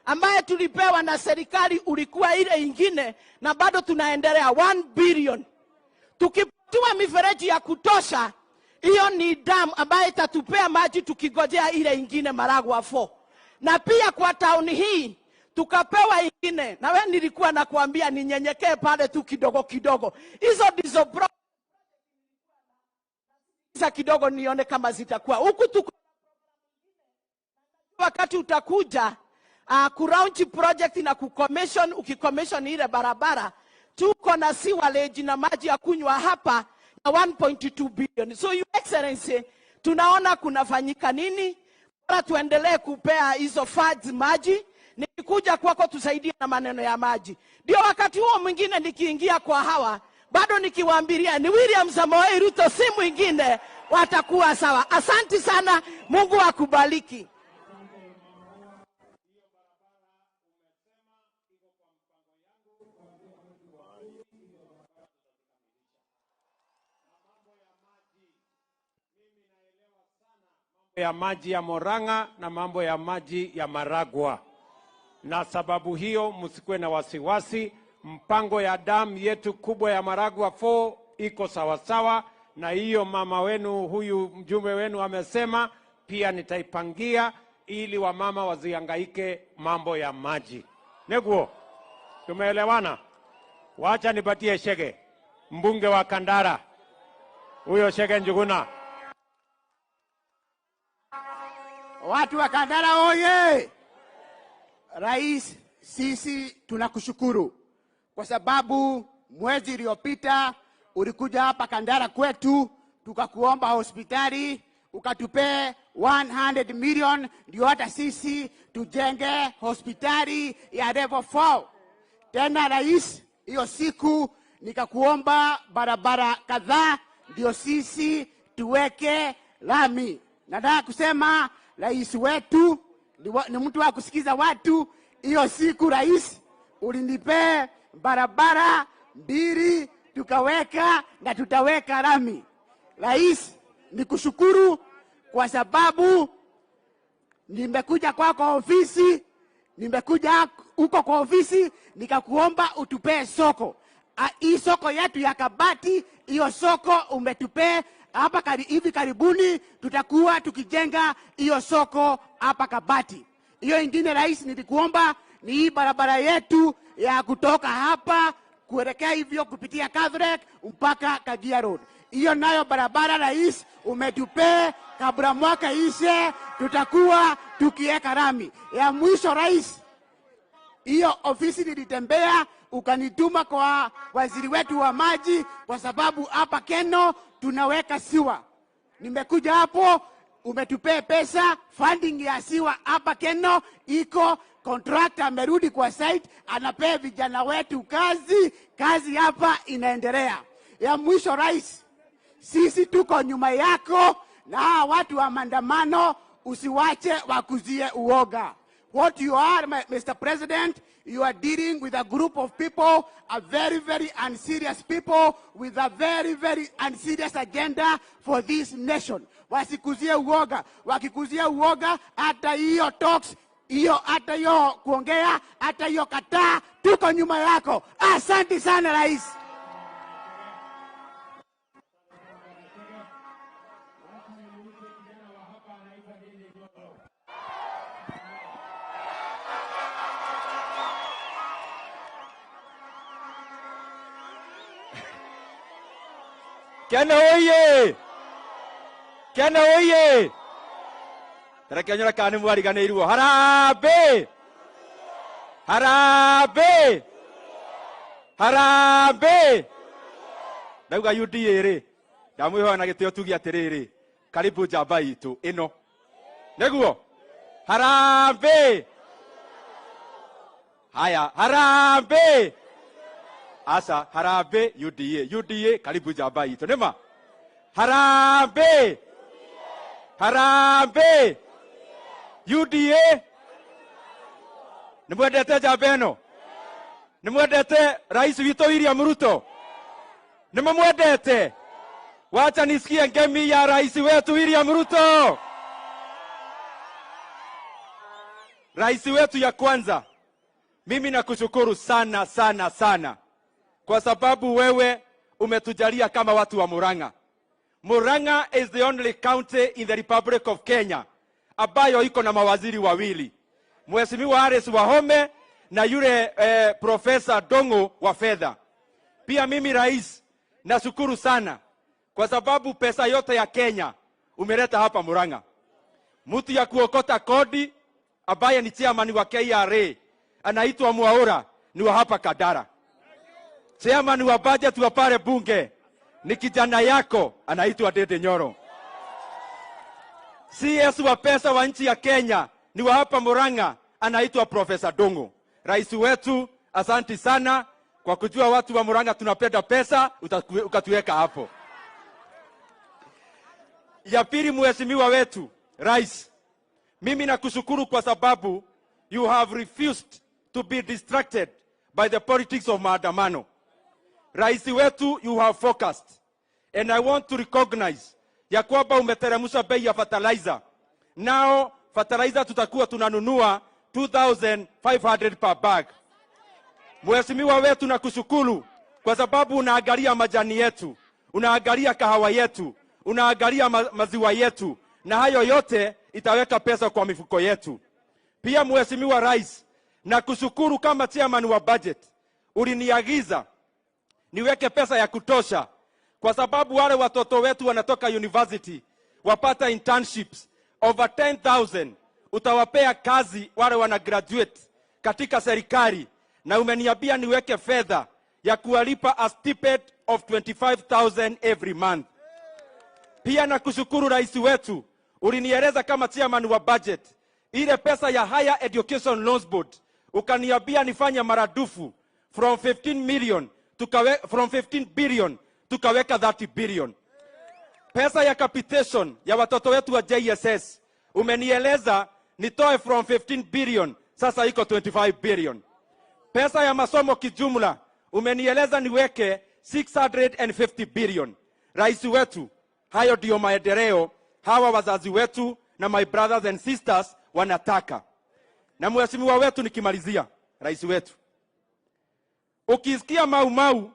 ambaye tulipewa na serikali ulikuwa ile ingine, na bado tunaendelea 1 billion. Tukipatiwa mifereji ya kutosha, hiyo ni dam ambaye itatupea maji tukigojea ile ingine Maragua 4. Na pia kwa town hii tukapewa ingine, na wewe nilikuwa nakwambia ninyenyekee pale tu kidogo kidogo. Hizo ndizo za kidogo nione kama zitakuwa huku tuko. Wakati utakuja kulaunch project na kucommission, ukicommission ile barabara, tuko na sewerage na maji ya kunywa hapa na 1.2 billion. So Your Excellency, tunaona kunafanyika nini? Bora tuendelee kupea hizo funds maji. Nikikuja kwako tusaidie na maneno ya maji. Ndio wakati huo mwingine nikiingia kwa hawa, bado nikiwaambiria ni William Samoei Ruto, si mwingine, watakuwa sawa. Asante sana, Mungu akubariki. Ya maji ya Murang'a na mambo ya maji ya Maragua. Na sababu hiyo msikuwe na wasiwasi, mpango ya damu yetu kubwa ya Maragua 4 iko sawasawa, na hiyo mama wenu huyu mjumbe wenu amesema pia nitaipangia ili wamama wasihangaike mambo ya maji. Neguo, tumeelewana? Wacha nipatie Shege, mbunge wa Kandara. Huyo Shege Njuguna. Watu wa Kandara oye! Rais, sisi tunakushukuru kwa sababu mwezi uliopita ulikuja hapa Kandara kwetu tukakuomba hospitali ukatupee 100 million ndio hata sisi tujenge hospitali ya level 4. Tena rais, hiyo siku nikakuomba barabara kadhaa ndio sisi tuweke lami. Nataka kusema rais wetu ni mtu wa kusikiza watu. Hiyo siku rais ulinipea barabara 2 tukaweka na tutaweka lami. Rais, nikushukuru kwa sababu nimekuja kwako ofisi, nimekuja huko kwa ofisi nikakuomba utupee soko. Hii soko yetu ya Kabati, hiyo soko umetupee hapa hivi karibuni tutakuwa tukijenga hiyo soko hapa Kabati. Hiyo ingine rais nilikuomba ni hii barabara yetu ya kutoka hapa kuelekea hivyo kupitia Catholic mpaka Kagia Road. Hiyo nayo barabara rais umetupee, kabla mwaka ishe tutakuwa tukiweka rami. Ya mwisho rais, hiyo ofisi nilitembea ukanituma kwa waziri wetu wa maji kwa sababu hapa Keno tunaweka siwa. Nimekuja hapo umetupea pesa, funding ya siwa hapa Keno iko, contractor amerudi kwa site, anapea vijana wetu kazi, kazi hapa inaendelea. Ya mwisho rais, sisi tuko nyuma yako na hawa watu wa maandamano usiwache wakuzie uoga. What you are, Mr. President, you are dealing with a group of people, a very, very unserious people with a very, very unserious agenda for this nation. Wasikuzie uoga. Wakikuzia uoga, hata hiyo talks, hiyo hata hiyo kuongea, hata hiyo kataa, tuko nyuma yako. Asante sana rais. Kena oye! Kena oye! Tareke nyora kana nĩ mwariganĩirwo. Harambee! Harambee! Harambee! Ndauga UDA rĩ, ndamwĩhoya na gĩtĩo tuge atĩrĩrĩ, karibu njamba itũ ĩno. Nĩguo? Harambee! Haya, harambee! Asa harambee UDA. UDA karibu njamba itũ. Nĩma? Harambee. Harambee. UDA. Nĩ mwendete njamba ĩno? Nĩ mwendete rais witũ William Ruto? Nĩ mũmwendete? Wacha nisikie ngemi ya rais wetu William Ruto. Rais wetu ya kwanza, mimi nakushukuru sana sana sana kwa sababu wewe umetujalia kama watu wa Murang'a. Murang'a is the only county in the Republic of Kenya ambayo iko na mawaziri wawili, Mheshimiwa Alice Wahome na yule Profesa Dongo wa fedha. Pia mimi rais nashukuru sana kwa sababu pesa yote ya Kenya umeleta hapa Murang'a. Mtu ya kuokota kodi ambaye ni chairman wa KRA anaitwa Mwaura, ni wa hapa Kadara. Chairman wa budget wa pale bunge ni kijana yako anaitwa Dede Nyoro. CS wa pesa wa nchi ya Kenya ni wa hapa Murang'a anaitwa Profesa Dongo. Rais wetu, asanti sana kwa kujua watu wa Murang'a tunapenda pesa, ukatuweka hapo. Ya pili, mheshimiwa wetu rais, mimi nakushukuru kwa sababu you have refused to be distracted by the politics of maandamano. Rais wetu, you have focused. And I want to recognize ya kwamba umeteremsha bei ya fertilizer. Now fertilizer tutakuwa tunanunua 2500 per bag. Mheshimiwa wetu, nakushukuru kwa sababu unaangalia majani yetu, unaangalia kahawa yetu, unaangalia maziwa yetu, na hayo yote itaweka pesa kwa mifuko yetu. Pia Mheshimiwa Rais, nakushukuru kama chairman wa budget, uliniagiza niweke pesa ya kutosha kwa sababu wale watoto wetu wanatoka university wapata internships over 10,000, utawapea kazi wale wana graduate katika serikali, na umeniambia niweke fedha ya kuwalipa a stipend of 25,000 every month. Pia nakushukuru rais wetu, ulinieleza kama chairman wa budget ile pesa ya Higher Education Loans Board ukaniambia nifanye maradufu from 15 million from 15 billion tukaweka 30 billion. Pesa ya capitation ya watoto wetu wa JSS umenieleza nitoe from 15 billion, sasa iko 25 billion. Pesa ya masomo kijumla umenieleza niweke 650 billion. Rais wetu, hayo ndio maendeleo hawa wazazi wetu na my brothers and sisters wanataka. Na mheshimiwa wetu, nikimalizia, rais wetu, ukisikia Mau Mau,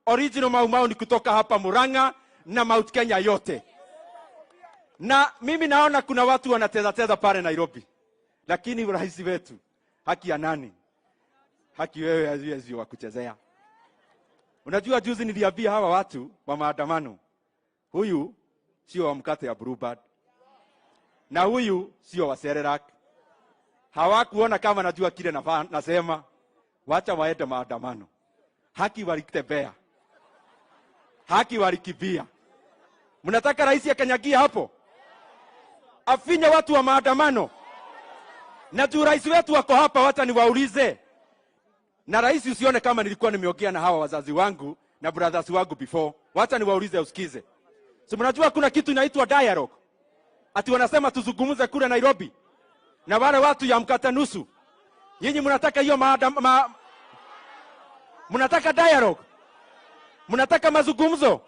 original Mau Mau ni kutoka hapa Murang'a na Mount Kenya yote. Na mimi naona kuna watu wanateza teza pale Nairobi, lakini rais wetu, haki ya nani? Haki wewe haziwezi wa kuchezea. Unajua juzi niliambia hawa watu wa maandamano, huyu sio wa mkate ya Bluebird na huyu sio wa Cerelac. Hawakuona kama najua kile nasema. Wacha waende maandamano. Haki walitembea, haki walikimbia. Mnataka rais akanyagia hapo afinye watu wa maandamano? Na juu rais wetu wako hapa, wacha niwaulize. Na rais, usione kama nilikuwa nimeongea na hawa wazazi wangu na brothers wangu before. Wacha niwaulize usikize. Si mnajua kuna kitu inaitwa dialogue? Ati wanasema tuzungumze kule Nairobi na wale watu ya mkate nusu. Nyinyi mnataka hiyo mnataka dialogue? Mnataka mazungumzo?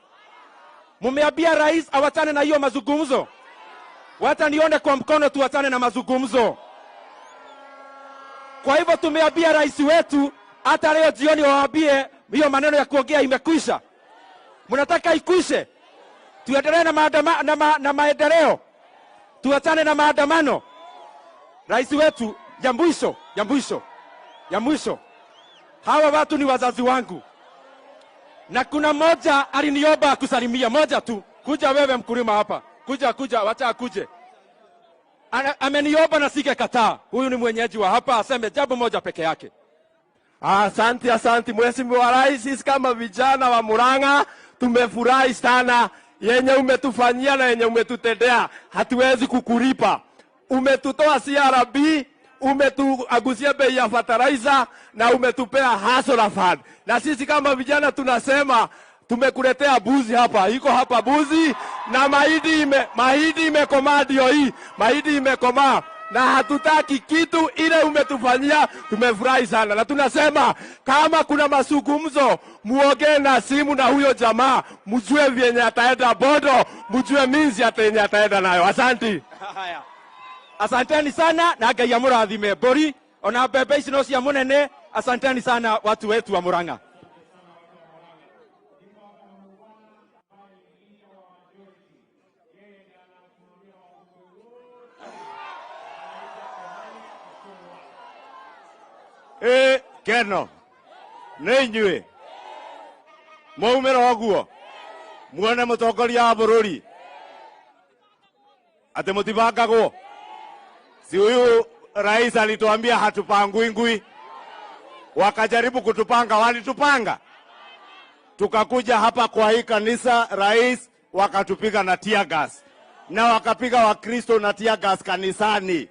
Mumeambia rais awachane na hiyo mazungumzo. Wacha nione kwa mkono tuachane na mazungumzo. Kwa hivyo tumeambia rais wetu hata leo jioni waambie hiyo maneno ya kuongea imekwisha. Mnataka ikwishe? Tuendelee na maendeleo. Tuachane na maandamano. Rais wetu, ya mwisho, ya mwisho, ya mwisho. Hawa watu ni wazazi wangu. Na kuna moja aliniomba kusalimia, moja tu. Kuja wewe mkulima hapa. Kuja, kuja, wacha akuje. Ameniomba na singekataa. Huyu ni mwenyeji wa hapa, aseme jambo moja peke yake. Asante, asante Mheshimiwa Rais. Sisi kama vijana wa Murang'a tumefurahi sana yenye umetufanyia na yenye umetutendea, hatuwezi kukulipa. Umetutoa CRB, Umetuagusia bei ya fertilizer na umetupea hustler fund. Na sisi kama vijana tunasema tumekuletea buzi hapa, iko hapa buzi na mahindi imekomaa, ndio hii mahindi imekomaa na hatutaki kitu ile umetufanyia. Tumefurahi sana na tunasema kama kuna mazungumzo muongee na simu na huyo jamaa, mjue vyenye ataenda Bondo, mjue minzi yenye ataenda nayo. Asanti. Haya. Asanteni sana na Ngai amurathime. Mburi ona mbembe ici no cia munene. Asanteni sana watu wetu wa Murang'a. Keno nĩ inyuĩ mwaumĩra ũguo muone mũtongoria wa bũrũri atĩ mũtibangagwo. Si huyu rais alituambia hatupangwi ngui, wakajaribu kutupanga, walitupanga. Tukakuja hapa kwa hii kanisa rais, wakatupiga na tear gas, na wakapiga Wakristo na tear gas kanisani.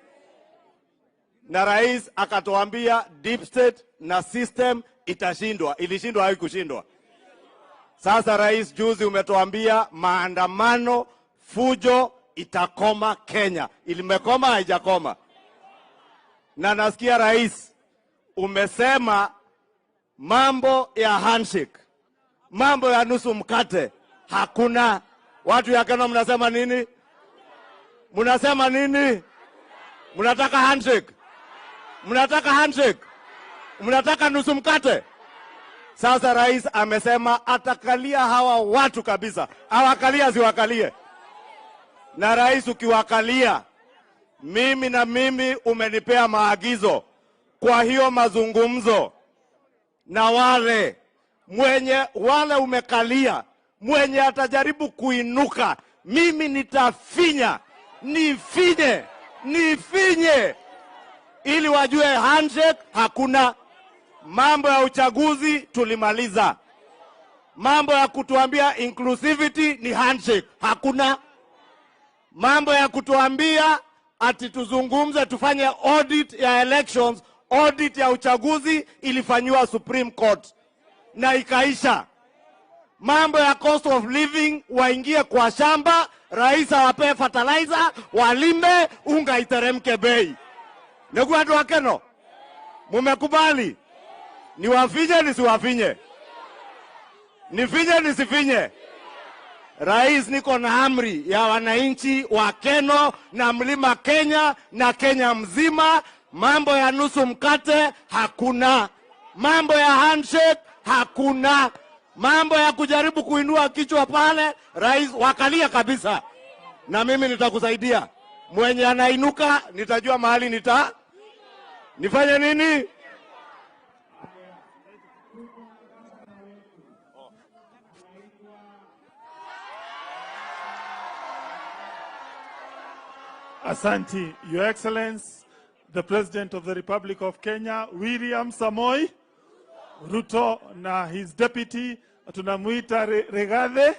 Na rais akatuambia deep state na system itashindwa. Ilishindwa, haikushindwa. Sasa rais, juzi umetuambia maandamano, fujo itakoma Kenya. Ilimekoma, haijakoma? Na nasikia rais umesema mambo ya handshake, mambo ya nusu mkate hakuna. Watu ya Kenya mnasema nini? Mnasema nini? Mnataka handshake? Mnataka handshake? Mnataka nusu mkate? Sasa rais amesema atakalia hawa watu kabisa. Awakalia siwakalie. Na rais ukiwakalia, mimi na mimi umenipea maagizo kwa hiyo mazungumzo na wale mwenye wale umekalia, mwenye atajaribu kuinuka, mimi nitafinya, nifinye, nifinye ili wajue handshake hakuna. Mambo ya uchaguzi tulimaliza. Mambo ya kutuambia inclusivity ni handshake hakuna. Mambo ya kutuambia ati tuzungumze tufanye audit ya elections, audit ya uchaguzi ilifanywa Supreme Court na ikaisha. Mambo ya cost of living, waingie kwa shamba, rais awape fertilizer, walime, unga iteremke bei. Ndugu watu wa Keno, mumekubali? Niwafinye nisiwafinye? Nifinye nisifinye? Rais, niko na amri ya wananchi wa Keno na Mlima Kenya na Kenya mzima. Mambo ya nusu mkate hakuna. Mambo ya handshake hakuna. Mambo ya kujaribu kuinua kichwa pale, rais wakalia kabisa. Na mimi nitakusaidia. Mwenye anainuka nitajua mahali nifanye nini? Asante, Your Excellency, the President of the Republic of Kenya, William Samoei Ruto, na his deputy, tunamuita Rigathi,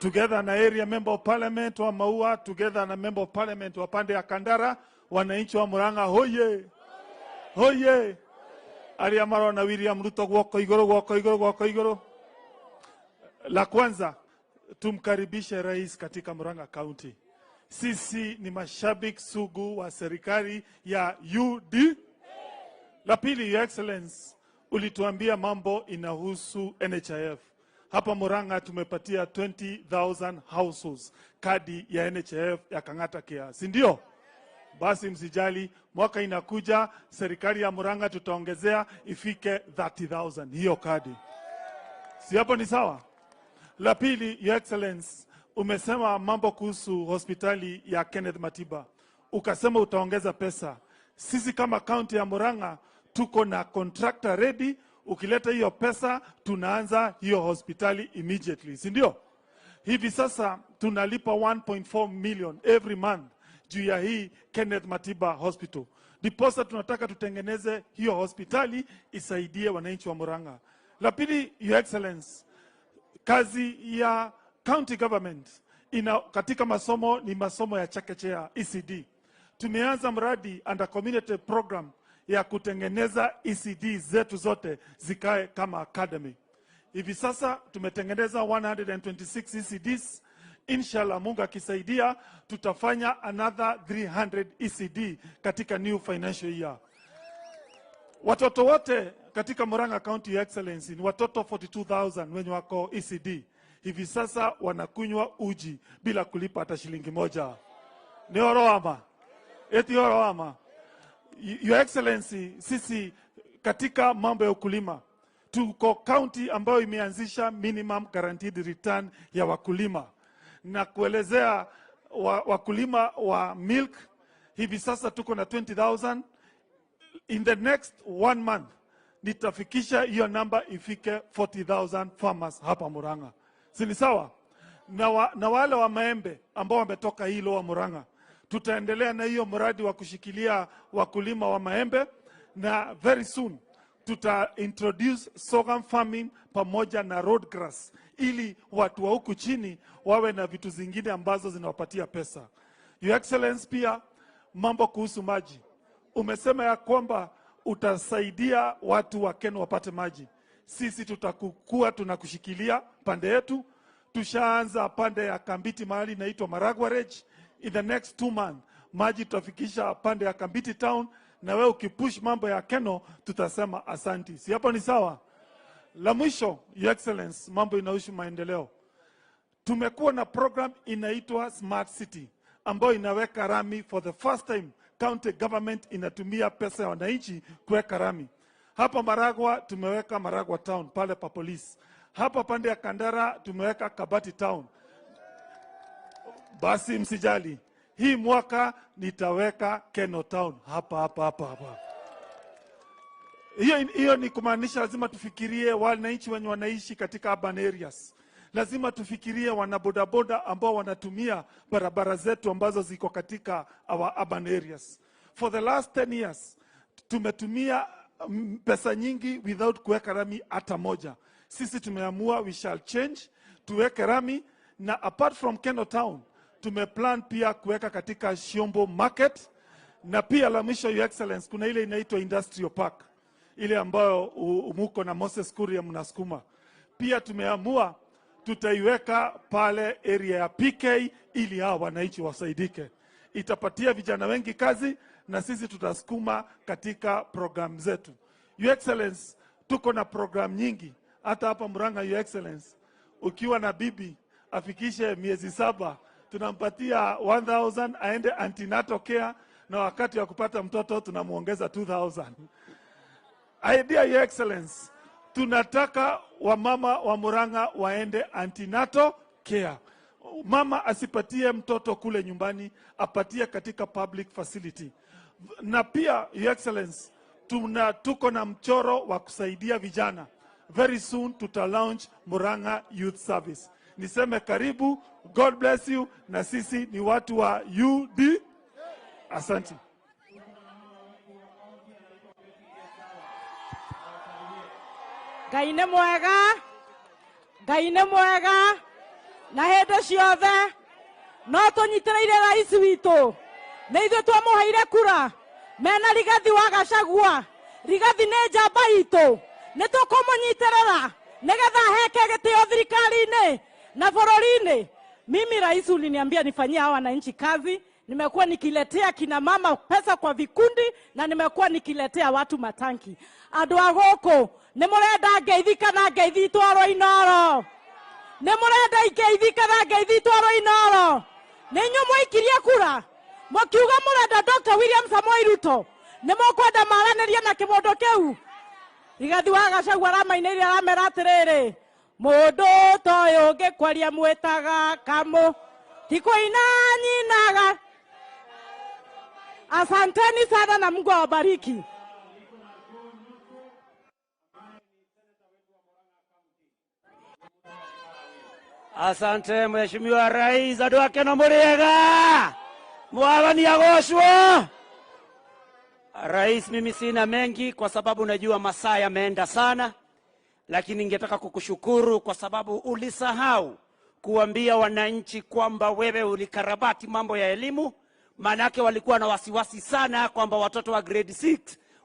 together na area member of parliament wa Maua, together na member of parliament wa pande ya Kandara, wananchi wa Murang'a, hoye, hoye. Aria marona William Ruto gwoko igoro, gwoko igoro, gwoko igoro. La kwanza, tumkaribishe rais katika Murang'a County. Sisi ni mashabiki sugu wa serikali ya UD. La pili, Your Excellency, ulituambia mambo inahusu NHIF. Hapa Murang'a tumepatia 20,000 households kadi ya NHIF ya Kang'ata Care, si ndio? Basi msijali, mwaka inakuja serikali ya Murang'a tutaongezea ifike 30,000 hiyo kadi. Si hapo ni sawa? La pili, Your Excellency, umesema mambo kuhusu hospitali ya Kenneth Matiba. Ukasema utaongeza pesa. Sisi kama county ya Murang'a tuko na contractor ready. Ukileta hiyo pesa tunaanza hiyo hospitali immediately, si ndio? Hivi sasa tunalipa 1.4 million every month juu ya hii Kenneth Matiba Hospital. Ndiposa tunataka tutengeneze hiyo hospitali isaidie wananchi wa Murang'a. La pili, Your Excellency, kazi ya county government ina katika masomo ni masomo ya chekechea ECD. Tumeanza mradi under community program ya kutengeneza ECD zetu zote zikae kama academy. Hivi sasa tumetengeneza 126 ECDs. Inshallah, Mungu akisaidia, tutafanya another 300 ECD katika new financial year. Watoto wote katika Murang'a County, Your Excellency, ni watoto 42,000 wenye wako ECD. Hivi sasa wanakunywa uji bila kulipa hata shilingi moja. Ni oroama. Eti oroama. Your Excellency, sisi katika mambo ya ukulima tuko county ambayo imeanzisha minimum guaranteed return ya wakulima na kuelezea wakulima wa milk. Hivi sasa tuko na 20,000. In the next one month nitafikisha hiyo namba ifike 40,000 farmers hapa Murang'a, si ni sawa? Na wale wa maembe ambao wametoka hii Lower Murang'a, tutaendelea na hiyo mradi wa kushikilia wakulima wa maembe, na very soon tuta introduce sorghum farming pamoja na road grass ili watu wa huku chini wawe na vitu zingine ambazo zinawapatia pesa. Your Excellency, pia mambo kuhusu maji, umesema ya kwamba utasaidia watu wa Kenya wapate maji. Sisi tutakuwa tunakushikilia pande yetu. Tushaanza pande ya Kambiti mahali inaitwa Maragua Range. In the next 2 months maji tutafikisha pande ya Kambiti town, na wewe ukipush mambo ya Keno tutasema asanti. Si hapo ni sawa? La mwisho, Your Excellency, mambo inahusu maendeleo. Tumekuwa na program inaitwa Smart City ambayo inaweka rami for the first time. County government inatumia pesa ya wananchi kuweka rami. Hapa Maragua tumeweka Maragua Town pale pa polisi. Hapa pande ya Kandara tumeweka Kabati Town. Basi msijali, hii mwaka nitaweka Keno Town hapa hapa hapa hapa. Hiyo ni kumaanisha lazima tufikirie wananchi wenye wanaishi katika urban areas. Lazima tufikirie wanabodaboda ambao wanatumia barabara zetu ambazo ziko katika our urban areas. For the last 10 years tumetumia pesa nyingi without kuweka rami hata moja. Sisi tumeamua we shall change, tuweke rami, na apart from Keno Town tumeplan pia kuweka katika Shiombo Market, na pia la mwisho, Your Excellency, kuna ile inaitwa Industrial Park ile ambayo muko na Moses Kuria mnasukuma. Pia tumeamua tutaiweka pale area ya PK ili hawa wananchi wasaidike. Itapatia vijana wengi kazi na sisi tutasukuma katika program zetu. Your Excellency, tuko na program nyingi hata hapa Murang'a. Your Excellency, ukiwa na bibi afikishe miezi 7 tunampatia 1000 aende antenatal care, na wakati wa kupata mtoto tunamuongeza 2000. Idea, Your Excellency, tunataka wamama wa Murang'a waende antenatal care. Mama asipatie mtoto kule nyumbani, apatie katika public facility. Na pia, Your Excellency, tuko na mchoro wa kusaidia vijana. Very soon tuta launch Murang'a Youth Service. Niseme karibu, God bless you, na sisi ni watu wa UD. Asante. Ngai nĩ mwega, Ngai nĩ mwega na hĩndĩ ciothe. No tũnyitĩrĩire rais witũ, nĩ ithuĩ twamũheire kura mena Rigathi wa Gachagua. Rigathi nĩ njamba itũ, nĩ tũkũmũnyitĩrĩra nĩgetha aheke gĩtĩo thirikari-inĩ na bũrũri-inĩ. Mimi rais uliniambia nifanyie hawa wananchi kazi. Nimekuwa nikiletea kina mama pesa kwa vikundi na nimekuwa nikiletea watu matanki. Andũ a gũkũ, nĩ mũrenda ngeithi kana ngeithi itwarwo Inoro? Nĩ mũrenda ngeithi kana ngeithi itwarwo Inoro? Nĩ inyuĩ mwaikirie kura mũkiuga mũrenda Dr. William Samoei Ruto, nĩ mũkwenda maranĩrie na kĩmondo kĩu? Rigathi wa Gachagua aramainĩire, aramera atĩrĩrĩ, mũndũ ta ũyũ ũngĩkwaria mwĩtaga kamũ ti kũina nyinaga. Asanteni sana na Mungu awabariki. Asante Mheshimiwa Rais, andũ ake no mũrĩega, mwathani agocwo. Rais, mimi sina mengi kwa sababu najua masaa yameenda sana, lakini ningetaka kukushukuru kwa sababu ulisahau kuambia wananchi kwamba wewe ulikarabati mambo ya elimu, Maanake walikuwa na wasiwasi sana kwamba watoto wa grade 6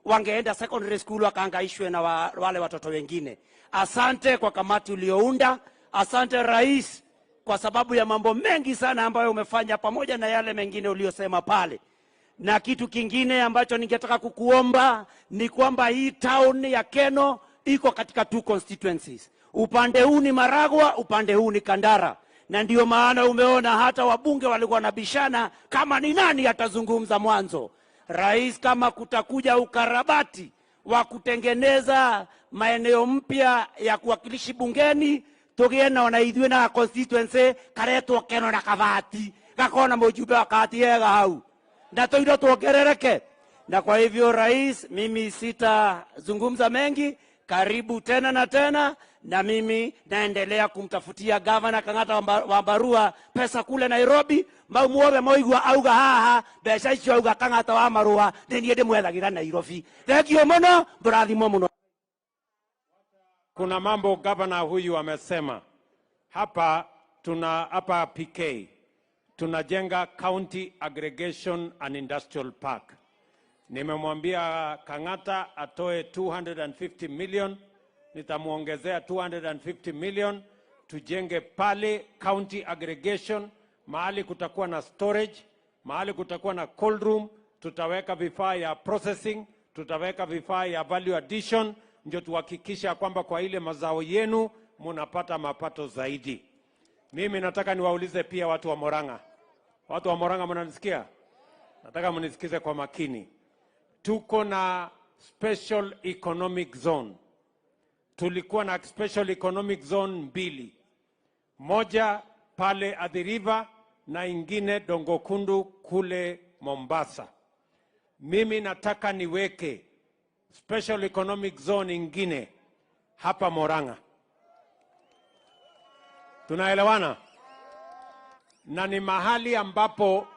wangeenda secondary school wakaangaishwe na wale watoto wengine. Asante kwa kamati uliounda, asante Rais kwa sababu ya mambo mengi sana ambayo umefanya pamoja na yale mengine uliyosema pale. Na kitu kingine ambacho ningetaka kukuomba ni kwamba hii town ya Keno iko katika two constituencies. Upande huu ni Maragua, upande huu ni Kandara, na ndio maana umeona hata wabunge walikuwa wanabishana kama ni nani atazungumza mwanzo. Rais, kama kutakuja ukarabati wa kutengeneza maeneo mpya ya kuwakilishi bungeni, tugie na ona ithuĩ na constituency karetwo Keno na Kabati gakona mujumbe wa Kabati yega hau na toindo tuongerereke. Na kwa hivyo Rais, mimi sitazungumza mengi, karibu tena na tena, na mimi naendelea kumtafutia gavana Kang'ata wa Mbarua pesa kule Nairobi, mau muothe moigua auga haha mbeca icio auga Kang'ata wa Marua nĩ niĩ ndĩmwethagira Nairobi. Thengio mũno, mũrathimwo mũno. Kuna mambo gavana huyu amesema hapa. Tuna hapa PK tunajenga County Aggregation and Industrial Park. Nimemwambia Kang'ata atoe 250 million, nitamwongezea 250 million tujenge pale county aggregation, mahali kutakuwa na storage, mahali kutakuwa na cold room, tutaweka vifaa ya processing, tutaweka vifaa ya value addition, ndio tuhakikisha kwamba kwa ile mazao yenu munapata mapato zaidi. Mimi nataka niwaulize pia watu wa Murang'a. Watu wa Murang'a, mnanisikia? Nataka mnisikize kwa makini. Tuko na special economic zone. Tulikuwa na special economic zone mbili, moja pale Athi River na ingine Dongokundu kule Mombasa. Mimi nataka niweke special economic zone ingine hapa Murang'a. Tunaelewana? Na ni mahali ambapo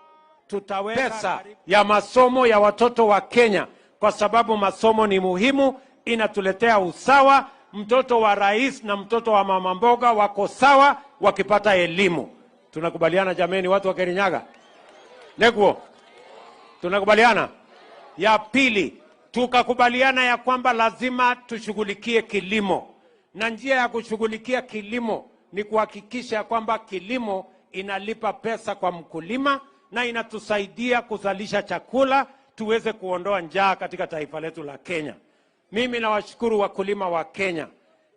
tutaweka pesa ya masomo ya watoto wa Kenya, kwa sababu masomo ni muhimu, inatuletea usawa. Mtoto wa rais na mtoto wa mama mboga wako sawa wakipata elimu. Tunakubaliana jameni, watu wa Kirinyaga? Neguo, tunakubaliana? Ya pili, tukakubaliana ya kwamba lazima tushughulikie kilimo, na njia ya kushughulikia kilimo ni kuhakikisha kwamba kilimo inalipa pesa kwa mkulima na inatusaidia kuzalisha chakula tuweze kuondoa njaa katika taifa letu la Kenya. Mimi nawashukuru wakulima wa Kenya.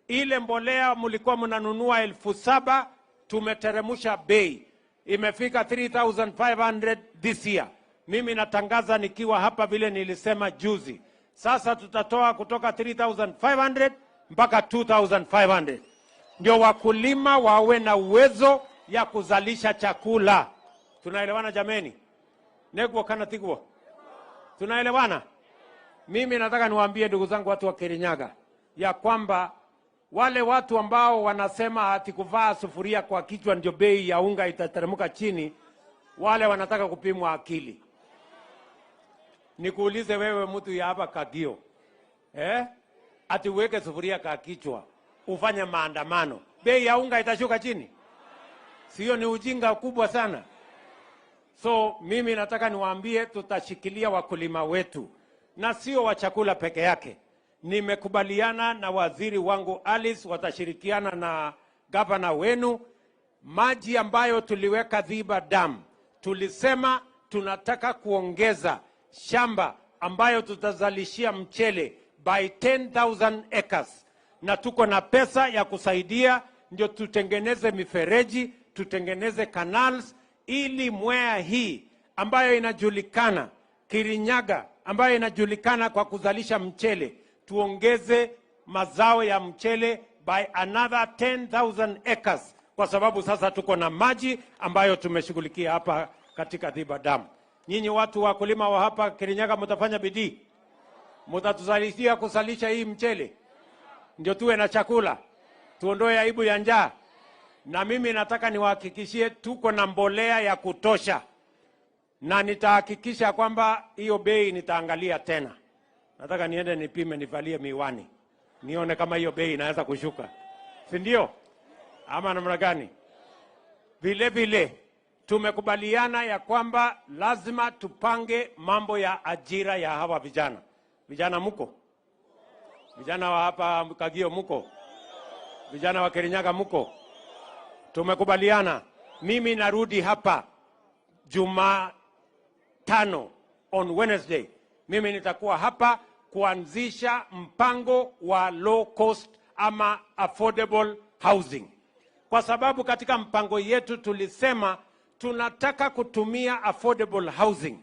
Ile mbolea mlikuwa mnanunua 7,000, tumeteremusha bei, imefika 3500 this year. Mimi natangaza nikiwa hapa vile nilisema juzi, sasa tutatoa kutoka 3500 mpaka 2500 ndio wakulima wawe na uwezo ya kuzalisha chakula. Tunaelewana jameni? Neguo kana tiguo? Tunaelewana? Mimi nataka niwaambie ndugu zangu watu wa Kirinyaga ya kwamba wale watu ambao wanasema ati kuvaa sufuria kwa kichwa ndio bei ya unga itateremka chini, wale wanataka kupimwa akili. Nikuulize wewe mtu ya hapa Kagio, eh? Ati uweke sufuria kwa kichwa ufanye maandamano, bei ya unga itashuka chini? Sio? Ni ujinga kubwa sana. So mimi nataka niwaambie, tutashikilia wakulima wetu na sio wa chakula peke yake. Nimekubaliana na waziri wangu Alice, watashirikiana na gavana wenu. Maji ambayo tuliweka Dhiba Dam, tulisema tunataka kuongeza shamba ambayo tutazalishia mchele by 10,000 acres, na tuko na pesa ya kusaidia ndio tutengeneze mifereji, tutengeneze canals, ili Mwea hii ambayo inajulikana, Kirinyaga ambayo inajulikana kwa kuzalisha mchele, tuongeze mazao ya mchele by another 10,000 acres, kwa sababu sasa tuko na maji ambayo tumeshughulikia hapa katika Dhiba Dam. Nyinyi watu wakulima wa hapa Kirinyaga mtafanya bidii, mtatuzalishia kuzalisha hii mchele ndio tuwe na chakula, tuondoe aibu ya njaa. Na mimi nataka niwahakikishie tuko na mbolea ya kutosha, na nitahakikisha kwamba hiyo bei nitaangalia tena. Nataka niende nipime, nivalie miwani nione kama hiyo bei inaweza kushuka, si ndio? Ama namna gani? Vile vile Tumekubaliana ya kwamba lazima tupange mambo ya ajira ya hawa vijana. Vijana muko? Vijana wa hapa Kagio muko? Vijana wa Kirinyaga muko? Tumekubaliana. Mimi narudi hapa Jumatano, on Wednesday. Mimi nitakuwa hapa kuanzisha mpango wa low cost ama affordable housing, kwa sababu katika mpango yetu tulisema tunataka kutumia affordable housing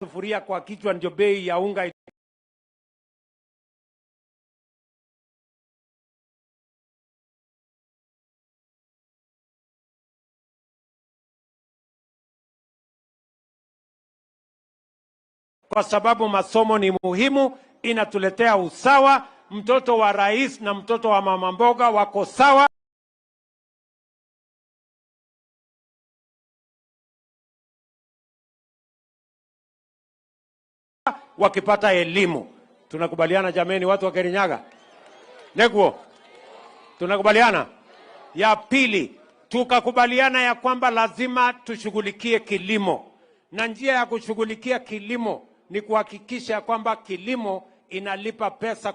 sufuria kwa kichwa, ndio bei ya unga kwa sababu masomo ni muhimu, inatuletea usawa. Mtoto wa rais na mtoto wa mama mboga wako sawa. Wakipata elimu. Tunakubaliana jameni, watu wa Kirinyaga? Neguo, tunakubaliana? Ya pili, tukakubaliana ya kwamba lazima tushughulikie kilimo, na njia ya kushughulikia kilimo ni kuhakikisha kwamba kilimo inalipa pesa.